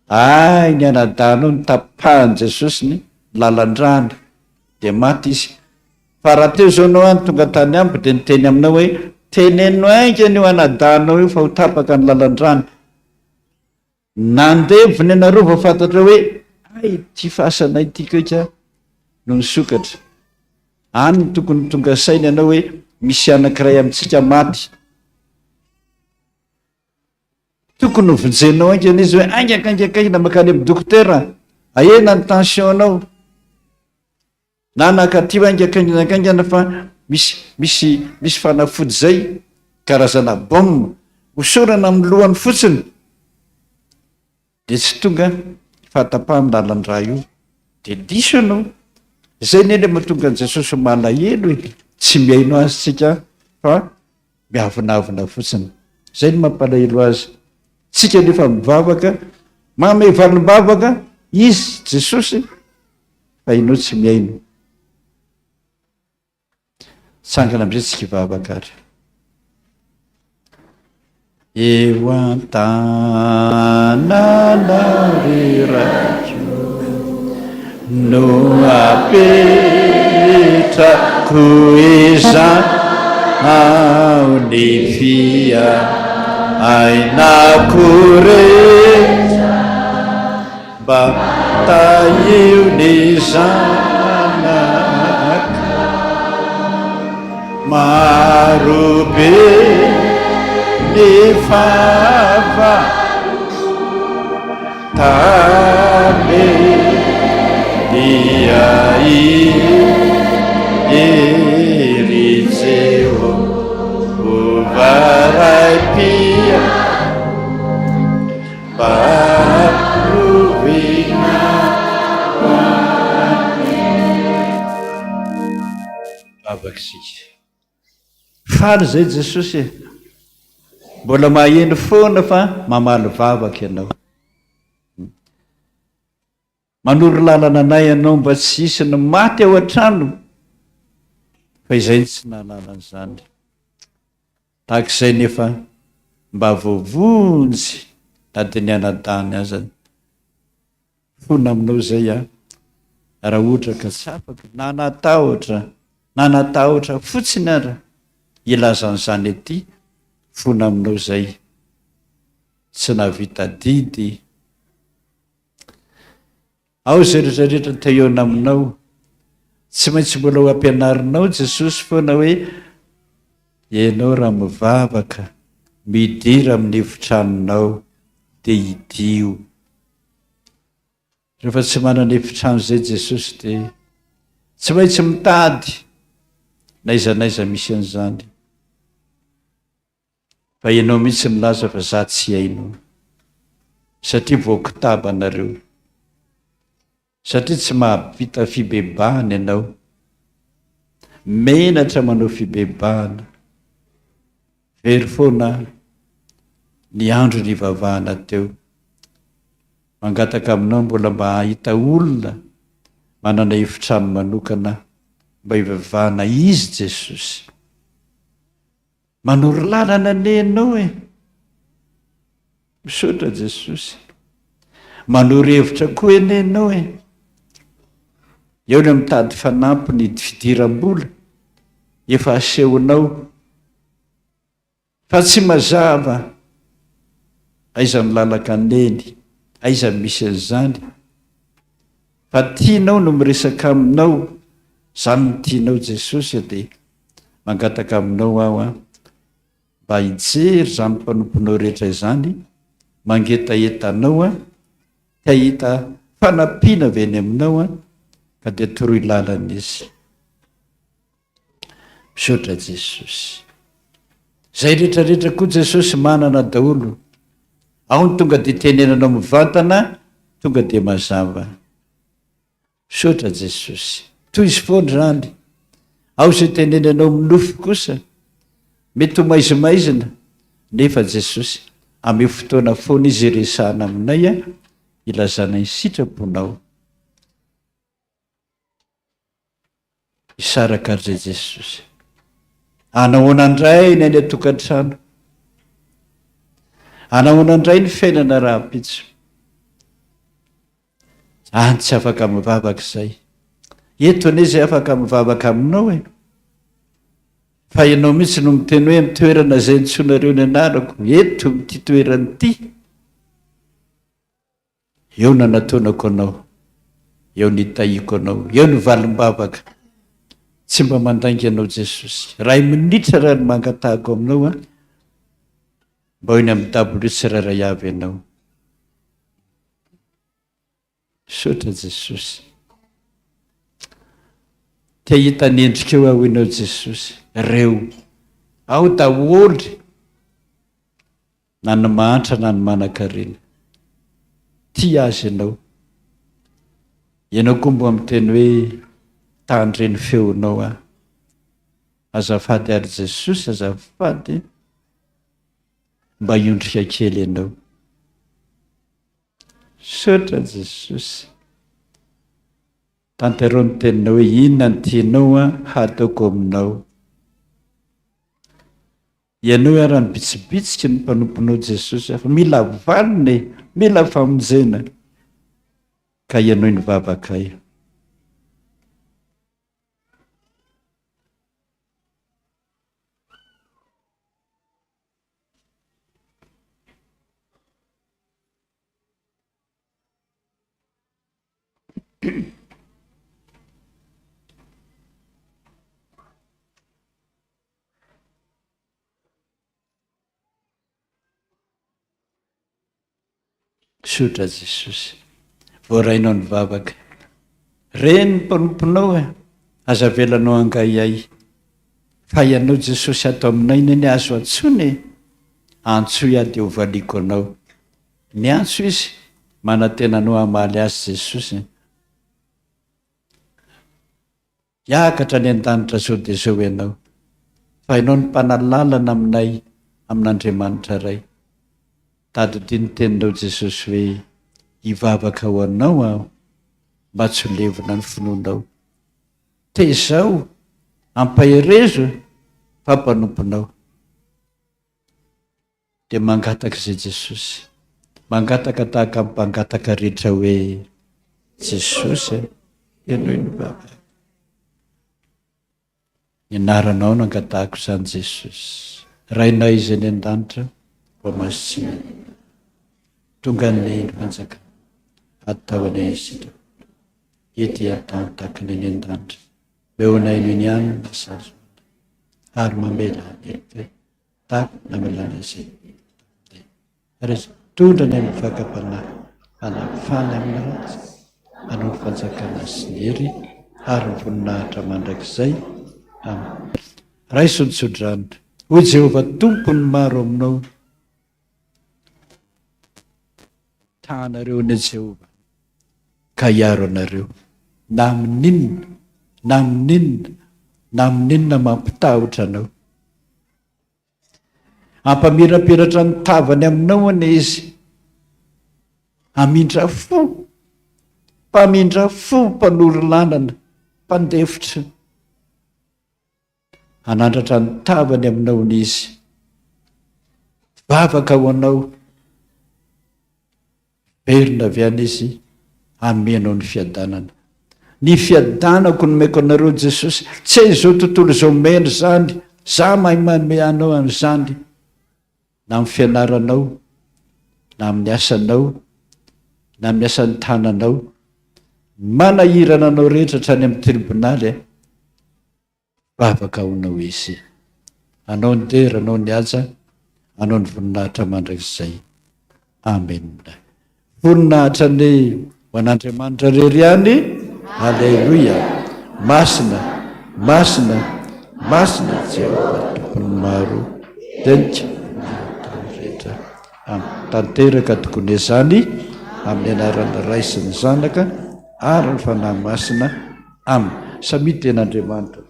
Ay, ny anadahinao notapahan'i Jesosy ny lalan-drany, dia maty izy. Fa raha teo izao ianao any tonga tany amiko dia niteny aminao hoe, teneno haingana io anadahinao io fa ho tapaka ny lalan-drany. Nandevona ianareo vao fantatrao hoe hay ity fasana ity kaika no nisokatra. Any no tokony ho tonga saina ianao hoe misy anankiray amintsika maty. Tokony ho vonjenao haingana izy hoe haingakaingakaingana mankany amin'ny dokotera, ahena ny tension-nao. Na nankaty haingakaingana fa misy misy misy fanafody zay, karazana baume, hosorana amin'ny lohany fotsiny dia tsy tonga fahatapahana lalan-drà io. Dia diso ianao. Zay anie le mahatonga an'i Jesosy ho malahelo e, tsy mihaino azy tsika fa miavonavona fotsiny. Zay no mampalahelo azy. Tsika nefa mivavaka, manome valim-bavaka izy Jesosy fa ianao tsy mihaino. Tsangana amizay tsika hivavaka ary. Eo an-tananao ry Raiko no apetrako izaho ny fiainako rehetra. Mba tahio ny zanaka maro be ny fahavalo tany dia i Jehovah Ray mpiaro Vavaka isika. Faly izay Jesosy e! Mbola maheno foana fa mamaly vavaka ianao. Manoro lalana anay ianao mba tsy hisy ny maty ao an-trano fa izay no tsy nahalala an'izany. Tahaka izay nefa mba voavonjy na dia ny anadahiny aza. Fona aminao izay aho raha ohatra ka tsy afaka na natahotra na natahotra fotsiny ara hilaza an'izany aty, fona aminao izay tsy nahavita adidy. Ao izay rehetra rehetra te hihaona aminao. Tsy maintsy mbola ho ampianarinao Jesosy foana hoe ianao raha mivavaka, midira amin'ny efitranonao dia hidio. Rehefa tsy manana efitrano izay Jesosy dia tsy maintsy mitady n'aiza n'aiza misy an'izany. Fa ianao mihitsy milaza fa za tsy haino satria voakotaba nareo. Satria tsy mahavita fibebahana ianao. Menatra manao fibebahana. Very foana ny andro nivavahana teo. Mangataka aminao mbola mba hahita olona manana efitrano manokana mba hivavahana Izy Jesosy. Manoro lalana anie ianao e! Misaotra Jesosy. Manoro hevitra koa anie ianao e! Eo ny mitady fanampiny fidiram-bola efa asehonao fa tsy mazava aiza ny lalan-kaneny, aiza ny misy an'izany. Fa tianao no miresaka aminao, zany no tianao Jesosy dia Mangataka aminao aho an, mba hijery izany mpanomponao rehetra izany, mangetaheta anao an, te hahita fanampiana avy any aminao an, ka dia toroy lalana izy. Misaotra Jesosy. Izay rehetra rehetra koa Jesosy manana daholo. Ao ny tonga dia tenenanao mivantana, tonga dia mazava. Misaotra Jesosy. Tohizo foana izany. Ao izay tenenanao amin'ny nofy kosa. Mety ho maizimaizina, nefa Jesosy, ameo fotoana foana izy hiresahana aminay, hilazana ny sitraponao. Hisaraka ry zay Jesosy. Anahoana indray ny any an-tokantrano? Anahoana indray ny fiainana rahampitso? Any tsy afaka mivavaka izay. Eto anie izay afaka mivavaka aminao e. Fa ianao mihitsy no miteny hoe amin'ny toerana izay antsoinareo ny anarako, eto amin'ity toerana ity. Eo nanatonako anao, eo nitahiako anao, eo ny valim-bavaka. Tsy mba mandainga anao Jesosy. Ray minitra raha ny mangatahako aminao an, mba ho eny amin'ny dabilio tsirairay avy ianao. Misaotra Jesosy. Te hahita ny endrikao aho ianao Jesosy. Reo. Ao daholo. Na ny mahantra na ny manankarena. Tia azy ianao. Ianao koa mba miteny hoe tandre ny feonao aho. Azafady ary Jesosy, azafady mba hiondrika kely ianao. Misaotra Jesosy. Tanterao ny teninao hoe inona ny tianao hataoko aminao. Ianao ara nibitsibitsika ny mpanomponao Jesosy fa mila valiny e, mila famonjena. Ka ianao ny vavakay. Misaotra Jesosy. Voarainao ny vavaka. Reny ny mpanomponao e. Aza avelanao hangaihay. Fa ianao Jesosy ato aminay neny azo antsoina e. Antsoy aho dia ho valiako anao. Niantso izy, manantena anao hamaly azy Jesosy. Hiakatra any an-danitra zao dia zao ianao. Fa Ianao no mpanalalana aminay amin'Andriamanitra Ray. Tadidio ny teninao Jesosy hoe hivavaka ho anao aho mba tsy ho levona ny finoanao. Tezao, ampaherezo fa mpanomponao. Dia mangataka izay Jesosy. Mangataka tahaka ny mpangataka rehetra hoe Jesosy a, henoy ny vavako. Ny anaranao no angatahako izany Jesosy. Rainay izay any an-danitra, voamasina. Tonga anie ny fanjakana. Atao anie ny sitraponao. Ety an-tany tahaka ny any an-danitra. Omeo anay ny hanina sahaza anay. Ary mamela ny helokay tahaka ny namelana izay taminay. Ary aza mitondra ny amin'ny fakam-panahy, hanafana amin'ny ratsy, hanao ny fanjakana sy ny hery ary ny voninahitra mandrakizay. Amen. Raiso ny tsodrano. Hoy Jehovah Tompon'ny maro aminao, Tahanareo anie Jehovah, ka hiaro anareo, na amin'inona, na amin'inona, na amin'inona mampitahotra anao. Hampamirapiratra ny tavany aminao anie izy. Hamindra fo, mpamindra fo, mpanoro lalana, mpandefitra. Hanandratra ny tavany aminao anie izy. Vavaka ho anao. Verina avy any izy hanome anao ny fiadanana. Ny fiadanako nomeko anareo Jesosy, tsy izao tontolo izao omena izany, za mahay manome anao an'izany, na amin'ny fianaranao, na amin'ny asanao, na amin'ny asan'ny tananao, manahirana anao rehetra hatrany amin'ny tribonaly, Vavaka ho anao Izy. Anao ny dera, anao ny haja, anao ny voninahitra mandrakizay. Amen. Voninahitra anie ho an'Andriamanitra rery ihany. Aleloia. Masina, masina, masina Jehovah Tompon'ny maro. Tenika rehetra. Amen. Tanteraka tokoa ny izany amin'ny anaran'ny Ray sy ny Zanaka ary ny Fanahy Masina. Amen. Samia tena Andriamanitra.